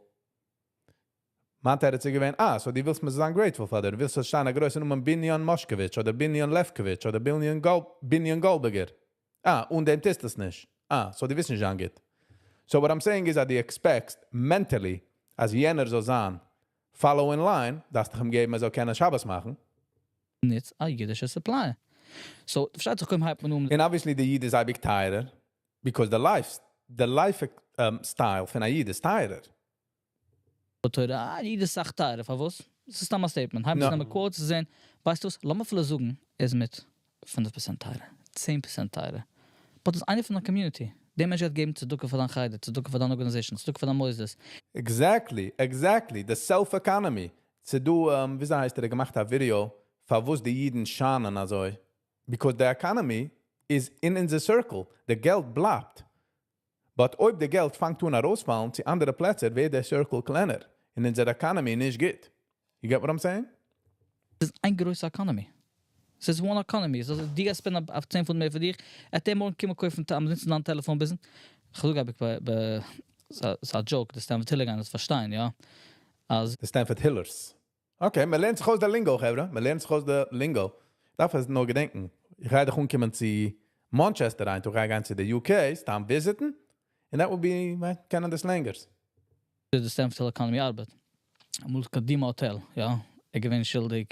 מיין תירוץ איז געווען, אה, so דו ווילסט מיר זיין grateful פאר דיר, ווילסט זאל שטיין א גרויסע נאמען ביניאן מאשקאוויטש אדער ביניאן לעפקאוויטש אדער ביניאן גאלד, ביניאן גאלדבערגער. אה, אן דעם טוסט עס נישט. אה, so דו ווילסט נישט זיין גוט. So what I'm saying is that דו expectסט mentally, אז יענער זאל זיין follow in line, דארפסט אים געבן, ער זאל קענען שבת מאכן. ניץ א אידישע supplier. So, פארשטייט זיך, קודם הייבט מען אן. And obviously די איד איז אייביג טייערער, because the life style פון א איד איז טייערער. תורה, אה, איד איז אסאך טייערער, פארוואס? דאס איז סתם א statement. הייבט No. מען אן quotes צו זען, ווייסט דו וואס, לאמיר אפילו זאגן, איז מיט 5% טייערער, 10% טייערער. But דאס איז איינער פון דער community. דער מענטש האט געגעבן צדקה פאר דיין חדר, צדקה פאר דיין organization, צדקה פאר דיין מוסדות. Exactly. The self-economy. צו דו, ווי הייסט ער, האט געמאכט א ווידעא, פאר וואס די אידן שיינען אזוי. Because the economy is in the circle. די געלט בלייבט. But אויב די געלט פאנגט אן ארויספאלן צו אנדערע פלעצער, ווערט דער circle קלענער. און אונזער economy נישט גוט. You get what I'm saying? עס איז איין גרויסע economy. עס איז one economy. So, דו גייסט spend אויף 10 פונט מער פאר דיר. עט דעם מארגן קומען קויפן, און ניצן דיין טעלעפאן ביזן. איך זאג, האב איך ביי ס'איז א joke, די Stamford Hiller גייען דאס פארשטיין, יא. אז די Stamford Hillers. Okay, מען לערנט זיך אויס די lingo, חברה. מען לערנט זיך אויס די lingo. דארף עס נאר געדענקען. איך גיי דאך אנקומען צו Manchester אריין, איך גיי גיין צו די UK, סתם visitן. And that will be, מען קענען די slangers. די Stamford Hill economy ארבעט. אמאל קדימה האטעל, יא. ער געווען שולדיג,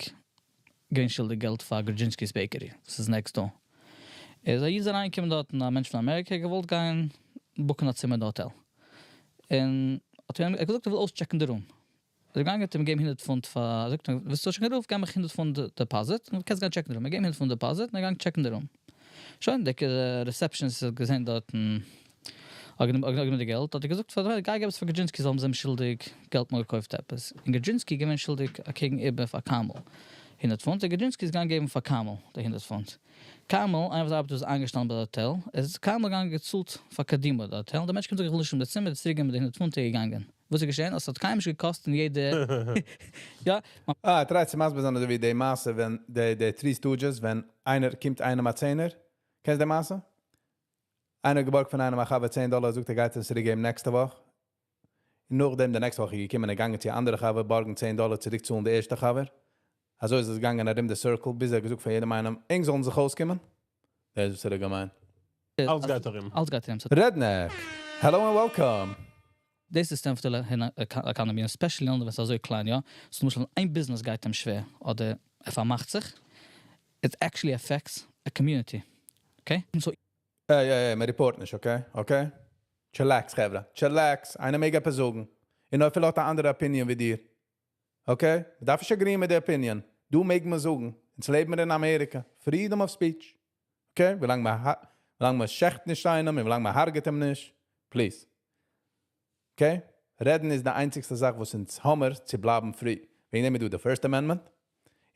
געווען שולדיג געלט פאר Grodzinski's Bakery. דאס איז next door. ער איז א איד אריינגעקומען דארט, א מענטש פון אמעריקע, געוואלט גיין bookן א צימער אין האטעל. און האט ער געזאגט, ער וויל אויסטשעקן די room. ער איז געגאנגען, האט אים געגעבן 100 פונט פאר, ער זאגט, ווילסט אויסטשעקן די room? געב מיר 100 פונט deposit, און דו קענסט גיין טשעקן די room. ער געבט 100 פונט deposit, און ער גייט טשעקן די room. שוין, דער receptionist האט געזען דארט, האט גענומען די געלט, האט ער געזאגט, פאר, גיי געב עס פאר Grodzinski, זאלן זיי אים שולדיג געלט מאל געקויפט עפעס. און Grodzinski געווען שולדיג אקעגן איבער פאר Camel. 100 פונט, דער Grodzinski איז געגאנגען געבן פאר Camel, די 100 פונט. Camel, איינער וואס ארבעט איז איינגעשטאנען ביי דער האטעל, עס איז Camel געגאנגען געצאלט פאר קדימה, דער האטעל. דער מענטש קומט זאגן, איך וויל נישט אין די צימער, איז צוריק מיט די 100 פונט געגאנגען. וואס איז געשען? עס האט קיינעם נישט געקאסט אין יעדע, יא, אה, try צו מסביר זיין אזוי ווי די מעשה, ווען די Three Stooges, ווען איינער קומט איינעם א צענער. קענסט די מעשה? איינער געבארגט פון איינעם א חבר 10 דאלאר, זאגט ער גייט עס צוריקגעבן נעקסטע וואך. און נאכדעם די נעקסטע וואך איז געקומען, ער געגאנגען צו אנדערע חבר, בארגן 10 דאלאר צוריקצאלן די ערשטע חבר. אזוי איז עס געגאנגען ארום די circle, ביז ער געזאגט פאר יעדעם איינעם, ענק זאלן זיך אויסקומען. דאס איז וואס ער האט געמיינט. אלעס גייט ארום. אלעס גייט ארום. So, Redneck. Hello and welcome. דאס איז Stamford economy, especially ווען עס איז אזוי קליין, יא. So, למשל, איין business גייט אים שווער, אדער ער פארמאכט זיך, it actually affects a community. Okay? So, Hey, hey, hey, מען report נישט, okay? Okay? Chillax, חברה. Chillax. איינער מעג עפעס זאגן. און אויב האט אן אנדערע opinion ווי דיר. Okay? מען דארף נישט agree מיט די opinion. דו מעג מען זאגן. אונז לעבן מיר אין אמעריקע. Freedom of speech. Okay? ווי לאנג מען, ווי לאנג מען שעכט נישט איינעם, ווי לאנג מען הרג'עט אים נישט. Please. Okay? רעדן איז די איינציגסטע זאך, וואס אונז האמיר צו בלייבן free. וועגן דעם דא the First Amendment.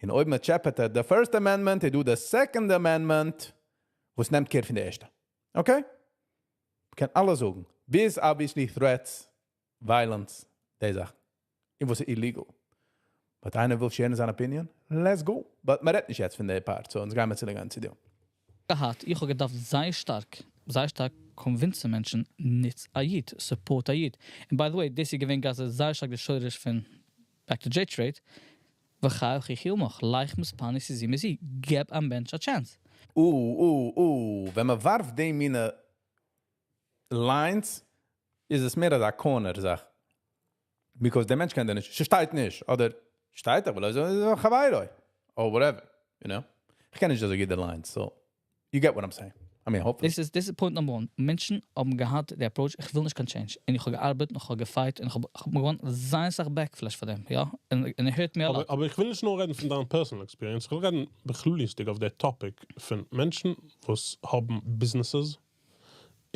און אויב מען טשעפעט the First Amendment, איז דא the Second Amendment, וואס נעמט care פון די ערשטע. Okay? קען אלעס זאגן. ביז obviously threats, violence, די זאכן. און וואס איז illegal. But איינער וויל share'ן זיין opinion? Let's go. But מען רעדט נישט יעצט פון די part, so אונז גייען מיר צו די גאנצע deal. געהאט, איך האב געדארפט זייער שטארק, זייער שטארק convince'ן מענטשן, ניץ א איד, support א איד. And by the way, דאס איז געווען גאנץ זייער שטארק די שורש פון back to J-Trade. וחי אחיך עמך, לך מתפרנסי זה מזה, געב א מענטש א chance. ווען מען ווארפט די מינע lines, איז עס מער א corner זאך. Because דער מענטש קען דאך נישט, שטייט נישט, אדער שטייט אבער, אזוי חברה, or whatever, you know? איך קען נישט אזוי גוט די lines, so you get what I'm saying. I mean, hopefully. This is point number one. מענטשן האבן געהאט די approach, איך וויל נישט קיין change. און איך האב געארבעט, און איך האב געfight, און איך האב געוואונען זייער אסאך backlash פאר דעם, יא? און ער הערט מיר אבער, אלע. אבער איך וויל נישט נאר רעדן פון דיין personal experience, איך וויל רעדן בכלליות'דיג אויף דער topic פון מענטשן, וואס האבן businesses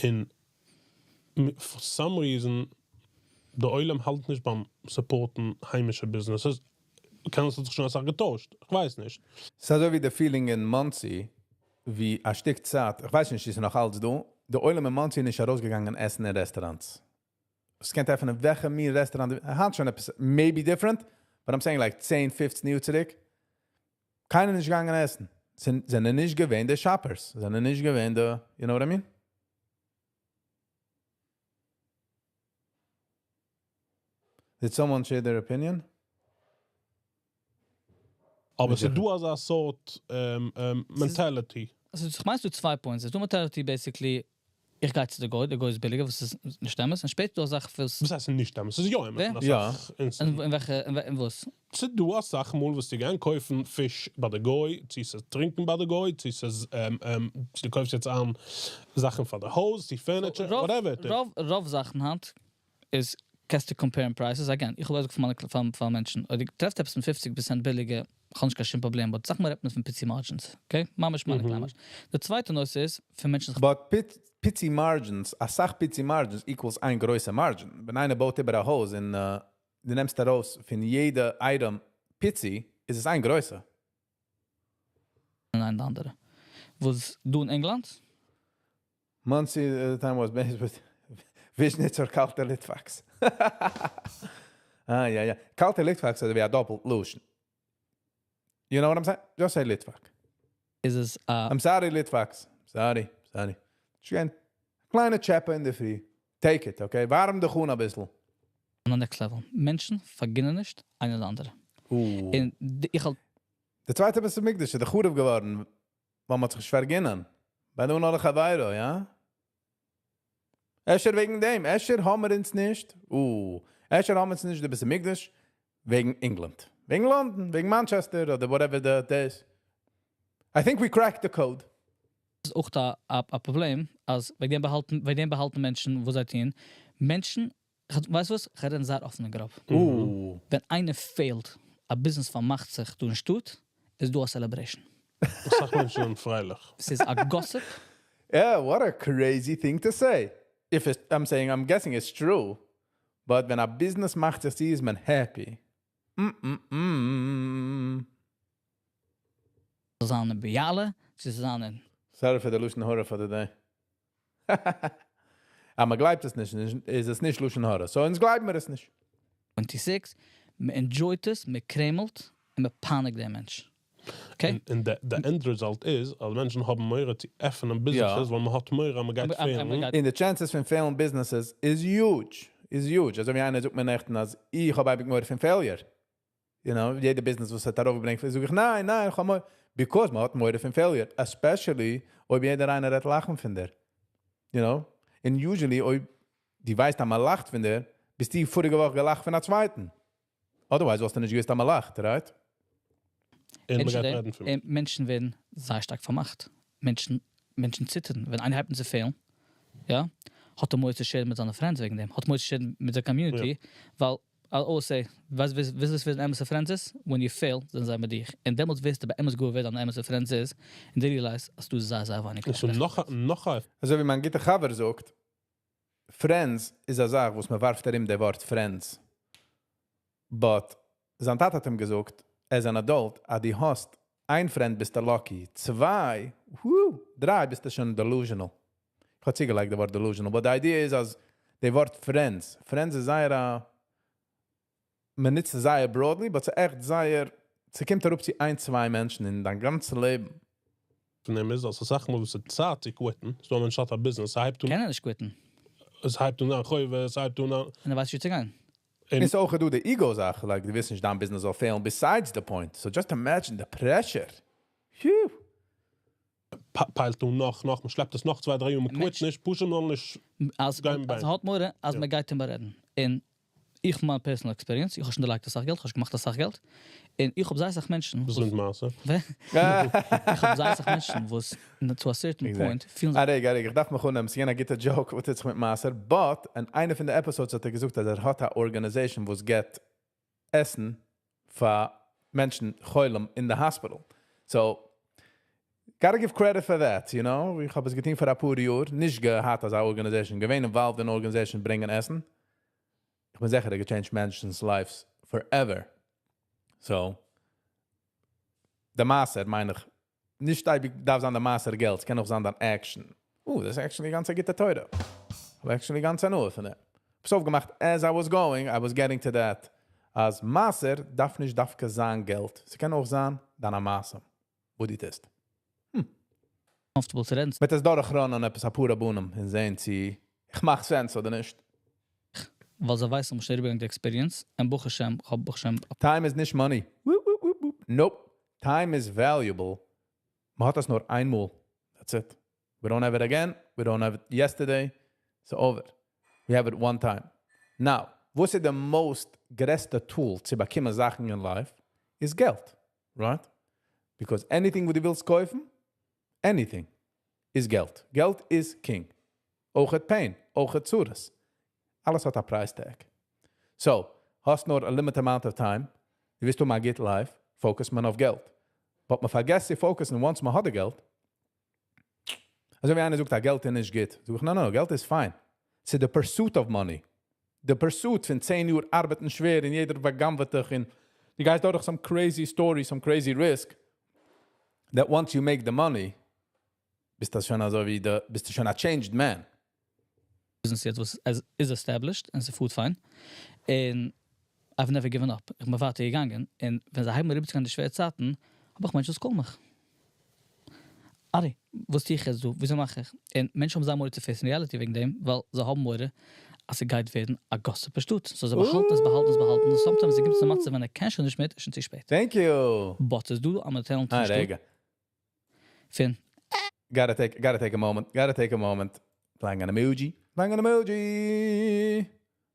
און for some reason דער עולם האלט נישט ביים support'ן היימישע businesses. קען עס זיך שוין אסאך געטוישט. איך ווייס נישט. ס'איז אזוי ווי די feeling אין מאנסי, ווי א שטיק צייט, איך ווייס נישט, איז נאך אלץ דא, דער עולם אין מאנסי איז נישט ארויסגעגאנגען עסן אין restaurants. עס קען עפענען וועלכע מין restaurant, האט שוין עפעס, maybe different, but I'm saying like 10, 15 יאר צוריק, קיינער נישט געגאנגען עסן. זענען נישט געווען די shoppers, זענען נישט געווען די, you know what I mean? Did someone share their opinion? אבער ס'איז דא אזא סארט mentality. Also, איך מיין, דא צוויי points. ס'איז דא mentality basically, איך גיי צו די גוי, דער גוי איז ביליגער, וואס איז נישט אמת. און שפעטער דא זאך וואס וואס הייסט נישט אמת? ס'איז יא אמת. ווער? יא. אין וועלכע, אין וואס? ס'איז דא א סאך מאל וואס דו גיין קויפן פיש ביי די גוי, צו ס'איז טרינקען ביי די גוי, צו ס'איז צו דו קויפסט יעצט איין זאכן פאר די הויז, צו furniture, whatever it is. רוב זאכן היינט איז קענסטו compare ן prices. Again, איך האב געזאגט פאר מיינע פאר מענטשן, אויב דו טרעפסט עפעס מיט 50% ביליגער, איך האב נישט קיין שום פראבלעם, but זאג מיר רעדט מען פון פיצי margins, okay? ממש מיינע קליינע margins. די צווייטע נושא איז, פאר מענטשן זיך But פיצי margins, א סאך פיצי margins equals איין גרויסע margin. ווען איינער בויט איבער א הויז און דו נעמסט ארויס פון יעדע item פיצי, איז עס איין גרויסע. ניין, די אנדערע. וואס דא אין ענגלאנד? Monsey at the time was based with Vishnitz or קאלטע Litvaks. Ah, יא, יא. קאלטע Litvaks איז ווי א דאפלט לשון. You know what I'm saying? Just say Litvak. איז עס א I'm sorry, Litvaks. Sorry, sorry. שוין. קליינע טשעפע אין דער פרי. Take it, okay? ווארעם דיך אן א ביסל. On the next level. מענטשן פארגינען נישט איינער די אנדערע. און איך האלט דער צווייטער בית המקדש איז דאך חרוב געווארן, ווייל מ'האט זיך נישט פארגינען. בין אדם לחבירו, יא? אפשר וועגן דעם, אפשר האבן מיר אונז נישט, אפשר האבן מיר אונז נישט די בית המקדש וועגן ענגלאנד. וועגן לאנדאן, וועגן מאנטשעסטער אדער whatever that is. I think we cracked the code. איז אויך א פראבלעם, אז וועגן דעם באהאלטן מענטשן, וואס זיי טוען. מענטשן, ווייסט וואס? איך רעד זייער אפן און גראב. ווען איינער failed, א business פארמאכט זיך דא אין שטאט, איז דא א celebration. סאך מענטשן זענען פרייליך. עס איז א gossip. Yeah, what a crazy thing to say. If it's, I'm saying, I'm guessing it's true. But ווען א business מאכט זיך צו, איז מען happy. זיין אין ביאלע, צו זיין אין Sorry for the לשון הרע for the day. אבער מען גלייבט עס נישט, איז עס נישט לשון הרע. So אונז גלייבן מיר עס נישט. 26, מען enjoy ט עס, מען קרעמלט און מען פייניגט דעם מענטש. Okay? און the end result איז, אז מענטשן האבן מורא צו עפענען businesses, ווייל מען האט מורא, מען גייט fail ן. און the chances פון failing businesses is huge. Is huge. אזוי ווי איינער זאגט מיר נעכטן, אז איך האב אייביג מורא פון failure. יעדע business וואס האט ארויפגעברענגט, זאג איך, ניין, ניין, איך האב מורא. Because מען האט מורא פון failure. Especially, אויב יעדער איינער וועט לאכן פון דיר. You know? And usually, אויב דו ווייסט, אז מען לאכט פון דיר, ביסטו פאריגע וואך געלאכט פון א צווייטן. Otherwise, וואלסטו נישט געוואוסט, אז מען לאכט, right? און מען גייט רעדן פון און מענטשן ווערן זייער שטארק פארמאכט. מענטשן ציטערן, ווען איינער הייבט אן צו fail ן, יא, האט ער מורא צו share ן מיט זיינע friends וועגן דעם, האט מורא צו share ן מיט דער community, ווייל I'll always say, ווייסט וואס ווער אמת'ע friends איז? When you fail, זענען זיי מיט דיר. און דעמאלטס ווייסטו באמת גוט, ווער דיינע אמת'ע friends איז, און דו realize, אז דו זייער, זייער ווייניג. און נאך א אזוי ווי מיין גוטער חבר זאגט, friends איז א זאך, וואס מען ווארפט ארום דער ווארט friends. But זיין טאטע האט אים געזאגט, as an adult, אז דו האסט איין friend ביסטו lucky, צוויי, whoo, דריי ביסטו שוין delusional. איך האב צוגעלייגט דער ווארט delusional, but the idea איז, אז דער ווארט friends, friends איז זייער א, מען נוצט עס זייער broadly, but ס'איז עכט זייער, ס'קומט אראפ צו איין, צוויי מענטשן אין דיין גאנצן לעבן. פון דעם איז, אז ס'איז מאל וואס ס'איז צייט צו quit ן, ס'דא א מענטש האט א business, ס'הייבט אן קען ער נישט quit ן. עס הייבט אן חובות, עס הייבט אן און ער ווייסט נישט וואו צו גיין. און איז אויך דא די ego זאך, like דו ווילסט נישט דיין business זאל fail ן, besides the point. So just imagine the pressure. Phew. Pile ט אן נאך, נאך, מען שלעפט עס נאך 2, 3 יאר, מען quit נישט, פשוט נאר נישט אז גיין אז ביי. האט מורא, אז מען גייט אים בארעדן. און איך מיין personal experience, איך האב שוין דערלייגט א סאך געלט, איך האב שוין געמאכט א סאך געלט. און איך האב זייער סאך מענטשן, דאס וואס זענען מעשה. איך האב זייער סאך מענטשן, וואס to a certain point פילן אה, רגע, רגע, איך דארף מיך אננעמען, ס'איז געווען א גוטע joke, וואס טוט זיך מיט מעשר, but אין איינע פון די episodes האט ער געזאגט, אז ער האט א organization, וואס געט עסן פאר מענטשן חולים in the hospital. So, gotta give credit for that, you know? איך האב עס געטון פאר א פאר יאר, נישט געהאט אזא organization, געווען involved in organization ברענגען עסן. איך בין זיכער, ער האט changed מענטשנ'ס lives forever. So, דער מעשר, מיין איך, נישט אייביג דארף זיין דער מעשר געלט, עס קען אויך זיין דיין action. דאס איז actually גאנץ א גוטע תורה. האב actually גאנץ הנאה פון דעם. האב עס אויפגעמאכט, as I was going, I was getting to that. אז מעשר דארף נישט דווקא זיין געלט. עס קען אויך זיין דיין מעשה. וואס דו טוסט. Comfortable צו רעדן. מיט עס דורכרונען עפעס א פאר רבנים און זען צי איך מאך sense אדער נישט. ווייל זיי ווייסן, מ'איז שוין אריבערגעגאנגען די experience, און ברוך השם, איך האב ברוך השם Time איז נישט money. Whoop, whoop, whoop, whoop. Nope. Time is valuable. מ'האט עס נאר איינמאל. That's it. We don't have it again. We don't have it yesterday. It's over. We have it one time. Now, וואס איז the most גרעסטע tool צו באקומען זאכן in life? איז געלט. Right? Because anything וואס דו ווילסט קויפן, anything, איז געלט. געלט איז king. אויך pain, אויך צרות. אלעס האט א price tag. So, האסט נאר a limited amount of time, דו ווילסט האבן א גוט life, focus מען אויף געלט. But מען פארגעסט צו focus ן once מען האט די געלט. אזוי ווי איינער זאגט, אז געלט איז נישט גוט. זאג איך, no, no, געלט איז fine. ס'איז the pursuit of money. The pursuit פון 10 יאר ארבעטן שווער און יעדער בא'גנב'עט דיך און דו גייסט דורך some crazy story, some crazy risk, that once you make the money, ביסטו שוין אזוי ווי די, ביסטו שוין a changed man. Business יעצט וואס איז established און ס'פארט פיין. און I've never given up. איך בין ווייטער געגאנגען. און ווען זיי הייבן אריבערצוגיין די שווערע צייטן, האב איך מענטשן וואס call ן מיך. ארי, וואס טו איך יעצט דא? וויאזוי מאך איך? און מענטשן האבן זייער מורא צו face ן reality וועגן דעם, ווייל זיי האבן מורא, אז ס'גייט ווערן א gossip שטאט. So זיי באהאלטן עס, באהאלטן עס, באהאלטן עס. Sometimes ס'קומט צו א מצב, ווען ער קען שוין נישט מער, איז שוין צו שפעט. Thank you. But ס'איז דא א talent Ah, שטאט. רגע. פון Gotta take a moment. Gotta take a moment. Playing an emoji. Playing an emoji.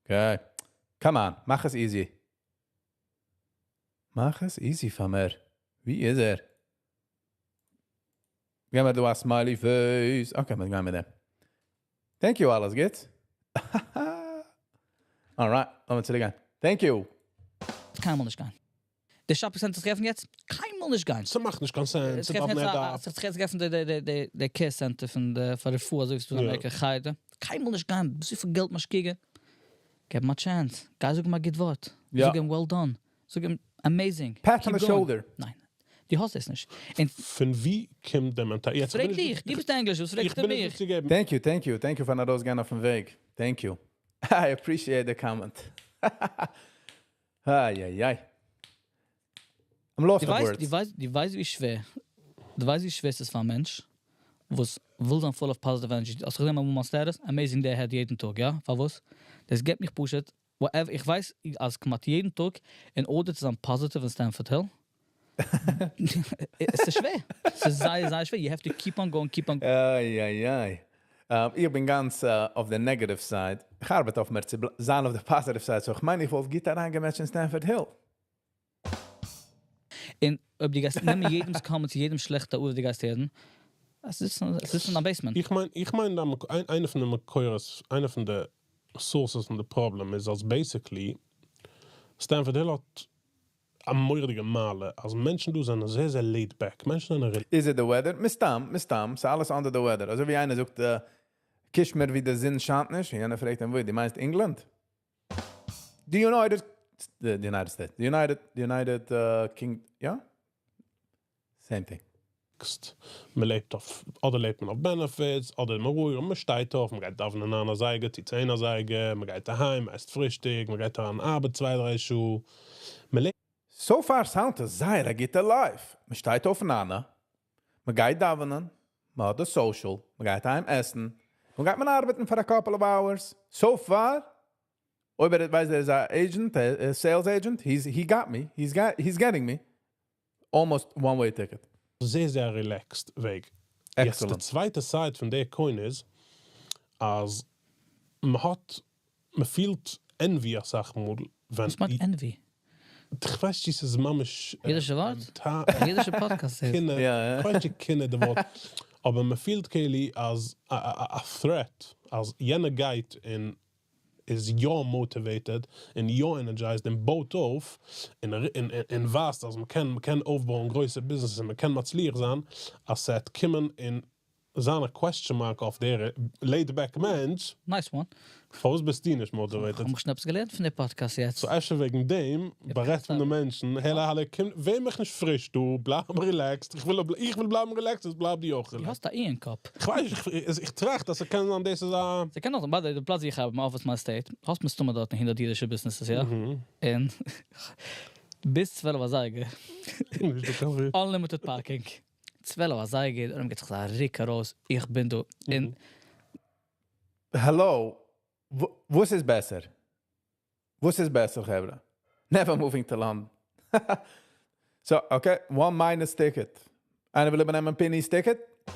Okay. Come on. מאך עס easy. מאך עס easy פאר מיר. ווי איז ער? גיב מיר דא א smiley face. Okay, מיר גייען מיט דעם. Thank you, אלעס גוט. Alright, לאמיר צוריקגיין. Thank you. קיינמאל נישט גיין. די shopping center טרעפן יעצט, קיינמאל נישט גיין. ס'מאכט נישט קיין sense. עס טרעפן יעצט, עס האט געעפנט די care center פון די פאר רפואה, אזוי ווי ס'איז דא אין אמעריקע, חדר. קיינמאל נישט גיין, אזויפיל געלט משקיע. גיב אים א chance. גיי זאג אים א גוט ווארט. זאג אים well done. זאג אים amazing. Pat on the Keep going. shoulder. ניין. דו האסט עס נישט. און פון ווי קומט דער mentality? יעצט פרעג בין איך דיך, דו ביסט ענגליש, וואס איך פרעגסטו בין נישט מיך? צו געבן. Thank you, thank you, thank you פארן ארויסגיין אויפן וועג. Thank you. I appreciate the comment. Ay, ay, ay. I'm lost דו of ווייסט, words. דו ווייסט, ווי שווער עס איז פאר א מענטש, וואס וויל זיין full of positive energy. אז איך זע מיין status, amazing day ahead יעדן טאג, יא? פארוואס? דאס גיבט מיך פשוט, whatever, איך ווייס, אז כמעט יעדן טאג, in order צו זיין positive אין Stamford Hill, עס איז שווער. עס איז זייער, זייער שווער. You have to keep on going, keep on Ay, ay, ay. איך בין גאנץ אויף the negative side. איך ארבעט אויף מיר צו זיין אויף the positive side. So איך מיין, איך וואלט גוט אריינגעmatcht אין Stamford Hill. און אויב דו גייסט נעמען יעדנ'ס comments, יעדן שלעכטע וואס דו גייסט הערן, עס איז אין א basement. איך מיין, איינע פון די מקורות, איינע פון די sources פון די problem איז, אז basically, Stamford Hill האט א מורא'דיגע מעלה, אז מענטשן דא זענען זייער, זייער laid back. מענטשן זענען Is it the weather? מסתם, מסתם. ס'איז אלעס under the weather. אזוי ווי איינער זאגט, קיש מיר ווי די זון שיינט נישט. יענער פרעגט אים, וואו, דו מיינסט England? The United States, the United King, yeah? Same thing. מען לעבט אויף, אדער לעבט מען אויף benefits, אדער מען רואיג, מען שטייט אויף, מען גייט דאווענען 9 אזייגער, צו 10 אזייגער, מען גייט אהיים, מען עסט פרישטיק, מען גייט אריין ארבעט 2, 3 שעה. מען לעבט So far sound עס זייער א גוטע life. מען שטייט אויף 9, מען גייט דאווענען, מען האט די social, מען גייט אהיים עסן, מען גייט מען ארבעטן for a couple of hours. So far, אויב ער ווייסט, ער איז א agent, a sales agent, he got me, he's getting me. Almost one way ticket. זייער, זייער relaxed וועג. יעצט, די Excellent. צווייטע side פון דער coin איז, אז מען האט, מען פילט envy א סאך מאל, ווען וואס מיינט envy? איך ווייס נישט, ס'איז ממש אידישע ווארט? אידישע podcast איז. קינא, Ja. איך ווייס נישט קינא די ווארט, אבער מען פילט כאילו אז א threat, אז יענער גייט און איז יא motivated און יא energized און בויט אויף און ווייסט, אז מען קען אויפבויען גרויסע business און מען קען מצליח זיין, אז ס'וועט קומען און זיין א question mark אויף דער laid back מענטש. Nice one. פארוואס ביסטו נישט motivated? איך האב שנאפס געלערנט פון דער podcast יעצט. So אפשר וועגן דעם, בארעדט פון די מענטשן, העלא, העלא, קום, ווער מיך נישט פריש, דו, בלייב relaxed, איך וויל בלייבן relaxed, עס בלייב דו אויך דו relaxed. האסט דא אין קאפ. איך ווייס, איך טראכט, אז ס'קען זיין, דאס איז א זיי קענען נאך, ביי די פלאץ ווי איך האב, מיין office, מיין estate, האסט מסתמא דארט 100 אידישע businesses, יא? און ביז 12 אזייגער, נישט דא קיין וועג. Unlimited parking. 12 אזייגער, און דאן גייט זיך דא ריק ארויס, איך בין דא. אין Hello, וואס איז בעסער? וואס איז בעסער, חברה? Never moving to London. So, okay, one minus ticket. איינער וויל איבערנעמען Pinny's ticket?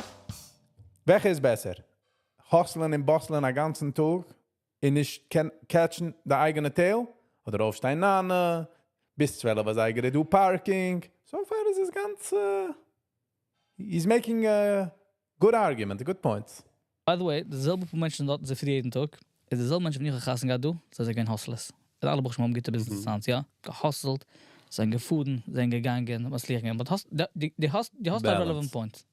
וועלכע איז בעסער? Hustle'ן און bustle'ן א גאנצן טאג און נישט catch'ן די אייגענע tail? אדער אויפשטיין 9, ביז 12 אזייגער דא parking? So far איז עס גאנץ... He's making a good argument, good points. By the way, די זעלבע פאר מענטשן דארט זיי פרי יעדן טאג, איז די זעלבע מענטשן ווען איך האב חתונה געהאט דא, זיי זענען געווען hustlers. די אלע בחורים האבן גוטע business sense, יא, געhustle'ט, זענען געפארן, זענען געגאנגען, מצליח געווען. But האסט, די, די האסט, די האסט א Balance. relevant point.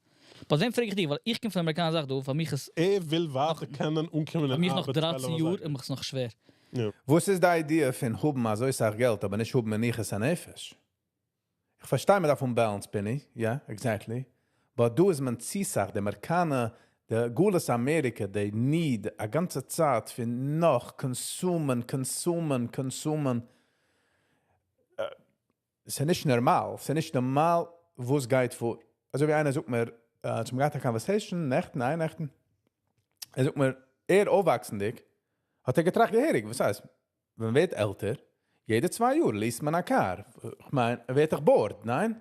But דעם פרעג איך דיר, ווייל איך קום פון אמעריקאנער זאך דא, פאר מיך איז ער וויל ווייטער קענען אנקומען פאר אין מיך נאך ארבעט 13 12 יאר אזייגער. און מיך איז נאך שווער. יא. וואס איז די idea פון האבן אזוי סאך געלט, אבער נישט האבן מנוחת הנפש? איך פארשטיי מען דארף האבן balance, Pinny. Yeah, exactly. But דא איז מען צו סאך, די אמעריקאנער, די גלות אמעריקע, they need א גאנצע צייט פון נאך consume'ן, consume'ן, consume'ן. עס איז נישט נארמאל, עס איז נישט נארמאל, וואס גייט פאר. אזוי ווי איינער זאגט מיר, צום געהאט א conversation, נעכטן, ניין, נעכטן. ער זאגט מיר, ער אויפוואקסנדיג, האט ער געטראכט געהעריג, וואס הייסט, ווען מען ווערט עלטער, יעדע 2 יאר lease'ט מען א car. איך מיין, ער ווערט דאך bored, ניין?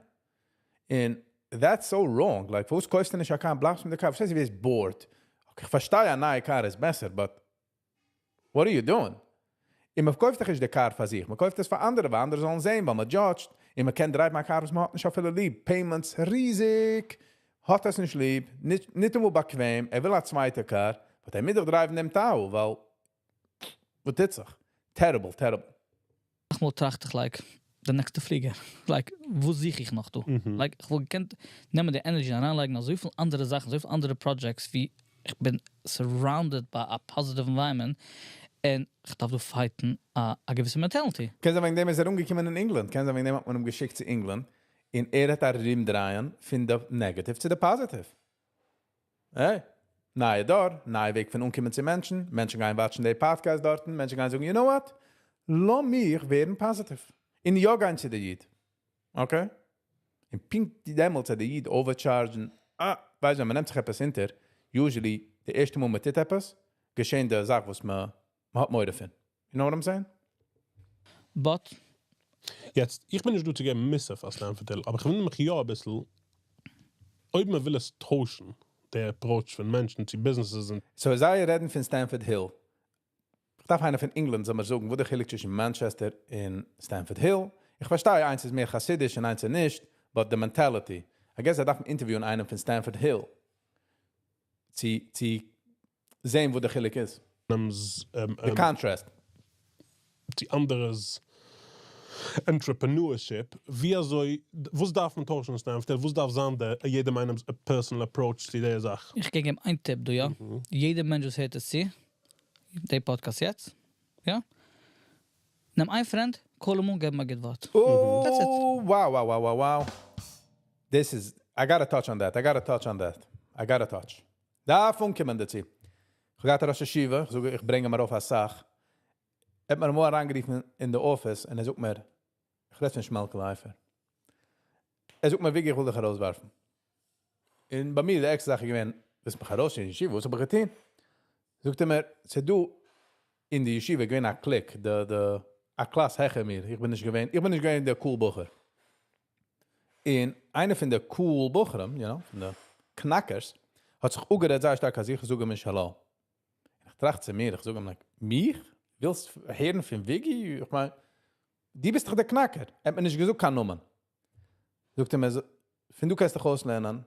And that's so wrong. Like, וואס קויפסטו נישט א car, בלייבסט מיט דער car? וואס הייסט, דו ווערסט bored? Okay, איך פארשטיי, א נייע car איז בעסער, but what are you doing? און מען קויפט דאך נישט די car פאר זיך, מען קויפט עס פאר אנדערע, ווייל אנדערע זאלן זען, ווייל מען judge'ט. און מען קען drive'ן א car, וואס מען האט נישט אפילו ליב. Payments ריזיג. האט עס נישט ליב, נישט אמאל באקוועם, ער וויל א צווייטע car, but ער מוז דאך drive'ן דעם Tahoe, ווייל וואס טוט זיך? Terrible, terrible. איך מאל טראכט איך, like, די נעקסטע פליגער. Like, וואו זוך איך נאך דא? Like, איך וואלט געקענט נעמען די energy און אריינלייגן אזוי פיל אנדערע זאכן, אזוי פיל אנדערע projects, ווי איך בין surrounded by a positive environment, און איך דארף דא fight'ן א געוויסע mentality. קען זיין וועגן דעם איז ער אנגעקומען אין England, קען זיין וועגן דעם האט מען אים געשיקט צו England, און ער האט ארומדרייען פון די negative צו די positive. Hey, נייע דור, נייע וועג פון אנקומען צו מענטשן, מענטשן גייען watch'ן די podcast דארטן, מענטשן גייען זאגן, you know what? לאז מיך ווערן positive. און יא גיין צו די איד. Okay? און פונקט דעמאלטס האט די איד overcharge'ן, אה, ווייסט דו, מען נעמט זיך עפעס אונטער, usually, די ערשטע מאל מען טוט עפעס, געשען די זאך, וואס מען האט מורא פון. You know what I'm saying? But יעצט, איך בין נישט דא צו געבן מוסר פאר Stamford Hill, אבער איך וואונדער מיך יא א ביסל, אויב מען וויל עס טוישן, דער approach פון מענטשן צו businesses און So, זיי רעדן פון Stamford Hill. איך דארף איינער פון England, זאל מיר זאגן, וואו דער חילוק צווישן Manchester און Stamford Hill. איך פארשטיי, איינס איז מער חסידיש און איינס איז נישט, but the mentality. I guess I דארף interview'ן איינעם פון Stamford Hill. צו זען, וואו דער חילוק איז. The contrast. די אנדערע's entrepreneurship, ווי אזוי, וואס דארף מען טוישן אין Stamford Hill? וואס דארף זיין דער יעדער איינעמס personal approach צו דער זאך? איך געב אים איין tip, דו, יא? יעדער מענטש, וואס הערט עס צו, די podcast יעצט, יא? נעם איין friend, call אים אן, געב אים א גוט ווארט. Oh, That's it. Wow. This is, I gotta touch on that. I gotta touch on that. I gotta touch. דארף אנקומען דערצו. איך האב געהאט א ראש ישיבה, איך זאג, איך ברענג אים ארויף א סאך. ער האט מיר אמאל אריינגערופן אין די office און ער זאגט מיר, איך רעד פון שמעלקע לייפער. ער זאגט מיר, ווי איך וויל דיך ארויסווארפן. און ביי מיר, די ערשטע זאך געווען, ווילסט מיך ארויס אין ישיבה, וואס האב איך געטון? זאגט ער מיר, ס'איז דא אין די ישיבה געווען א clique, די, א class העכער מיר. איך בין נישט געווען, איך בין נישט געווען דער cool בחור. און איינער פון די cool בחורים, פון די קנאקערס, האט זיך אפגערעדט זייער שטארק, אז איך זאג אים נישט hello. איך טראכט צו מיר, איך זאג אים, like, מיך? ווילסט הערן פון וויגי? איך מיין, דו ביסט דאך דער קנאקער. ער האט מיר נישט געזאגט קיין נאמען. זאגט ער מיר, פון דא קענסט דיך אויסלערנען,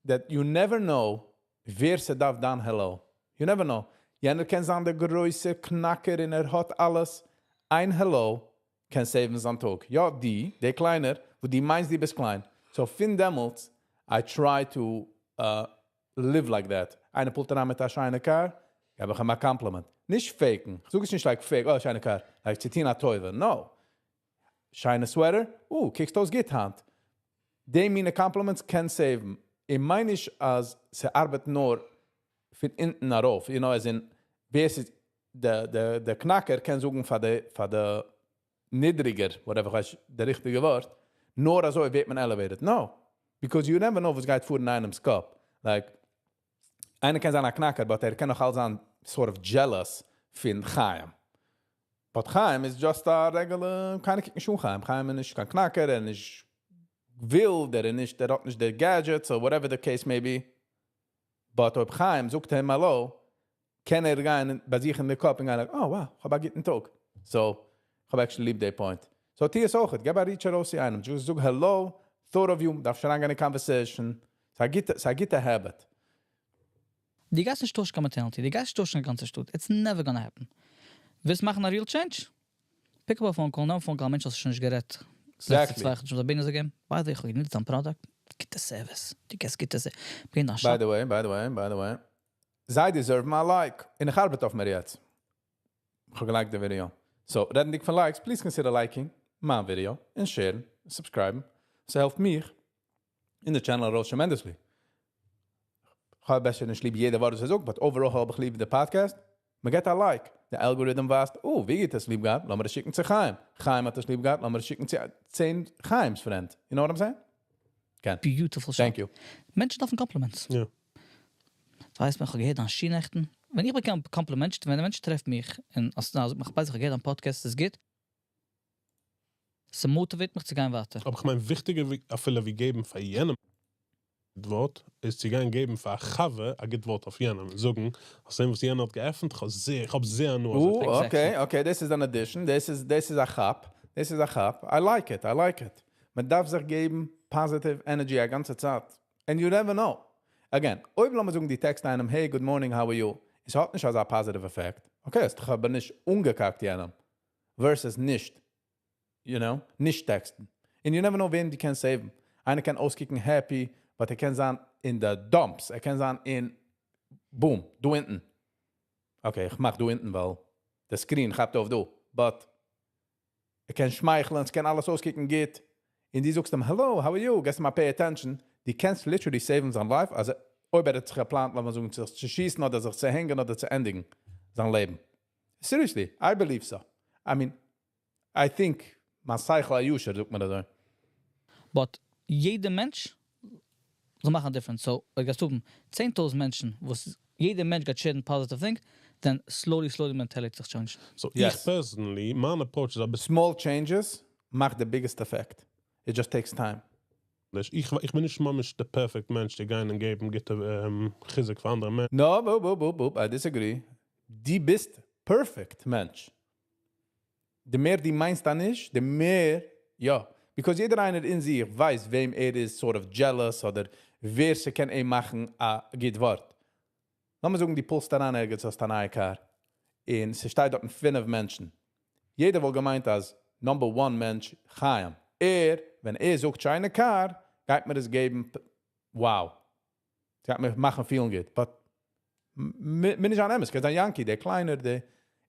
that you never know ווער ס'דארף דיין hello. You never know. יענער קען זיין דער גרויסער קנאקער און ער האט אלעס. איין hello קען save'ן זיין טאג. יא, די, דער קליינער, וואו דו מיינסט, דו ביסט קליין. So, פון דעמאלטס, I try to live like that. איינער pull'ט אריין מיט א שיינע car, געב איך אים א compliment. נישט fake'ן. איך זאג עס נישט like fake, oh, שיינע car. Like צו טון א טובה. No. שיינע sweater, קוקסט אויס גוט היינט. די מינע compliments קען save'ן. איך מיין נישט, אז ס'ארבעט נאר פון אונטן ארויף. As in, ווער ס'איז, דער קנאקער קען זאגן פאר די נידריגער, whatever, ווייס, דער ריכטיגע ווארט, נאר אזוי ווערט מען elevated. No. Because you never know וואס גייט פאר אין איינעמס קאפ. Like, איינער קען זיין א קנאקער, but ער קען נאך אלץ זיין sort of jealous פון חיים. But חיים איז just a regular, קיינער קוקט נישט אן חיים. חיים איז נישט קיין קנאקער, ער איז נישט ווילד, ער איז נישט, ער האט נישט די gadgets, or whatever the case may be. But אויב חיים זאגט אים hello, קען ער גיין ביי זיך אין די קאפ און גיין like, "Oh wow, איך האב א גוטן טאג." So, איך האב actually ליב די point. So, טו עס אויך, געב א reach ארויס צו איינעם. Just זאג hello, thought of you, דארף שוין אריינגיין אין conversation. ס'איז א גוטע habit. דו גייסט נישט טוישן קיין mentality, דו גייסט נישט טוישן א גאנצע שטאט. It's never gonna happen. ווילסט מאכן א real change? Pick up a phone call, נעם א phone call, א מענטש האסט שוין נישט גערעדט לעצטע 2 חדשים, זאל ביינער זאגן, by the way, איך האב גענוצט דיין product, גוטע service, דו געסט גוטע service. בין א By the way, by the way, by the way, זיי deserve my like. און איך ארבעט אויף מיר יעצט. איך האב גע like ט די video. So, רעדנדיג פון likes, please consider liking מיין video און share, subscribe. ס'העלפט מיך אין די channel ארויס tremendously. איך האב בעסער נישט ליב יעדע ווארט וואס ער זאגט, but overall האב איך ליב די podcast. מען געט א like. די algorithm ווייסט, oh, ווי גייט עס ליב געהאט? לאמיר עס שיקן צו חיים. חיים האט עס ליב געהאט, לאמיר עס שיקן צו 10 חיים's friend. You know what I'm saying? כן. Beautiful. Thank you. מענטשן דארפן compliments. יא. ווייסט מען, איך האב געהערט דיין שיעור נעכטן. ווען איך באקום compliments, ווען א מענטש טרעפט מיך, און אז איך ווייס איך האב געהערט דיין podcast, איז גוט. ס' motivate מיך צו גיין ווייטער. אבער איך מיין, וויכטיגער ווי אפילו ווי געבן פאר יענעם ווארט, איז צו גיין געבן פאר א חבר א גוט ווארט אויף יענעם. זאגן, אז דעם וואס יענער האט געעפנט, איך האב זייער הנאה. Oh, okay, this is an addition. This is a כאפ. This is a כאפ. I like it. I like it. מען דארף זיך געבן positive energy א גאנצע צייט. And you never know. Again, אויב לאמיר זאגן, דו text איינעם, "Hey, good morning, how are you?" עס האט נישט אזא positive effect. Okay, עס האט אבער נישט אנגעקאקט יענעם. Versus נישט. נישט text ן. And you never know וועם דו קענסט save ן. איינער קען אויסקוקן happy, but ער קען זיין אין the dumps. ער קען זיין אין, boom, דא אונטן. Okay, איך מאך דא אונטן, ווייל די screen כאפט אויף דא. But ער קען שמייכלען, עס קען אלעס אויסקוקן גוט. און דו זאגסט אים, "Hello, how are you?" געסט אים א pay attention. דו קענסט literally save ן זיין life. אלזא, אויב ער האט זיך געפלאנט, לאמיר זאגן, זיך צו שיסן אדער זיך צו הענגען אדער צו ענדיגן זיין לעבן. Seriously, I believe so. I mean, I think, מיין שכל הישר, זאגט מען אזוי. But יעדער מענטש זאל מאכן א difference. So, אויב גייסטו האבן 10,000 מענטשן, וואס יעדער מענטש גייט share ן positive thing, then slowly, slowly mentality זיך change. So, איך personally, מיין approach איז א ביסל Small changes מאכט the biggest effect. It just takes time. איך בין נישט ממש the perfect מענטש, צו גיין און געבן גוטע חיזוק פאר אנדערע מענטשן. No, boop, boop, boop, boop, I disagree. דו ביסט perfect מענטש. די מער דו מיינסט דאן נישט, די מער, יא. Because יעדער איינער אין זיך ווייסט, וועם ער איז sort of jealous אדער ווער ס'קען אים מאכן א גוט ווארט. לאמיר זאגן, דו pull סט אריין ערגעץ, האסט א נייע car. און ס'שטייט דארט פינף מענטשן. יעדער וואלט געמיינט אז number one מענטש, חיים. ער, ווען ער זאגט שיינע car, גייט מיר דאס געבן, wow. גייט מיר מאכן feel גוט. But מיר נישט אן אמת, קען זיין יאנקי, דער קליינער, דער,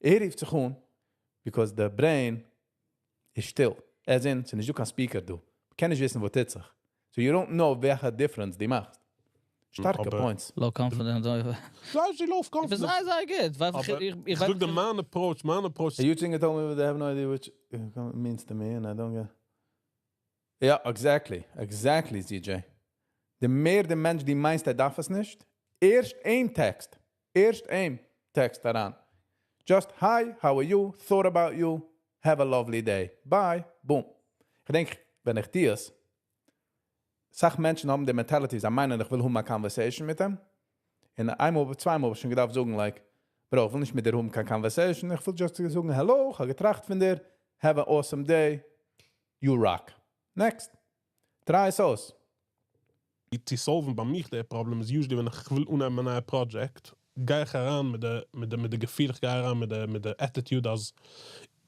ער רופט זיך אן, because the brain איז שטיל. ער זענט, ס'איז נישט דא קיין speaker דא. קען נישט וויסן, וואס טוט זיך. So you don't know וועלכע difference דו מאכסט. שטארקע אבער points. Low confidence. זיי זיי low איך בין confidence. זייער, זייער גוט. ווייל איך, אבער איך, איך זאג דיר, מיין approach You think told me they have no idea which means to me and I don't get. Yeah, exactly. Exactly, ZJ. די מער דער מענטש דו מיינסט, ער דארף עס נישט, ערשט איין text. ערשט איין text אריין. Just hi, how are you? Thought about you. Have a lovely day. Bye. Boom. איך דענק, ווען איך טו עס, אסאך מענטשן האבן די mentality, זיי מיינען, איך וויל האבן א conversation מיט אים. און איינמאל, צוויי מאל האב איך שוין געדארפט זאגן, like, bro, איך וויל נישט מיט דיר האבן קיין conversation, איך וויל just זאגן, hello, איך האב געטראכט פון דיר, have an awesome day, you rock. Next. Try עס אויס. צו solve ן ביי מיר דער פראבלעם איז usually, ווען איך וויל אנהייבן א נייע project, גיי איך אריין מיט די געפיל, איך גיי אריין מיט די attitude, אז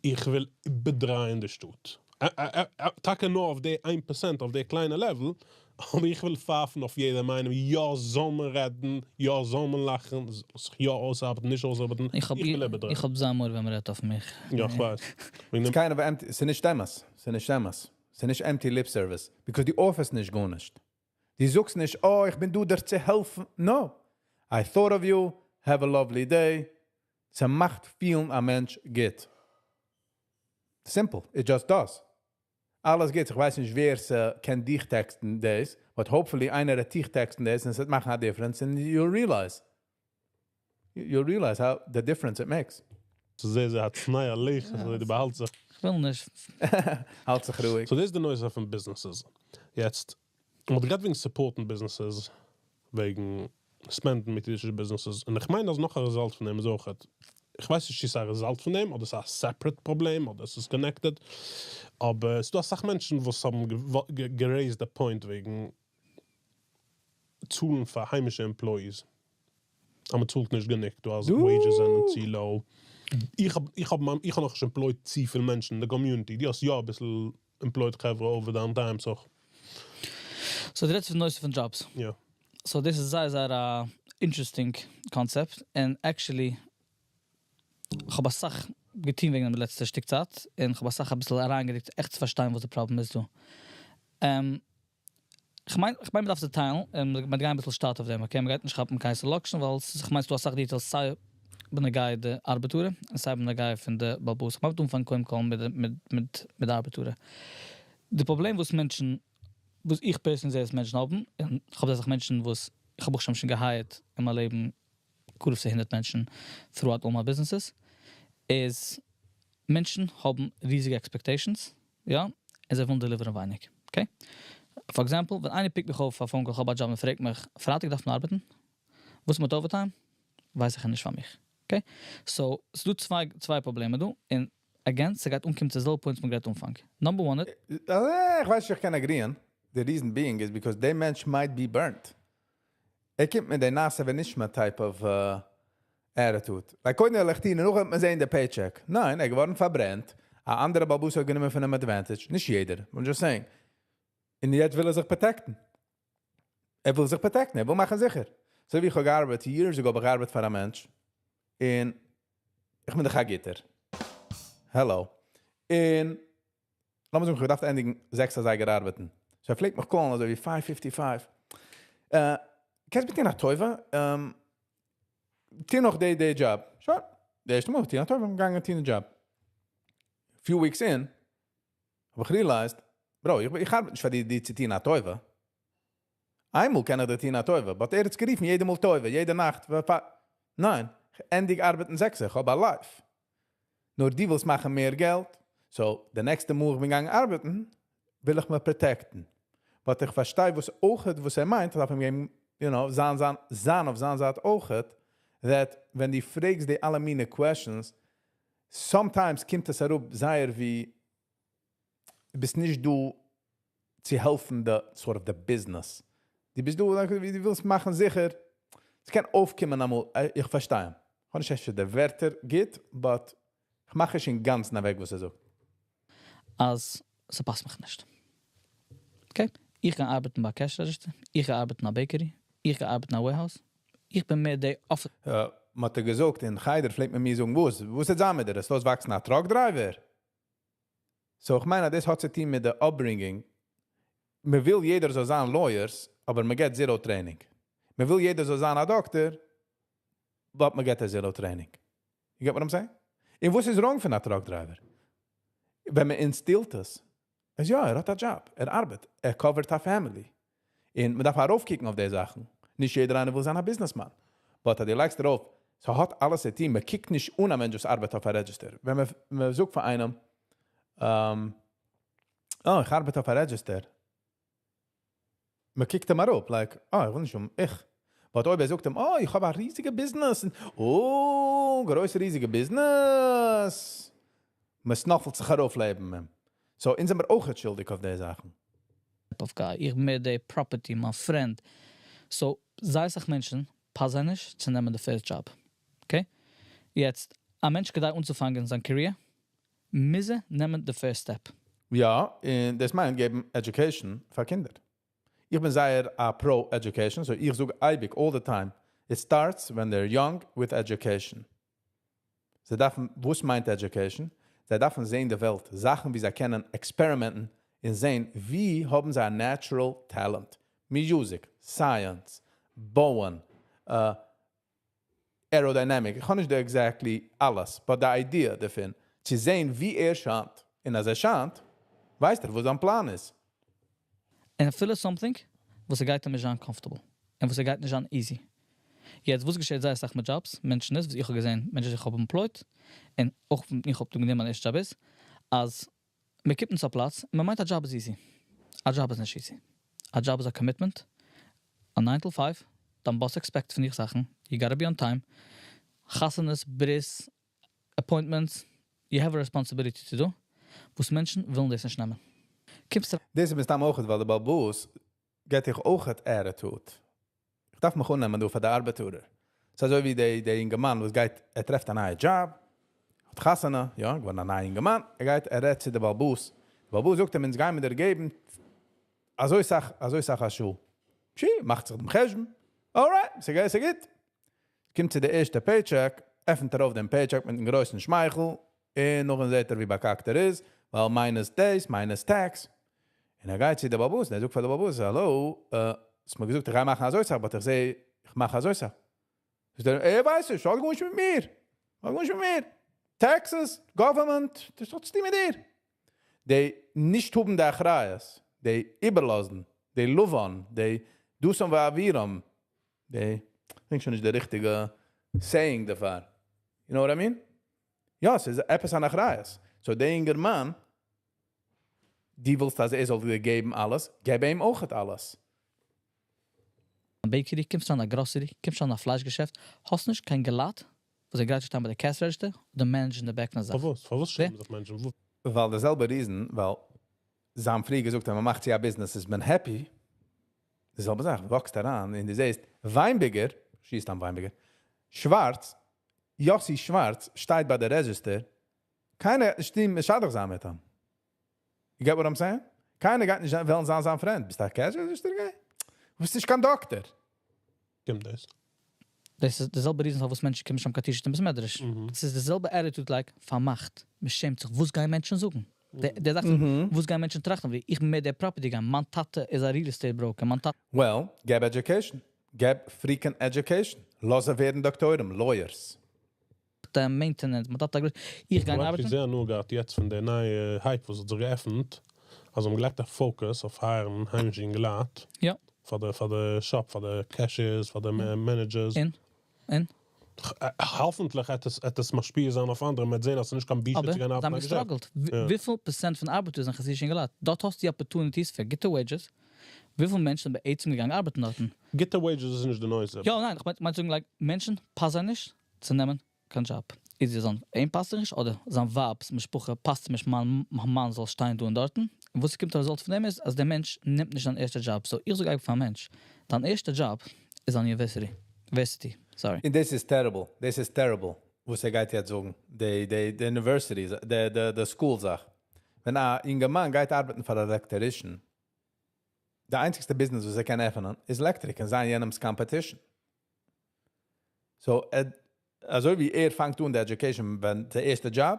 איך וויל איבערדרייען די שטאט. טאקע נאר אויף די 1%, אויף די קליינע level, אבער איך וויל פייפן אויף יעדעם איינעם, יא זאל מען רעדן, יא זאל מען לאכן, זיך יא אויסארבעטן, נישט אויסארבעטן, איך האב, איך וויל איבערדרייען. איך האב זייער מורא, ווען מען רעדט אויף מיך. יא, איך ווייס. וועגן It's kind of empty. ס'איז נישט אמת. ס'איז נישט אמת. ס'איז נישט empty lip service. Because דו offer סט נישט גארנישט. דו זאגסט נישט, "Oh, איך בין דא דיר צו העלפן." No. I thought of you. Have a lovely day. ס'מאכט feel ן א מענטש גוט. Simple. It just does. אלעס גוט. איך ווייס נישט, ווער ס'קען דיך text ן דאס, but hopefully איינער וועט דיך text ן דאס און עס וועט מאכן a difference and you'll realize. You'll realize how the difference it makes. ס'איז זייער זייער הצנע לכת, אזוי דו באהאלטסט זיך. כ'וויל נישט. האלט זיך רואיג. So דאס איז די נושא פון businesses. יעצט, מ'האט גערעדט וועגן support ן businesses, וועגן spend ן מיט אידישע businesses, און איך מיין אז נאך א result פון דעם איז אויך, איך ווייס נישט צו ס'איז א result פון דעם, אדער ס'איז א separate פראבלעם, אדער ס'איז connected, אבער ס'איז דא אסאך מענטשן וואס האבן גע raised די point וועגן צאלן פאר היימישע employees, אז מ'צאלט נישט גענוג דא, אז wages זענען צו low. איך האב איך האב איך האב נאכנישט employed צופיל מענטשן אין די community, דו האסט יא אביסל employed חברה over דיין time, so. So דו רעדסט פון נושא פון דזשאבס? יא. So דאס איז זייער זייער א interesting concept, און actually כ'האב אסאך געטון וועגן דעם די לעצטע שטיק צייט, און כ'האב אסאך אביסל אריינגערוקט עכט צו פארשטיין וואס די פראבלעם איז דא. כ'מיין כ'מיין מ'דארף צוטיילן, און מ'וועט גיין אביסל שטאט אויף דעם, okay? מ'גייט נישט כאפן קיין selection ווייל ס'איז כ'מיין ס'דא אסאך details סיי בנוגע די ארבעטארע און סיי בנוגע פון די בעל הבית. כ'מיין מ'וועט אנפאנגן קודם כל מיט די מיט מיט מיט די ארבעטארע. די פראבלעם וואס מענטשן, וואס איך personally זעה אז מענטשן האבן, און כ'האב אסאך מענטשן וואס איך האב ברוך השם שוין גע hire ט אין מיין לעבן קרוב צו 100 מענטשן throughout all my businesses, איז מענטשן האבן ריזיגע expectations, יא, און זיי ווילן deliver ן ווייניג, okay? For example, ווען איינער pick ט מיך אויף פאר phone call, איך האב א דזשאב און פרעגט מיך, פרייטאג דארף מען ארבעטן? וואס מיט overtime? ווייס איך נישט פאר מיך, okay? So, ס'דא צוויי פראבלעמען דא, און again, ס'גייט אנקומען צו זעלבע point וואס מ'גייט אנפאנגען. Number one. איך ווייס נישט איך קען agree ען. The reason being is because דער מענטש might be burnt. ער קומט מיט די נעשה ונשמע type of attitude. Like קודם וועל איך טון און נאכדעם וועט מען זען די paycheck. ניין, ער איז געווארן פארברענט. א אנדערע בעל הבית האט גענומען פון אים advantage. נישט יעדער, I'm just saying. און יעצט וויל ער זיך protect ן. ער וויל זיך protect ן, ער וויל מאכן זיכער. אזוי ווי איך האב געארבעט, years ago האב איך געארבעט פאר א מענטש. און איך בין דאך א גוטער. Hello. און לאמיר זאגן איך האב געדארפט ענדיגן 6 אזייגער ארבעטן. So ער פלעגט מיך call ן אזוי ווי 5:55. קענסט מיר טון א טובה? טו נאך די די דזשאב. שוין. די ערשטע מאל טון א טובה, געגאנגען טון די דזשאב. Few weeks in, האב איך realized, bro, איך ארבעט נישט פאר דיר דיר צו טון א טובה. איינמאל קען איך דיר טון א טובה, but ער האט עס גערופן יעדע מאל טובה, יעדע נאכט. ניין, ענדיג ארבעטן 6, איך האב א life. נאר דו ווילסט מאכן מער געלט, so די נעקסטע מאל איך בין געגאנגען ארבעטן, וויל איך מיר protect ן. But איך פארשטיי וואס אויך וואס ער מיינט, דארף אים געבן, זיין, זיין, זיין אויף זיין זייט אויך, that ווען דו פרעגסט די אלע מינע questions, sometimes קומט עס אראפ זייער ווי ביסט נישט דא צו העלפן די sort of the business. דו ביסט דא, like, ווי דו ווילסט מאכן זיכער, עס קען אויפקומען אמאל, איך פארשטיי אים. איך האב נישט אפשר די ווערטער גוט, but איך מאך נישט אינגאנצן אוועק וואס ער זאגט. אז ס'פאסט מיך נישט. Okay? איך גיי ארבעטן ביי cash register, איך גיי ארבעטן אין א bakery, איך גיי ארבעטן אין א warehouse, איך בין מער די office. מ'האט געזאגט, אין חדר פלעגט מען מיר זאגן, וואס? וואס וועט זיין מיט דיר? עס וועט וואקסן א truck driver? So איך מיין, אז דאס האט צו טון מיט די upbringing. מען וויל יעדער זאל זיין lawyers, אבער מען געט zero training. מען וויל יעדער זאל זיין א דאקטער, but מען געט א zero training. You get what I'm saying? און וואס איז wrong פון א truck driver? ווען מען instill ט עס, אז יא, ער האט א דזשאב, ער ארבעט, ער cover ט א family. און מען דארף ארויפקוקן אויף די זאכן. נישט יעדער איינער וויל זיין א businessman. But אז דו לייגסט דערויף, ס'האט אלעס צו טון, מען קוקט נישט אן א מענטש וואס ארבעט אויף א register. ווען מען זאגט פאר איינעם, oh, איך ארבעט אויף א register. מען קוקט אים אראפ, like, oh, איך וויל נישט האבן, איך. But אויב ער זאגט אים, oh, איך האב א ריזיגע business. Oh, גרויסע ריזיגע business. מען snuffle ט זיך ארויף לעבן אים. So, אונז זעמיר אויך שולדיג אויף די זאכן. Of guy. איך בין מער די property, my friend. So, זייער אסאך מענטשן, פאסט זיי נישט צו נעמען די first job. Okay? יעצט, א מענטש כדי אנצופאנגען זיין career, מוז ער נעמען די first step. יא, און דאס מיינט געבן education פאר קינדער. איך בין זייער א pro-education, so איך זאג אייביג all the time, it starts when they're young with education. זיי דארפן, וואס מיינט education? זיי דארפן זען די וועלט, זאכן ווי זיי קענען experiment ן און זען ווי האבן זיי א natural talent. Music, science, בויען, aerodynamic. איך האב נישט די exactly אלעס, but the idea דערפון, צו זען ווי ער שיינט. און אז ער שיינט, ווייסט ער וואס זיין פלאן איז. און אפילו something, וואס ער גייט נישט זיין comfortable. און וואס ער גייט נישט זיין easy. יעצט וואס געשעט זייער אסאך מיט jobs, מענטשן איז, וואס איך האב געזען, מענטשן וואס איך האב employed, און אויך ווען איך האב גענומען מיין ערשטע job איז, אז מען קומט אין צו א פלאץ, און מען מיינט א job איז easy. א job איז נישט easy. א job איז א commitment, א 9 to 5, דיין boss expect פון דיך זאכן, you gotta be on time, חתונות, ברית, appointments, you have a responsibility to do, וואס מענטשן ווילן דאס נישט נעמען. קומסט דאס איז מסתם אויך, ווייל דער בעל הבית געט דיך אויך attitude. איך דארף מיך אננעמען דא פאר די ארבעטער. ס'איז אזוי ווי דער אינגערמאן וואס גייט, ער טרעפט א נייע job, האט חתונה, יא, געווארן א נייע אינגערמאן, ער גייט, ער רעדט צו דער בעל הבית. דער בעל הבית זאגט אים, אונז גייען מיר דיר געבן אזוי סאך, אזוי סאך א שעה. פשי, מאכט זיך דעם חשבון. Alright, ס'גייט, ס'גוט. קומט צו די ערשטע paycheck, עפנט ער אויף דעם paycheck מיט א גרויסן שמייכל, און נאכדעם זעט ער ווי באקאקט ער איז, ווייל minus דאס, minus tax. און ער גייט צו דער בעל הבית, און ער זאגט פאר דער בעל הבית, האלא, האסט מיר געזאגט, איך גיי מאכן אזוי סאך, but איך זע, איך מאך אזוי סאך. זאגט ער, ער ווייסט נישט, האט גארנישט מיט מיר. האט גארנישט מיט מיר. Taxes, government, דאס האט צו טון מיט דיר. די נישט האבן די אחריות, די איבערלאזן, די לבן, די דתן ואבירם, די, איך שוין נישט די ריכטיגע saying דערפאר. You know what I mean? יא, עס איז עפעס אן אחריות. So דער אינגערמאן, דו ווילסט אז ער זאל דיר געבן אלעס, געב אים אויך אלעס. א bakery, קומסט אן א grocery, קומסט אן א פלייש געשעפט, האסט נישט קיין געלט, וואס ער גייט שטיין ביי די cash register, אדער manage ן די back פון די זאך. פארוואס? פארוואס שעמען זיך מענטשן? ווייל די זעלבע reason, ווייל זיי האבן פריער געזאגט, ווען מען מאכט צו א business איז מען happy. די זעלבע זאך, וואקסט אריין און דו זעסט, וויינביגער, שיסט אן וויינביגער, שווארץ, יוסי שווארץ שטייט ביי די register, קיינער נישט אים משדך זיין מיט אים. You get what I'm saying? קיינער גייט נישט וועלן זיין זיין friend. ביסט א cash register guy? ביסט נישט קיין דאקטער. קומט דאס? דאס איז די זעלבע reason פארוואס מענטשן קומען נישט קיין t-shirt אין בית מדרש. דאס איז די זעלבע attitude like פארמאכט. מען שעמט זיך, וואס גייען מענטשן זאגן? דער זאגט, וואס גייען מענטשן טראכטן? ווי איך בין מער דער property guy. מיין טאטע איז א real estate broker. מיין טאטע Well, געב education. געב freaking education. לאז זיי ווערן דאקטוירים, lawyers. Maintenance, מיין טאטע איך גיי איך ארבעטן. זעה נאר געהאט יעצט פון דער נייע hype וואס האט זיך געעפנט, אז האבן געלייגט א focus אויף hire ן היימישע אינגעלייט. פאר די shop, פאר די cashiers, פאר די managers. אין? אין? האפנטליך וועט עס משפיע זיין אויף אנדערע, מ'וועט זען, אז עס איז נישט קיין בושה אבער צו גיין זיי האבן ארבעטן אין א געשעפט. גע struggle ט. וויפיל פראצענט פון ארבעטער זענען חסידישע אינגעלייט? דארט האסטו opportunities פאר גוטע wages. וויפיל מענטשן זענען בעצם געגאנגען ארבעטן דארטן? גוטע wages איז נישט די נושא. יא, ניין, איך מיין צו זאגן, like, מענטשן פאסן נישט צו נעמען קיין job. איז זיין אים פאסט נישט, אדער זיין ווייב'ס משפחה פאסט נישט, מיין מאן זאל שטיין דא און דארטן. און וואס קומט result פון דעם איז, אז דער מענטש נעמט נישט זיין ערשטע job. So, איך זאג אייביג פאר א מענטש, דיין ערשטע job איז אן university. University, sorry. And this is terrible. This is terrible. וואס ער גייט יעצט זאגן. די universities, די school זאך. ווען א אינגערמאן גייט ארבעטן פאר א electrician, די איינציגסטע business וואס ער קען עפענען, איז electric און זיין יענעמ'ס competition. So, ער, אזוי ווי ער פאנגט אן די education, ווען דער ערשטע job,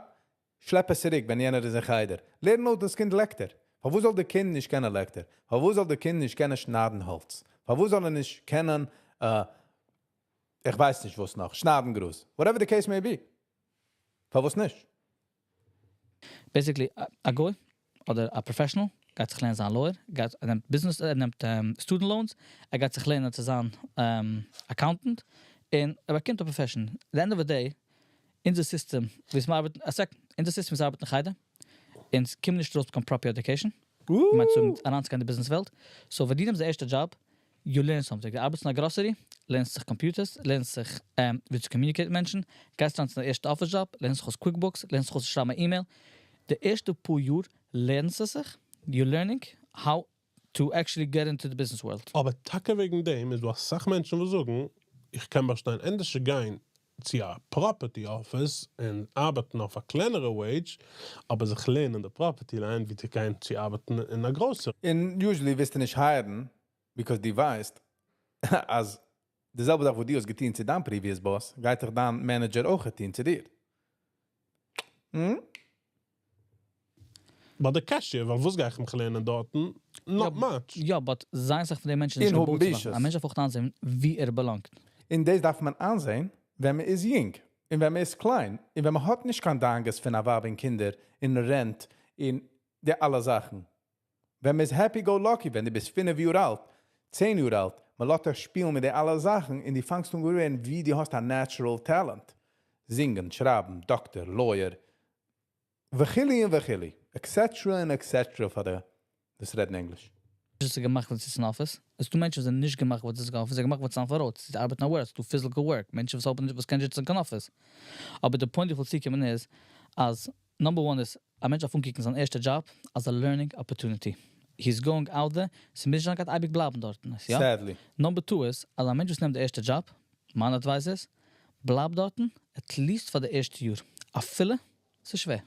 שלעפ עס צוריק, ווען יענער איז אין חדר. לערן נאר דאס קינד electric. פארוואס זאל דער קינד נישט קענען electric? פארוואס זאל דער קינד נישט קענען שניידן האלץ? פארוואס זאל ער נישט קענען, איך ווייס נישט וואס נאך, שניידן גראז. Whatever the case may be. פארוואס נישט? Basically, א גוי אדער א professional גייט זיך לערנען זיין lawyer, גייט, ער נעמט business, ער נעמט student loans, ער גייט זיך לערנען צו זיין accountant, און ער באקומט א profession. At the end of the day, אין די system, ווי עס ארבעט, א sec, אין די system ווי עס ארבעט אין חדר, און עס קומט נישט ארויס קיין proper education. מיינט צו אריינצוגיין אין די business וועלט. So, ווען דו נעמסט די ערשטע job, you learn something. דו ארבעטסט אין א grocery, לערנסט זיך computers, לערנסט זיך ווי צו communicate מיט מענטשן, גייסט אריין צו די ערשטע office job, לערנסט זיך אויס QuickBooks, לערנסט זיך אויס צו שרייבן אן email. די ערשטע פאר יאר לערנסטו זיך, you're learning how to actually get into the business world. אבער טאקע וועגן דעם איז דא א סאך מענטשן וואס זאגן, איך קען באשטיין ענדערש גיין צו א property office און ארבעטן אויף א קלענערע wage, אבער זיך לערנען די property line, ווי צו גיין צו ארבעטן אין א גרויסער. און usually וועסטו נישט hire ן, because דו ווייסט, אז די זעלבע זאך וואס דו האסט געטון צו דיין previous boss, גייט דיך דיין manager אויך טון צו דיר. ביי די cashier, ווייל וואס גיי איך מיך לערנען דארטן? Not much. יא, but זיין זיך פון די מענטשן אין נישט האבן געבויט צו מאכן. בושות. א מענטש דארף אויך איינזען, ווי ער belong ט. און דאס דארף מען איינזען, ווען מען איז יונג און ווען מען איז קליין און ווען מען האט נישט קיין דאגות פון א ווייב און קינדער און rent און די אלע זאכן. ווען מען איז happy go lucky, ווען דו ביסט 5 יאר אלט, 10 יאר אלט, מען לאזט דיך שפילן מיט די אלע זאכן און דו פאנגסט אן געוואר ווערן ווי דו האסט א natural talent. זינגען, שרייבן, דאקטער, lawyer, וכו' און וכו', etcetera און etcetera פאר די וואס רעדן ענגליש. וואס איז געמאכט וואס זיצן אין אפיס. עס דא מענטשן וואס זענען נישט געמאכט וואס זיצן אין אפיס, זיי געמאכט וואס זיין פאראויס, זיי ארבעטן א work, ס'דא physical work, מענטשן וואס האבן נישט וואס קענען זיצן אין קיין אפיס. אבער די point איך וויל צוקומען איז, אז number one איז, א מענטש דארף אנקוקן זיין ערשטע דזשאב אלס א learning opportunity. He is going out there, ס'מוז נישט זיין גייט אייביג בלייבן דארטן, יא? Sadly. Number two איז, אז א מענטש וואס נעמט די ערשטע דזשאב, מיין advice איז, בלייב דארטן at least פאר די ערשטע יאר, אפילו ס'איז שווער.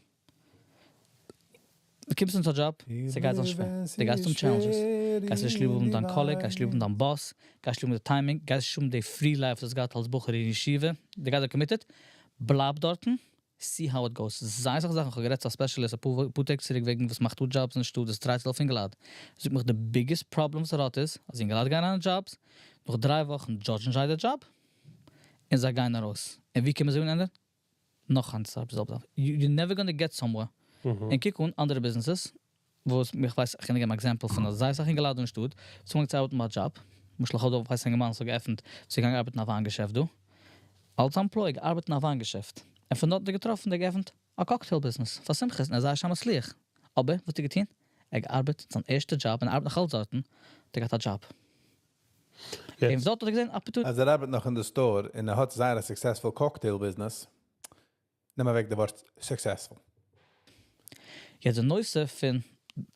דו קומסט אן צו א דזשאב, ס'גייט זיין שווער, דו גייסט האבן challenges, גייסט נישט ליב האבן דיין colleague, גייסט ליב האבן דיין boss, גייסט ליב האבן די timing, גייסט נישט האבן די free life וואס האסט געהאט אלס בחור אין ישיבה, דו גייסט זיין committed, בלייב דארטן, see how it goes. זייער אסאך זאכן, כ'האב גערעדט צו א specialist אפאר טעג צוריק וועגן וואס מאכט דא דזשאבס אין שטאט, דאס דרייט זיך אויף אינגעלייט, זאגט מיך די biggest problem וואס ער האט איז, אז אינגעלייט גייען אריין אין דזשאבס, נאך 3 וואכן judge ן זיי די דזשאב, און זיי גייען ארויס. און ווי קומען זיי אן ענדע? נאך איינס זעלבע זאך. You're never gonna get somewhere. און קוק אן אנדערע businesses, וואס איך ווייס, איך קען געבן example פון א זייער אסאך אינגעלייט אין שטאט, וואס האבן צו ארבעטן ביי א דזשאב, למשל איך האב דא ווייס א אינגערמאן וואס האט געעפנט, צו געגאנגען ארבעטן אין א וויין געשעפט דא, אלס employee געארבעט אין א וויין געשעפט, און פון דארט האט ער געטראפן, ער האט געעפנט א cocktail business פאר שמחות, און ער איז זייער שיין מצליח. אבער וואס האט ער געטון? ער האט געארבעט זיין ערשטע דזשאב, און ער ארבעט נאך אלץ דארטן, האט ער געהאט א דזשאב. און דארט האט ער געזען opportunity. אז ער ארבעט נאך אין די store און ער האט זייער א successful cocktail business, נעם אוועק די ווארט successful. יעצט די נושא פון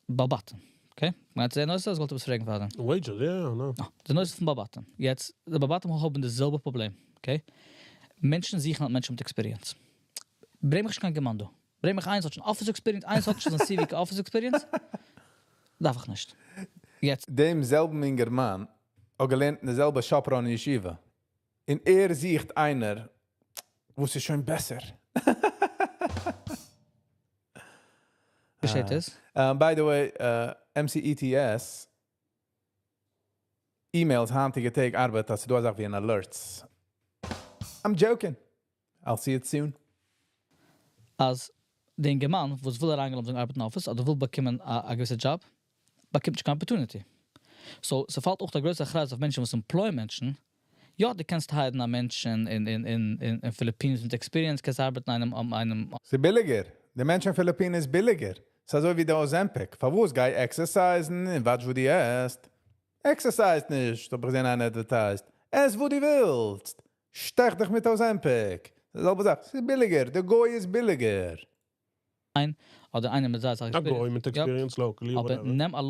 בעל בתים, okay? מיינסט די נושא? איך וואלט עפעס פרעגן פאר דעם. Wages, yeah, no. אה, די נושא פון בעל בתים. יעצט, די בעל בתים האבן די זעלבע פראבלעם, okay? מענטשן זוכן מענטשן מיט experience. ברענג מיך נישט קיין געמאן דא. ברענג מיך איינס האט שוין office experience, איינס האט שוין זיין CV office experience. דארף איך נישט. יעצט. דעם זעלבן אינגערמאן האט געלערנט אין די זעלבע שאפראן ישיבה. און ער זוכט איינער, וואס איז שוין בעסער. געשעט עס? By the way, MCETS emails היינטיגע טעג ארבעט, אז ס'דא אזא ווי אן alerts. I'm joking. I'll see it soon. אז דער אינגערמאן, וואס וויל אריינגיין אויף ארבעטן office, אדער וויל באקומען א געוויסע דזשאב, באקומט נישט קיין opportunity. So, ס'פאלט אויך א גרויסע אחריות אויף מענטשן וואס employ מענטשן. יא, דו קענסט hire ן א מענטש אין פיליפינס מיט experience, קענסט ארבעטן איינעם. ס'איז ביליגער. די מענטש אין פיליפינען איז ביליגער. ס'איז אזוי ווי די Ozempic. פארוואס גיי exercise ן און watch וואס דו עסט. Exercise נישט, האב איך געזען איינער advertised. עס וואס דו ווילסט. שטעך דיך מיט Ozempic. די זעלבע זאך. ס'איז ביליגער. דער גוי איז ביליגער. איין, אדער איינער מיט זייער א גוי מיט experience locally, אבער whatever. נעם א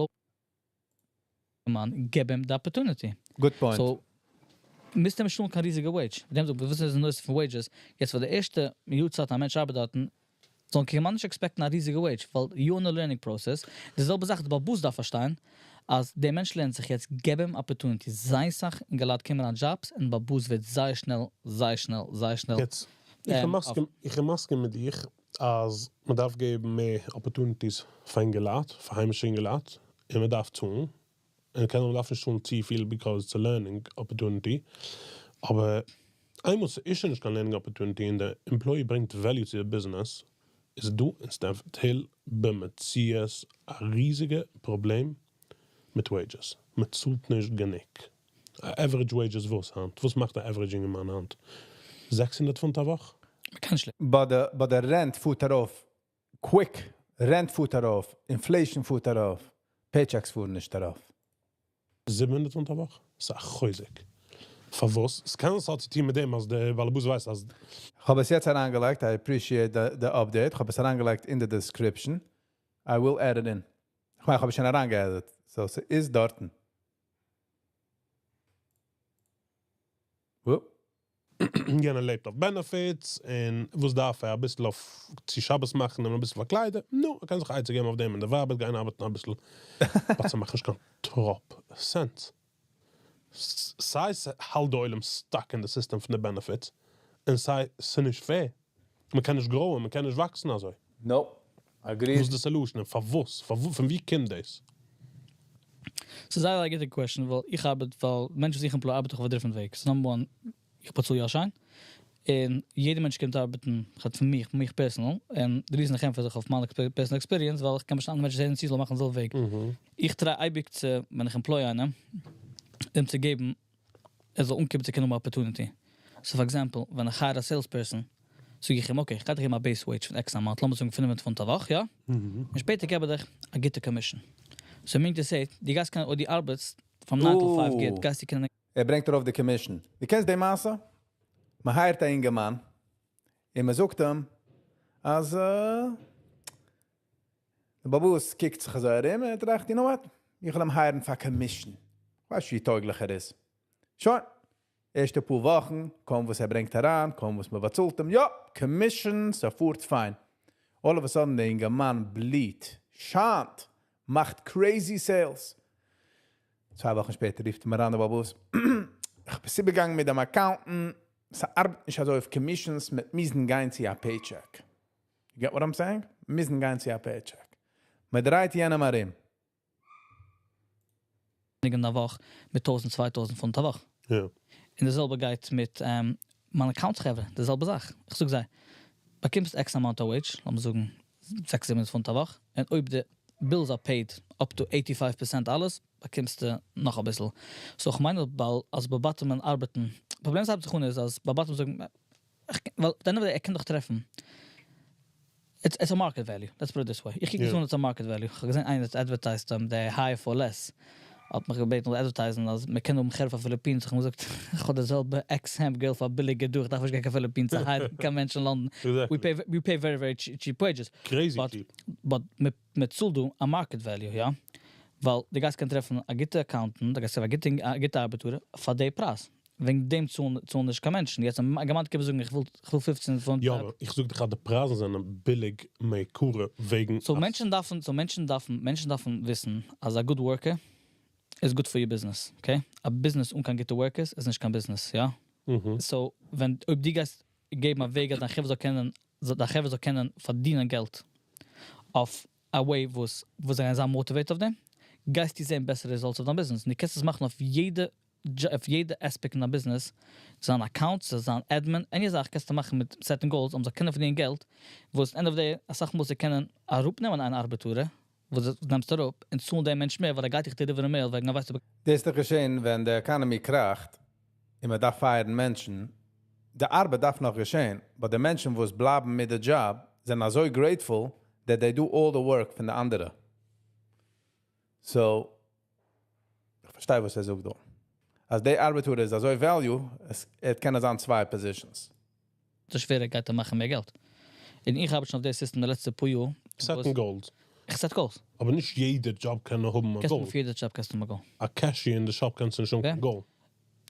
מאן, גיב אים די opportunity. Good point. So, מוזט אים שוין קיין ריזיגע wage. דעם זאג, וואס איז די נושא פון wages? יעצט פאר די ערשטע יאר צייט א מענטש ארבעט דארטן, זאל קיין מאן נישט expect ן א ריזיגע wage, ווייל you in the learning process. די זעלבע זאך, די בעל הבית דארף פארשטיין, אז דער מענטש לערנט זיך יעצט, גיב אים opportunity. זיין זאך אינגעלייט קומען אן דזשאבס, און בעל הבית ווערט זייער שנעל, זייער שנעל, זייער שנעל. יעצט, איך מסכים, איך מסכים מיט דיך, אז מען דארף געבן מער opportunities פאר אינגעלייט, פאר היימישע אינגעלייט, און מען דארף צאלן. און קען מען דארף נישט צאלן צו פיל because it's a learning opportunity. אבער איינמאל ס'איז שוין נישט קיין learning opportunity און דער employee ברענגט value צו די business, איז דא אין Stamford Hill במציאות א ריזיגע פראבלעם מיט wages. מען צאלט נישט גענוג. א average wages וואס היינט? וואס מאכט א average אינגערמאן היינט? 600 פונט א וואך? מען קען שלעפן. But the rent פארט ארויף quick. Rent פארט ארויף, inflation פארט ארויף, paychecks פארן נישט ארויף. 700 פונט א וואך? ס'איז א חוזק. פארוואס? עס קען עס האט צו טון מיט דעם, אז דער בעל הבית ווייסט, אז איך האב עס יעצט אריינגעלייגט, I appreciate the update. איך האב עס אריינגעלייגט in the description. I will add it in. איך מיין, איך האב עס שוין אריינגע add ט. So, עס איז דארטן. Whoop. יענער לעבט אויף benefits, און וואס דארף ער? א ביסל אויף צו שבת מאכן און א ביסל פארקליידן? נו, ער קען זיך עצה געבן אויף דעם און די ווייב וועט גיין ארבעטן א ביסל. אבער ס'מאכט נישט קיין טראפ sense. סיי האלט די עולם stuck אין די system פון די benefits, און סיי ס'איז נישט fair. מען קען נישט grow ען, מען קען נישט וואקסן אזוי. No, agree. וואס איז די solution? און פארוואס? פון ווי קומט דאס? ס'איז זייער א גוטע question, ווייל איך ארבעט, ווייל מענטשן וואס איך employ ארבעט איך אויף א different וועג. So number one, איך באצאל יא שיין. און יעדער מענטש קומט ארבעטן, האט פון מיך, מיך personal, און די reason איך ענטפער זיך אויף מיין personal experience, ווייל איך קען נישט אנדערע מענטשן זען, צו זאל מאכן זעלבע וועג. איך try אייביג צו, ווען איך employ איינעם, אים צו געבן, ער זאל אנקומען צו קענען האבן opportunity. So for example, ווען איך hire א sales person, זאג איך אים, okay, איך גיי דיר געבן א base wage פון X amount, לאמיר זאגן 500 פונט א וואך, יא? און שפעטער געב איך דיר א גוטע commission. So meaning to say, דו גייסט קענען, אויב דו ארבעטסט from 9 to 5 גוט, גייסטו קענען ער ברענגט ארויף די commission. דו קענסט די מעשה? מען hire ט א אינגערמאן און מען זאגט אים, אז דער בעל הבית קוקט זיך אזוי ארום און ער טראכט, "You know what? איך וויל אים hire ן פאר commission. ווייסט ווי טויגליך ער איז." שוין, ערשטע פאר וואכן, קוים וואס ער ברענגט אריין, קוים וואס מען באצאלט אים, יא, commission, ס'פארט פיין. All of a sudden, דער אינגערמאן בליט, שיינט, מאכט crazy sales. 2 וואכן שפעטער רופט אים אריין דער בעל הבית: "איך בין איבערגעגאנגען מיט דעם accountant, ס'ארבעט נישט אזוי אויף commissions, מיר מוזן גיין צו א paycheck." You get what I'm saying? מוזן גיין צו א paycheck. מען דרייט יענעם ארום. אין א וואך מיט 1000, 2000 פונט א וואך. און די זעלבע גייט מיט מיינע accounts חברה, די זעלבע זאך. איך זאג זיי, באקומסט X amount of wage, לאמיר זאגן 6, 7 פונט א וואך, און אויב די bills are paid up to 85% אלעס, באקומסטו נאך א ביסל. So איך מיין, ווייל אז בעלי בתים ארבעטן, פראבלעם איז איז, אז בעלי בתים זאגן, ווייל דאן ער קען דאך טרעפן. It's a market value. Let's put it this way. איך קוק עס אן, it's a market value. איך האב געזען איינער האט advertised they hire for less. האט מיך געבעטן צו advertise ן, אז מען קען האבן חברה פון Philippines. איך האב געזאגט, איך האב די זעלבע ex-hemp girl פאר ביליגער דורך. דארף איך גיין קיין Philippines צו hire קיין מענטשן אין לאנדאן. We pay very, very cheap wages. Crazy cheap. But מען צאלט דא א market value, יא? ווייל דו גייסט קענען טרעפן א גוטע accountant, דו גייסט טרעפן א גוטע ארבעטער פאר די פרייז. וועגן דעם צאלן נישט קיין מענטשן. יעצט א געמיינט קען זאגן, איך וויל 15 פונט. יא, אבער איך זאג דיך, די פרייזן זענען ביליג מעיקרא וועגן So מענטשן דארפן וויסן, אז a good worker is good for your business, okay? א business אן קיין גוטע workers איז נישט קיין business, יא? So, ווען אויב דו גייסט געבן א וועג, אז דיין חברה זאל קענען פארדינען געלט אויף a way וואס זיי זענען motivated אויף דעם, גייסטו זען בעסערע results אויף דיין business. און דו קענסט עס מאכן אויף יעדע aspect אין א business, זיין accounts, זיין admin, any זאך קענסטו מאכן מיט setting goals, אום זיי קענען פארדינען געלט, וואס end of the day, א סאך מוז זיי קענען אראפנעמען איין ארבעטער, וואס דו נעמסט אראפ, און צאלן דעם מענטש מער, ווייל ער גייט דיך deliver ן מער, וועגן ער ווייסט, דאס איז דאך געשען, ווען די economy קראכט, און מען דארף fire ן מענטשן, די ארבעט דארף נאך געשען, אבער די מענטשן, וואס בלייבן מיט די job, זענען אזוי grateful that they do all the work פון די אנדערע. So, איך פארשטיי, וואס ער זאגט דא. אז די ארבעטער איז אזוי value, עס קען זיין צוויי positions. דאס שווערע גייט ער מאכן מער געלט. און איך האב שוין אויף די system די לעצטע פאר יאר. Setting goals. איך set goals. אבער נישט יעדער job קען האבן א קענסט goal. פאר יעדע job קענסטו האבן א goal. א cashier אין די shop קענסטו נישט האבן goal.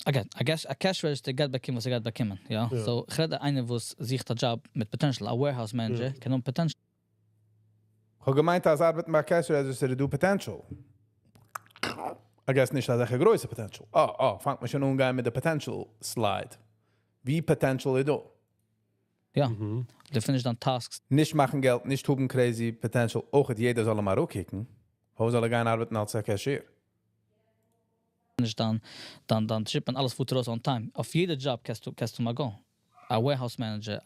Again, I guess a cash register גייט באקומען וואס ער גייט באקומען, יא? So, איך רעד איינער וואס זוכט א job מיט potential, a warehouse manager, קען האבן potential. איך האב געמיינט, אז ארבעטן ביי cash register איז דא potential. I guess נישט אזא גרויסע potential. Oh, פאנגט מען שוין אן גיין מיט די potential slide. ווי potential איז דא? יא. דו finish דיין tasks. נישט מאכן געלט, נישט האבן crazy potential, אויך יעדער זאל אים אראפקוקן. וואו זאל ער גיין ארבעטן אלס א cashier? נישט דיין shipment, אלעס פארט ארויס on time. אויף יעדע job קענסטו האבן א goal. A warehouse manager,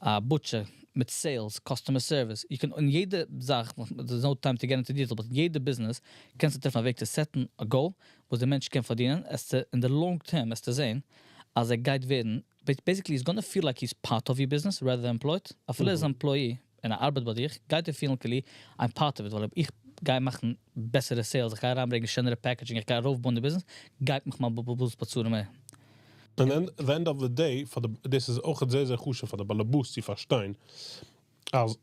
a butcher מיט sales, customer service. You can אין יעדע זאך, there's no time to get into detail, but יעדע business קענסטו טרעפן א וועג צו set ן a goal, וואס דער מענטש קען פארדינען, עס in the long term, עס צו זען, אז ער גייט ווערן, but basically he's gonna feel like he's part of your business rather than employed. אפילו ער איז employee און ער ארבעט ביי דיר, גייט ער feel ן כאילו, I'm part of it, ווייל איך גיי מאכן בעסערע sales, איך גיי אריינברענגען שענערע packaging, איך גיי ארויפבויען די business, גייט מיך מיין boss באצאלן מער. And then, the end of the day, דאס איז אויך זייער, זייער חשוב פאר די בעל הבית צו פארשטיין, אז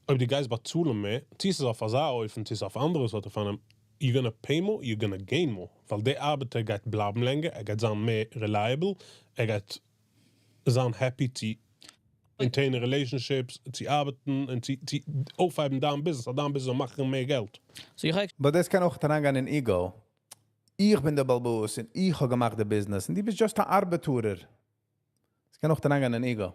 אויב דו גייסט באצאלן מער, צי עס איז אויף אזא אופן, צי עס אויף אנדערע סארט אופנים, you're gonna pay more, you're gonna gain more. ווייל דער ארבעטער גייט בלייבן לענגער, ער גייט זיין מער reliable, ער גייט זיין happy צו maintain relationships, צו ארבעטן און צו אויפהייבן דיין business, אז דיין business זאל מאכן מער געלט. So איך But דאס קען אויך אריינגיין אין ego. איך בין דער בעל הבית און איך האב געמאכט די business און דו ביסט just א ארבעטער. עס קען אויך אריינגיין אין ego.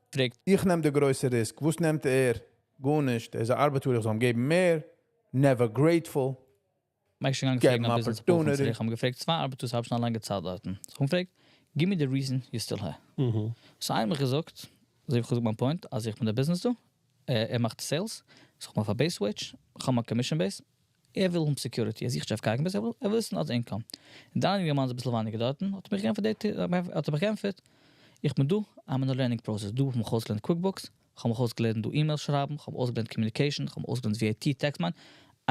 פרעגט איך נעם די גרויסע risk. וואס נעמט ער? גארנישט. ער איז אן ארבעטער, איך זאל אים געבן מער. Never grateful. מיך שוין געבן געפרעגט, א business opportunity. איך האב געפרעגט, צוויי ארבעטערס האב שוין לאנגע צייט דארט. איך האב געפרעגט, "Give me the reason you're still here." So איינער האט מיר געזאגט, אזוי ווי איך געזאגט מיין point, אז איך בין דער business דא, ער מאכט sales, איך מאך א base wage, איך האב מיין commission base. ער וויל האבן security, ער זוכט נישט אויף קיין ער וויל וויסן אז income. און דאן יונגערמאן איז אביסל ווייניגער דארטן, האט ער מיך געענטפערט, האט ער מיך געענטפערט, איך בין דא, I'm in a learning process, דא האב איך מיך אויסגעלערנט QuickBooks, איך האב מיך אויסגעלערנט דא email שרייבן, איך האב אויסגעלערנט communication, איך האב אויסגעלערנט VAT, tax מיין,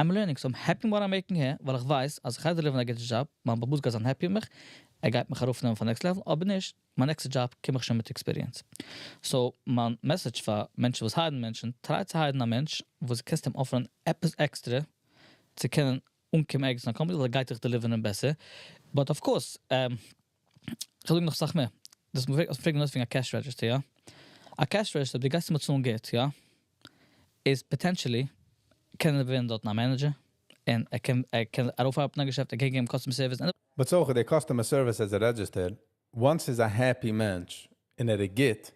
I'm learning, so I'm happy what I'm making here, ווייל איך ווייס אז איך גיי deliver ן א גוטע דזשאב, מיין באס גייט זיין happy מיט מיך, ער גייט מיך ארויפנעמען פאר next level, אבער נישט, מיין next job קום איך שוין מיט experience. So, מיין message פאר מענטשן וואס hire ן מענטשן, try צו hire ן א מענטש, וואס קענסט אים offer ן עפעס עקסטרע, צו קענען אנקומען ערגעץ אין א company, ווייל ער גייט דיך deliver ן בעסער. But of course, איך זאג נאך סאך מער. דאס מ'פרעגט מיר וועגן א cash register, יא? א cash register, דו גייסט אים צאלן גוט, יא? איז potentially, קען ער ווערן דארט א manager, און ער קען ארויפארבעטן א געשעפט, ער קען געבן customer service. But so, the customer service as a register, once איז a happy מענטש, און ער גייט,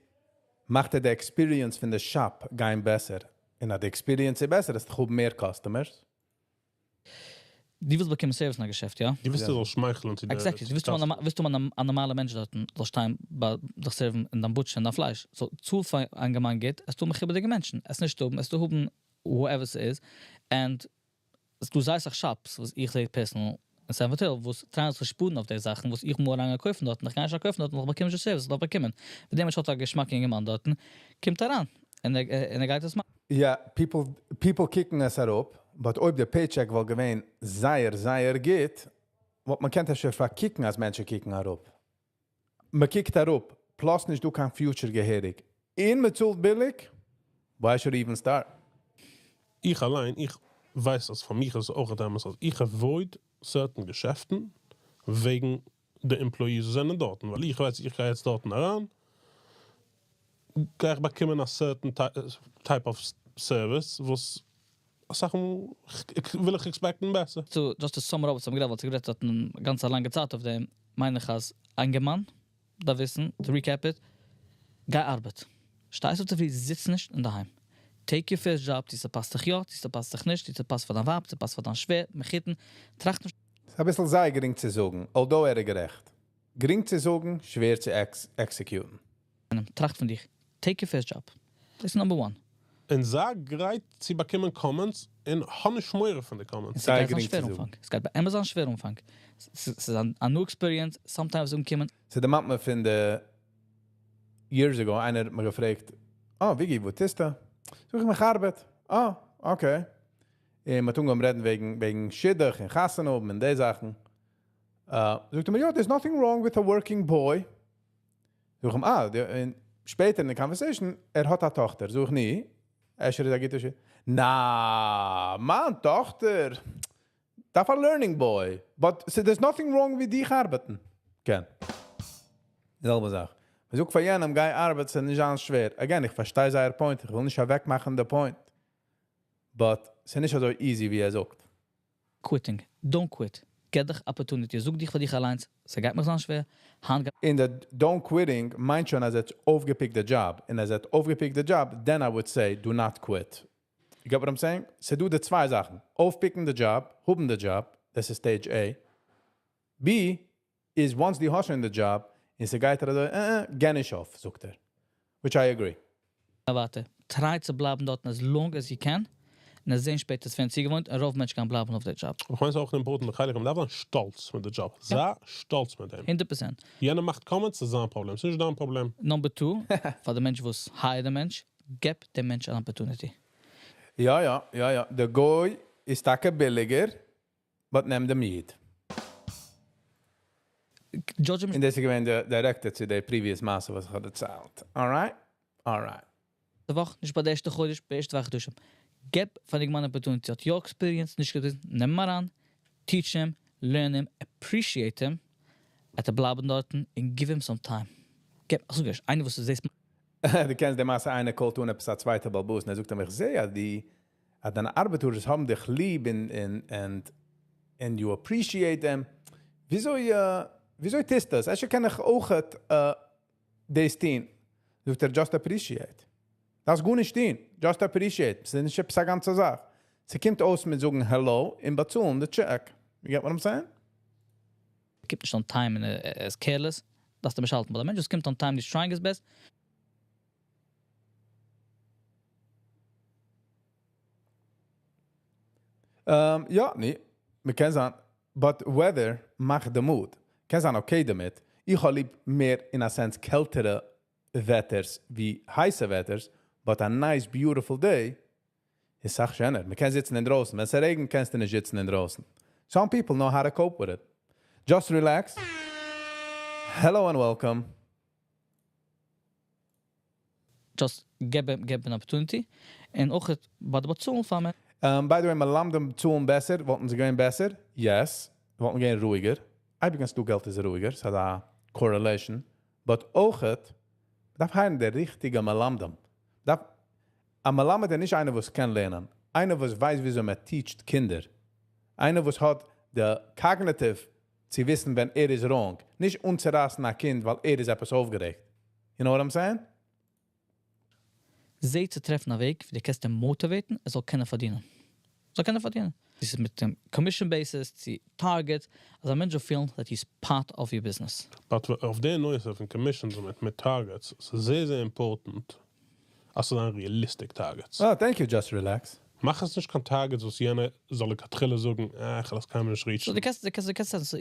מאכט ער די experience פון די shop גיין בעסער. און אז די experience איז בעסער, איז דאך מער customers. דו ווילסט באקומען service אין א געשעפט, יא? דו ווילסט זאל שמייכלען צו די Exactly. דו ווילסט א נארמאלע מענטש דארט זאל שטיין ביי דיך serve ן אין דיין butcher און דיין פלייש. So, צאל פאר א יונגערמאן גוט, עס טוט מכובד'יגע מענטשן. עס נישט האבן, עס טוט האבן whoever עס איז. And עס דא זייער סאך shops, וואס איך זע personal אין Stamford Hill, וואס try ען צו שפארן אויף די זאכן, וואס איך מוז אריין קויפן דארט, איך גיי נישט קויפן דארט, איך באקום נישט service, איך דארף באקומען. מיט דעם מענטש האט א געשמאק יונגערמאן דארט, קומט אריין. און ער גייט עס מאכן. יא, people קוקן עס אראפ, but אויב דער paycheck וואלט געווען זייער, זייער גוט, וואלט מען קענט אפשר פארקוקן, אז מענטשן קוקן אראפ. מען קוקט אראפ, plus נישט דא קיין future געהעריג. און מען צאלט ביליג, why should I even start? איך אליין, איך ווייס, אז פאר מיך איז אויך דעמאלטס, אז איך avoid certain געשעפטן וועגן די employees זענען דארט, ווייל איך ווייס, איך גיי יעצט דארט אריין, גיי איך באקומען א certain type of service, וואס זאכן איך וויל איך expect ן בעסער. So, just to sum it up, וואס האבן גערעדט, ווייל גערעדט האט א גאנצע לאנגע צייט אויף דעם, מיין איך אז א יונגערמאן, דארף וויסן, to recap it, גיי ארבעט. שטייסט אויף צופרי, זיץ נישט אין דער היים. Take your first job, צו ס'פאסט דיך יא, צו ס'פאסט דיך נישט, צו ס'פאסט פאר דיין ווייב, צו ס'פאסט פאר דיין שווער, מחותן, טראכט נישט. ס'איז א ביסל זייער גרינג צו זאגן, although ער איז גערעכט. גרינג צו זאגן, שווער צו execute ן. טראכט פון דיך. Take your first job. דאס איז number one. און זיי גרייט צו באקומען comments און האב נישט מורא פון די comments. עס זייער גייט זיין גרינג שווער צו זאגן. אנפאנג. עס גייט ביי אים זיין שווער אנפאנג. עס איז א new experience, sometimes אנקומען. ס'דערמאנט מיר פון די years ago, איינער האט מיר געפרעגט, "Oh, וויגי, וואו טוסטו?" זאג איך, "איך ארבעט." "Oh, okay." און מיר טון רעדן וועגן שידוך און חתונה האבן און די זאכן. זאגט ער מיר, "Yeah, there's nothing wrong with a working boy." זאג איך אים, ah, און שפעטער אין די conversation, ער האט א טאכטער. זאג איך, ני, אפשר איז א גוטע שידוך. נא, מיין טאכטער, דארף א learning boy. But so there's nothing wrong with דיך ארבעטן. קען. זעלבע זאך. מען זאגט פאר יענעם, גיי ארבעטן, ס'איז נישט אזוי שווער. Again, איך פארשטיי זייער point, איך וויל נישט אוועקמאכן די point. But ס'איז נישט אזוי easy, ווי ער זאגט. Quitting. Don't quit. געב דיך opportunity. זאג דיך פאר דיך אליין, ס'גייט מיר זיין שווער. האנט אין די don't quitting מיינט שוין, אז ער האט אויפגעפיקט די job. און אז ער האט אויפגעפיקט די job, then I would say, do not quit. You get what I'm saying? ס'דא די צוויי זאכן. אויפפיקן די job, האבן די job, דאס איז stage A. B is once דו האסט שוין די job, און ס'גייט ער אזוי, גיי נישט אויף, זאגט ער. Which I agree. ווארט. Try צו בלייבן דארט as long as you can. און זען שפעטער, עס ווערן צוגעוואוינט, און רוב מענטשן קען בלייבן אויף דער job. איך מיין, ס'איז אויך important, חלק, מען דארף זיין שטאלץ מיט די job. זיי שטאלץ מיט דעם. 100%. יענער מאכט comments, איז זיין פראבלעם. ס'איז נישט דיין פראבלעם. Number two, פאר די מענטש וואס hire דעם מענטש, געב דעם מענטש an opportunity. יא. דער גוי איז טאקע ביליגער, but נעם דעם איד. Judge אים און דאס איז געווען דער directed צו דער previous מעשה, וואס איך האב דערציילט. Alright? Alright. די וואך, נישט ביי דער ערשטע חודש, ביי דער ערשטע וואך חדשים. געב פאר די מאן opportunity, האט יא experience, נישט געווען, נעם אים אריין, teach him, learn him, appreciate him, ער בלייבן דארט and give him some time. געב, אזוי גייסט, איינער וואס דו זעסט דו קענסט די מעשה, איינער call ט אן עפעס א צווייטער בעל הבית, און ער זאגט אים, איך זע, אז די, אז דיינע ארבעטערס האבן דיך ליב and you appreciate them. וויאזוי טוסטו דאס? אפשר קען איך אויך דאס טון. זאגט ער, just appreciate. דאס גארנישט טון. Just appreciate. ס'איז נישט עפעס א גאנצע זאך. ס'קומט אויס מיט זאגן hello און באצאלן די check. You get what I'm saying? קומט נישט on time און ער איז careless, דארפסטו אים האלטן. But דער מענטש וואס קומט on time, he's trying his best. יא, ני, מ'קען זיין, but weather מאכט די mood. קען זיין okay דערמיט. איך האב ליב מער אין א sense קעלטערע וועטערס ווי הייסע וועטערס, but a nice beautiful day איז אסאך שענער. מ'קען זיצן אינדרויסן. ווען ס'רעגנט קענסטו נישט זיצן אינדרויסן. Some people know how to cope with it. Just relax. Hello and welcome. Just געב אים געב אן opportunity, און אויך ביי די באצאלן פאר מען. By the way, מלמדים צאלן בעסער, וואלטן זיי געווען בעסער? Yes. וואלטן געווען רואיגער. אייביג ווען ס'דא געלט איז רואיגער, ס'האט א correlation. But אויכעט, מ'דארף hire ן די ריכטיגע מלמדים. מ'דארף, א מלמד איז נישט איינער וואס קען לערנען, איינער וואס ווייסט וויאזוי מען teach ט קינדער. איינער וואס האט די cognitive צו וויסן ווען ער איז wrong, נישט אנצורייסן א קינד ווייל ער איז עפעס אויפגערעגט. You know what I'm saying? זע צו טרעפן א וועג ווי דו קענסט אים motivate ן ער זאל קענען פארדינען. זאל קענען פארדינען. צו ס'איז מיט דעם commission basis, צו target, אז א מענטש זאל פילן that he's part of your business. But אויף די נושא פון commissions און מיט targets, ס'איז זייער זייער important אז ס'זאל זיין realistic targets. אה, thank you, just relax. מאך עס נישט קיין targets וואס יענער זאל לכתחילה זאגן, אה, איך וועל עס קיינמאל נישט reach ן. So דו קענסט, דו קענסט, דו קענסט,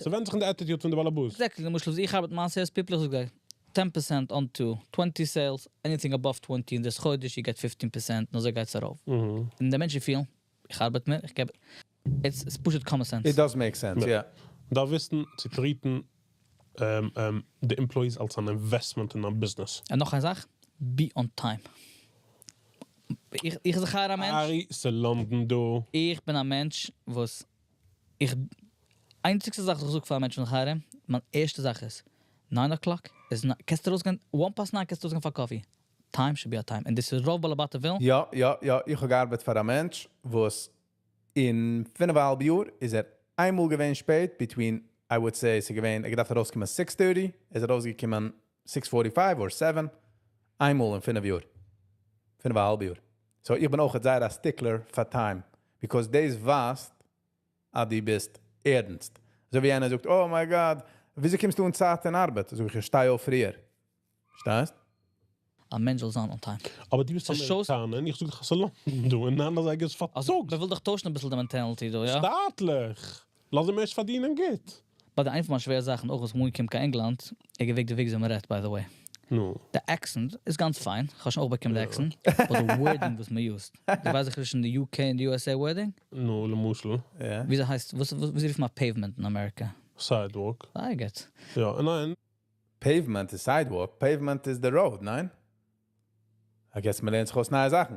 ס'ווענדט זיך אין די attitude פון די באלעבאס. Exactly, למשל וואס איך ארבעט מיט מיין sales people, איך זאג זיי, 10 percent on to 20 sales, anything above 20 אין דאס חודש, you get 15 percent, און אזוי גייט עס ארויף. און די מענטשן פילן, איך ארבעט מער, איך געב, it's פשוט common sense. It does make sense, yeah. דארף וויסן צו treat ן די employees אלס אן investment אין א ביזנעס. און נאך איין זאך, be on time. איך זיך א מענטש. ארי, ס'לאנדאן דא. איך בין א מענטש וואס איך איינציגסטע זאך וואס איך זאג פאר א מענטש פון חרם, מיין ערשטע זאך איז, 9 o'clock איז, קענסטו ארויסגיין, 9:01 קענסטו ארויסגיין פאר coffee. Time should be a time. און דאס איז רוב בעלי בתים ווילן. יא, יא, יא, איך האב געארבעט פאר א מענטש, וואס אין 5.5 יאר איז ער איינמאל געווען שפעט, between, I would say, ס'איז געווען, ער געדארפט ארויסקומען 6:30, איז ער ארויסגעקומען 6:45 or 7, איינמאל אין 5 יאר. 5.5 יאר. So איך בין אויך זייער א stickler פאר time, because דאס ווייזט, אז דו ביסט ערנסט. אזוי ווי איינער זאגט, oh my God, וויאזוי קומסטו אין צייט אין ארבעט? זאג איך, איך שטיי אויף פריער. פארשטייסט? א מענטש זאל זיין on time. אבער דו ביסט אמעריקאנער, איך זאג דיך, ס'לאנדאן דא, און אנדערע זאגן עס פארטאגס. מען וויל דאך טוישן אביסל די mentality דא, יא? שטאטליך! לאז אים ערשט פארדינען גוט. But איינע פון מיינע שווערע זאכן, אויך וואס מ'קומט קיין ענגלאנד, איך געוועג די וועג ווי מ'רעדט, by the way. נו. The accent איז גאנץ פיין, איך האב שוין אויך באקומען די accent, but the wording וואס מען use ט. דו ווייסט זיכער נישט אין די UK און די USA wording? נו, למשל. וויאזוי הייסט, וואס ווי רופט מען pavement אין אמעריקע? Sidewalk. זייער גוט. יא, ניין. Pavement איז sidewalk, pavement איז the road, ניין? I guess מ'לערנט זיך אויס נייע זאכן.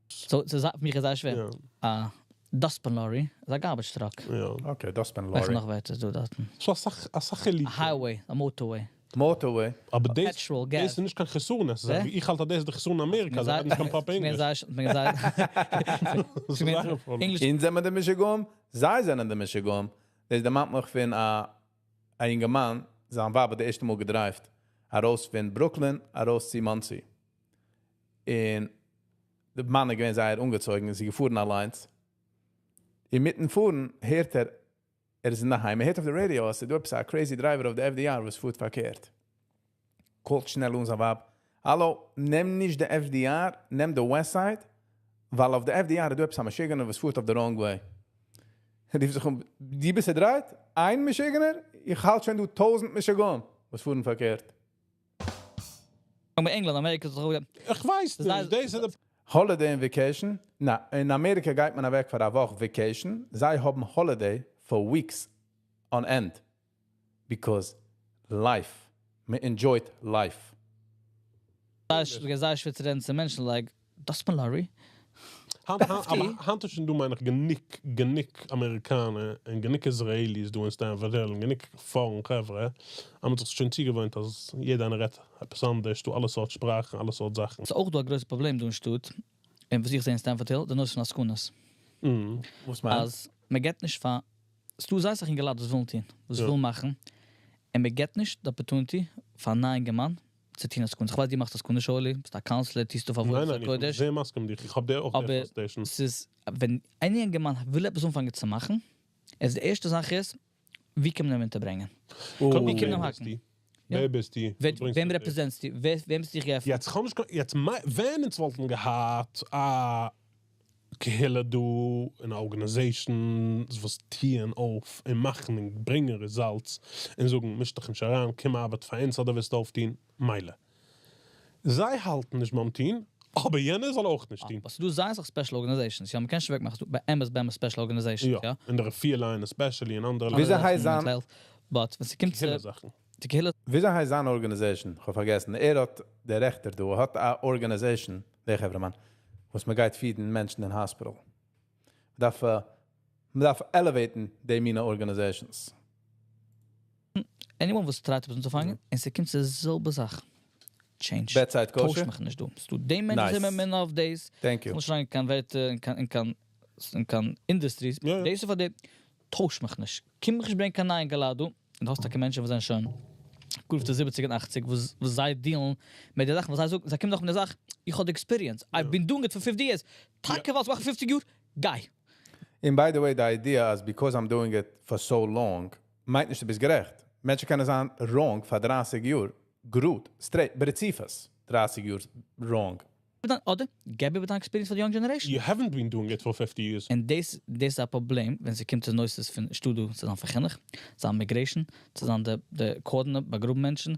So, ס'איז מיר זייער שווער. יא. א dustbin lorry איז א garbage truck. יא. Okay, dustbin lorry. וועלכע נאך ווערטער איז דא דארטן? So אסאך, אסאך חילוקים. א highway, א motorway. Motorway. אבער דאס, Petrol, gas. דאס איז נישט קיין חסרון. עס איז, איך האלט, אז דאס איז די חסרון אין אמעריקע, זיי האבן נישט קיין proper English. דאס איז זייער פראבלעם. English. אונז זענען די משוגעים, זיי זענען די משוגעים. דאס דערמאנט מיך פון א יונגערמאן, זיין ווייב האט די ערשטע מאל גע drive ט, ארויס פון ברוקלין, ארויס צו מאנסי. און דער מאן איז געווען זייער אנגעצויגן, איז זי געפארן אליינס. אינמיטן פארן הערט ער, ער איז אינדערהיים, ער הערט אויף די radio, אז ס'איז דא עפעס א crazy driver אויף די FDR, וואס פארט פארקערט. Call ט שנעל אן זיין ווייב, האלא, נעם נישט די FDR, נעם די West Side, ווייל אויף די FDR איז דא עפעס א משוגענער, וואס פארט אויף די wrong way. רופט זיך אן, דו ביסט צעדרייט? איין משוגענער? איך האלט שוין דא 1000 משוגעים, וואס פארן פארקערט. אבער ענגלאנד, אמעריקע איז דאך איך ווייס נישט, דאס איז די Holiday און vacation? נא, אין אמעריקע גייט מען אוועק פאר א וואך vacation, זיי האבן holiday for weeks on end. Because life, מען enjoy ט life. זייער שווער צו רעדן צו מענטשן, like, dustbin lorry. אבער היינט איז שוין דא מיין איך גענוג, גענוג אמעריקאנער און גענוג Israelis דא אין סטעמפארד היל און גענוג foreign חברה, אז מ'האט זיך שוין צוגעוואוינט אז יעדער איינער רעדט עפעס אנדערש, דא אלע סארט שפראכן, אלע סארט זאכן. ס'איז אויך דא א גרויסע פראבלעם דא אין שטאט, און וואס איך זע אין סטעמפארד היל, די נושא פון עסקנות. וואס מיינסט? אז מען געט נישט פאר, ס'דא זייער אסאך אינגעלייט וואס ווילן טון, וואס יא. ווילן מאכן, און מען געט נישט די opportunity פאר א נייעם אינגערמאן צו טון עסקנות. איך ווייס דו מאכסט עסקנות, שאולי, ביסט א counselor, טוסטו פאר ניין, עבודת ניין, איך בין הקודש. זייער מסכים מיט דיך, איך האב דער אויך דער אבער frustration. ס'איז, ווען איין אינגערמאן וויל עפעס אנפאנגען צו מאכן, איז די ערשטע זאך איז, ווי קען מען אים אונטערברענגען? ווי ווי קען מען אים האקן? ביסטו? יא. ווער ביסטו? ווער, ברענגסט וועם דו? represent סטו? ווער, וועם ביסטו דיך געעפנט? יעצט קום איך, יעצט ווען אונז וואלטן געהאט א קהילה דא און organizations וואס טוען אויף און מאכן און ברענגען results און זאגן מיש דיך נישט אריין, קום ארבעט פאר אונז אדער וועסטו אויפטון, מילא. זיי האלטן נישט ביים טון, אבער יענער זאל אויך נישט טון. אבער ס'דא זייער סאך special organizations, יא, מ'קען נישט אוועקמאכן, ס'דא באמת באמת special organizations, יא. יא, אין די רפואה line especially און אנדערע וויאזוי lines. הייסט זיין But ווען ס'קומט צו קהילה זאכן. די קהילה וויאזוי הייסט זיין organization? איך האב פארגעסן. ער האט, דער רעכטער דא, האט א organization, דער חברה'מאן, וואס מען גייט feed ן מענטשן אין hospital. מען דארף elevate ן די מינע organizations. Anyone וואס try ט עפעס אנצופאנגען, און ס'קומט צו די זעלבע זאך. Change. Bedside טויש kosher? מיך נישט דא. ס'דא די מענטשן Nice. זענען men of days. Thank you. איך וויל נישט אריין קיין ווערטער און קיין industries. יא. דאס איז פאר די טויש מיך נישט. קום מיך נישט ברענגען קיין נייע געלאדו. און דו האסט טאקע מענטשן וואס זענען שוין גוט אויף די 70 און 80, וואס זיי deal ן מיט די זאכן, וואס זיי זאגן, זיי קומען נאך מיט די זאך, איך האב די experience. I've been doing it for 50 years. טאקע וואס מאכן 50 יאר? גיי. And by the way, the idea is because I'm doing it for so long, מיינט נישט, דו ביסט גערעכט. מענטשן קענען זיין wrong פאר 30 יאר. גוט, straight, ברציפות. 30 יאר wrong. אדער, געב איבער דיין experience פאר די young generation. You haven't been doing it for 50 years. און דאס איז א פראבלעם, ווען ס'קומט צו נושאים פון שטאט, צו זיין פאר חינוך, צו זיין migration, צו זיין די קארדן, באגראבן מענטשן.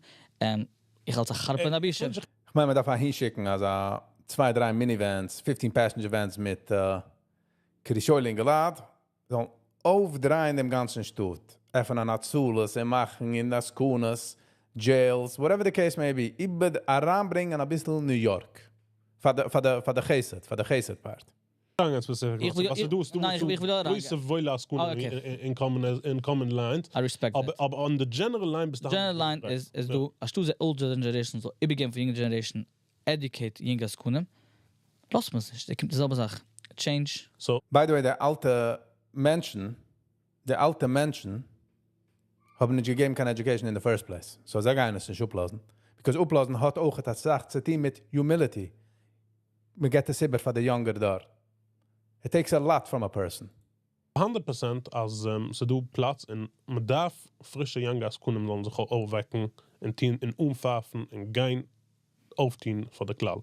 איך האלט א חרפה און א בושה. איך מיין, מען דארף אהינשיקן, אלזא צוויי, דריי minivans, 15 passenger vans מיט קרית יואל'ער אינגעלייט, זאלן אויפדרייען דעם גאנצן שטאט. עפענען הצלות און מאכן אין עסקנות, jails, whatever the case may be. איבער אריינברענגען א ביסל ניו יארק. פאר די חסד, פאר די חסד part. גאנץ specific. איך וויל וואס דו דו ניין, איך וויל אריין. גרויסע וואוילע עסקנים Ah, okay. אין common lines. I respect אבער that. אבער on the general line ביסטו General line איז דו, אז דו די older generation זאל איבערגעבן פאר younger generation, educate יונגע עסקנים, לאזט מען עס נישט. דא קומט די זעלבע זאך. Change. So By the way, די אלטע מענטשן האבן נישט געגעבן קיין education in the first place. So זיי גייען עס נישט אפלאזן. Because אפלאזן האט אויך א זאך צו טון מיט humility. מען געבט עס איבער פאר די younger דור. It takes a lot from a person. 100% אז ס'דא פלאץ און מען דארף פרישע young עסקנים זאלן זיך אויפוועקן און טון און אנפייפן און גיין אויפטון פאר די כלל. און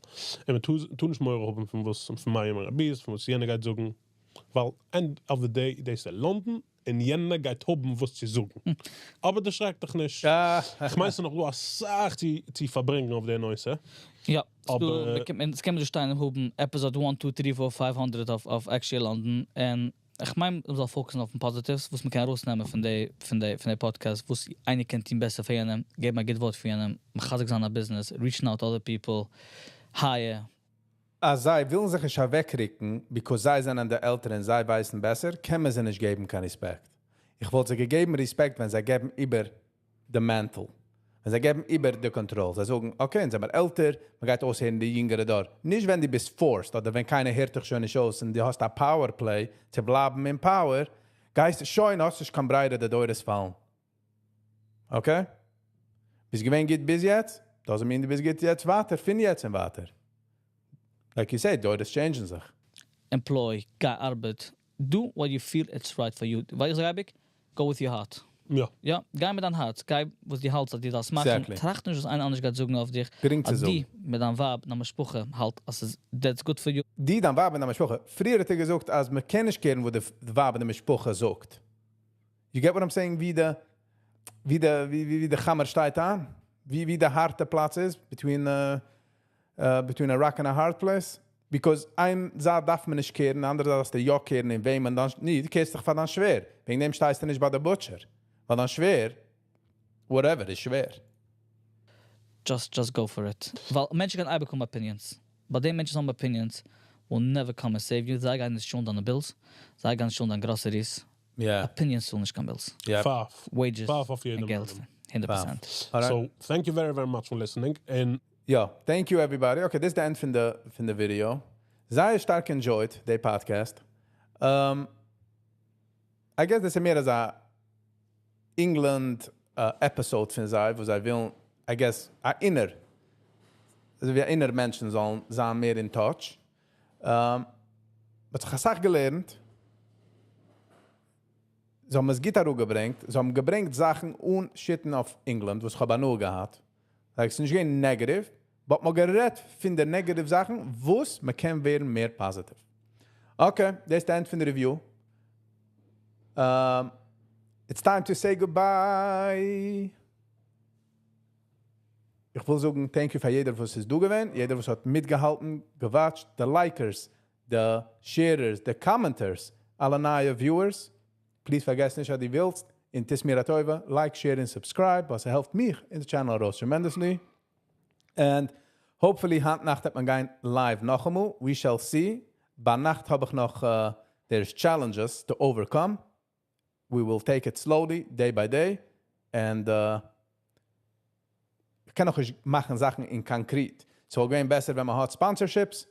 מען טאר נישט מורא האבן פון וואס פון מיין רבי'ס, פון וואס יענער גייט זאגן, ווייל end of the day, דאס איז לאנדאן און יענער גייט האבן וואס צו זאגן. אבער דערשרעק דיך נישט. איך מיין, ס'איז נאך דא א סאך צו פארברענגען אויף דער נושא. יא, אבער עס קען מען שטיין האבן episode 1, 2, 3, 4, 500 אויף actually London. און איך מיין, מען זאל focus ן אויף דעם positives, וואס מען קען ארויסנעמען פון די podcast, וואס איינער קען טון בעסער פאר יענעם, געבן א גוט ווארט פאר יענעם, מחזק זיין א business, reaching out to other people, hire. אז זיי ווילן זיך נישט אוועקרוקן, because זיי זענען די עלטערע און זיי ווייסן בעסער, קען מען זיי נישט געבן קיין respect. איך וואלט זיי געגעבן respect, ווען זיי געבן איבער the mantle. ווען זיי געבן איבער די control. זיי זאגן, okay, אונז זענען עלטער, מען גייט אויסהערן די יונגערע דור. נישט ווען דו ביסט forced, אדער ווען קיינער הערט דיך שוין נישט אויס און דו האסט א power play צו בלייבן אין power, גייסט שוין, האסט נישט קיין ברירה, די דורות פאלן. Okay? ביסט געווען גוט ביז יעצט? Doesn't mean דו ביסט גוט יעצט ווייטער, פון יעצט און ווייטער. Like you say, דורות change ן זיך. Employ, גיי ארבעט. Do what you feel it's right for you. ווייל איך זאג אייביג, go with your heart. יא, גיי מיט דיין הארץ, גיי וואס דו האלטסט, אז דו דארפסט מאכן. Exactly. טראכט נישט, וואס איינער אנדערש גייט זאגן אויף דיך. גרינג צו אז זאגן. די מיט דיין ווייב, דיין משפחה, האלט, אז עס that's good for you. די דיין ווייב און דיין משפחה. פריער האט ער געזאגט, אז מען קען נישט care ן, וואס די ווייב און די משפחה זאגט. You get what I'm saying? ווי די האמער שטייט אן? ווי די הארטע פלאץ איז? Between a rock and a hard place? Because איין זייט דארף מען נישט care ן, אנדערע זייט דארפסטו יא care ן, אין וועמען דאן, ני, דו care סט דאך פאר דיין שווער. וועגן דעם שטייסטו נישט ביי דער butcher. ווייל דיין שווער, whatever, איז שווער. Just go for it. ווייל מענטשן קענען אייביג האבן opinions. But די מענטשן האבן opinions will never come and save you. זיי גייען נישט צאלן דיינע bills. זיי גייען נישט צאלן דיין groceries. Opinions צאלן נישט קיין bills. פייף. Wages פייף אויף יעדעם און געלט. איינעם. 100%. Alright. So, thank you very, very much for listening. And Yeah, thank you everybody. Okay, this is the end פון די video. זייער שטארק enjoyed די podcast. I guess דאס איז מער אזא England episode פון זיי, וואו זיי ווילן, I guess, א inner, אזוי ווי inner מענטשן זאלן זיין מער in touch. But איך האב אסאך געלערנט. זיי האבן עס גוט אראפגעברענגט. זיי האבן געברענגט זאכן אן shit ן אויף England, וואס איך האב הנאה געהאט. Like, עס איז נישט געווען negative, but מ'האט גערעדט פון די negative זאכן, וואס מען קען ווערן מער positive. Okay, that's the end פון די review. Um, it's time to say goodbye. איך וויל זאגן thank you פאר יעדער וואס איז דא געווען, יעדער וואס האט מיטגעהאלטן, גע watched, די likers, די sharers, די commenters, אלע נייע viewers. Please פארגעס נישט אז דו ווילסט, און טוסט מיר א טובה, like, share און subscribe, וואס העלפט מיך אין די channel ארויס tremendously. And hopefully היינט נאכט וועט מען גיין live נאכאמאל, we shall see. ביינאכט האב איך נאך, there's challenges to overcome. We will take it slowly, day by day. And איך קען נאך נישט מאכן זאכן אין concrete. ס'וואלט געווען בעסער ווען מען האט sponsorships.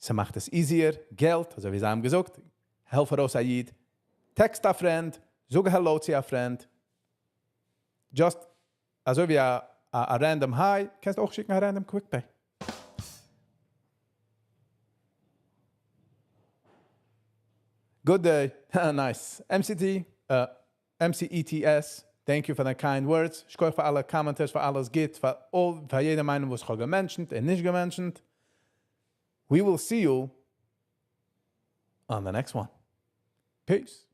ס'מאכט עס easier, געלט, אזוי ווי זיי האבן געזאגט. העלף ארויס א איד. Text a friend, זאג hello צו a friend. Just אזוי ווי א, א, א random hi, קענסט אויך שיקן א random quick pay. Good day. Nice. MCT, MCETS, thank you for the kind words. שכוח פאר אלע commenters, פאר אלעס גוט, פאר all, פאר יעדער איינעם, וואס איך האב גע mentioned און נישט גע mentioned. We will see you on the next one. Peace.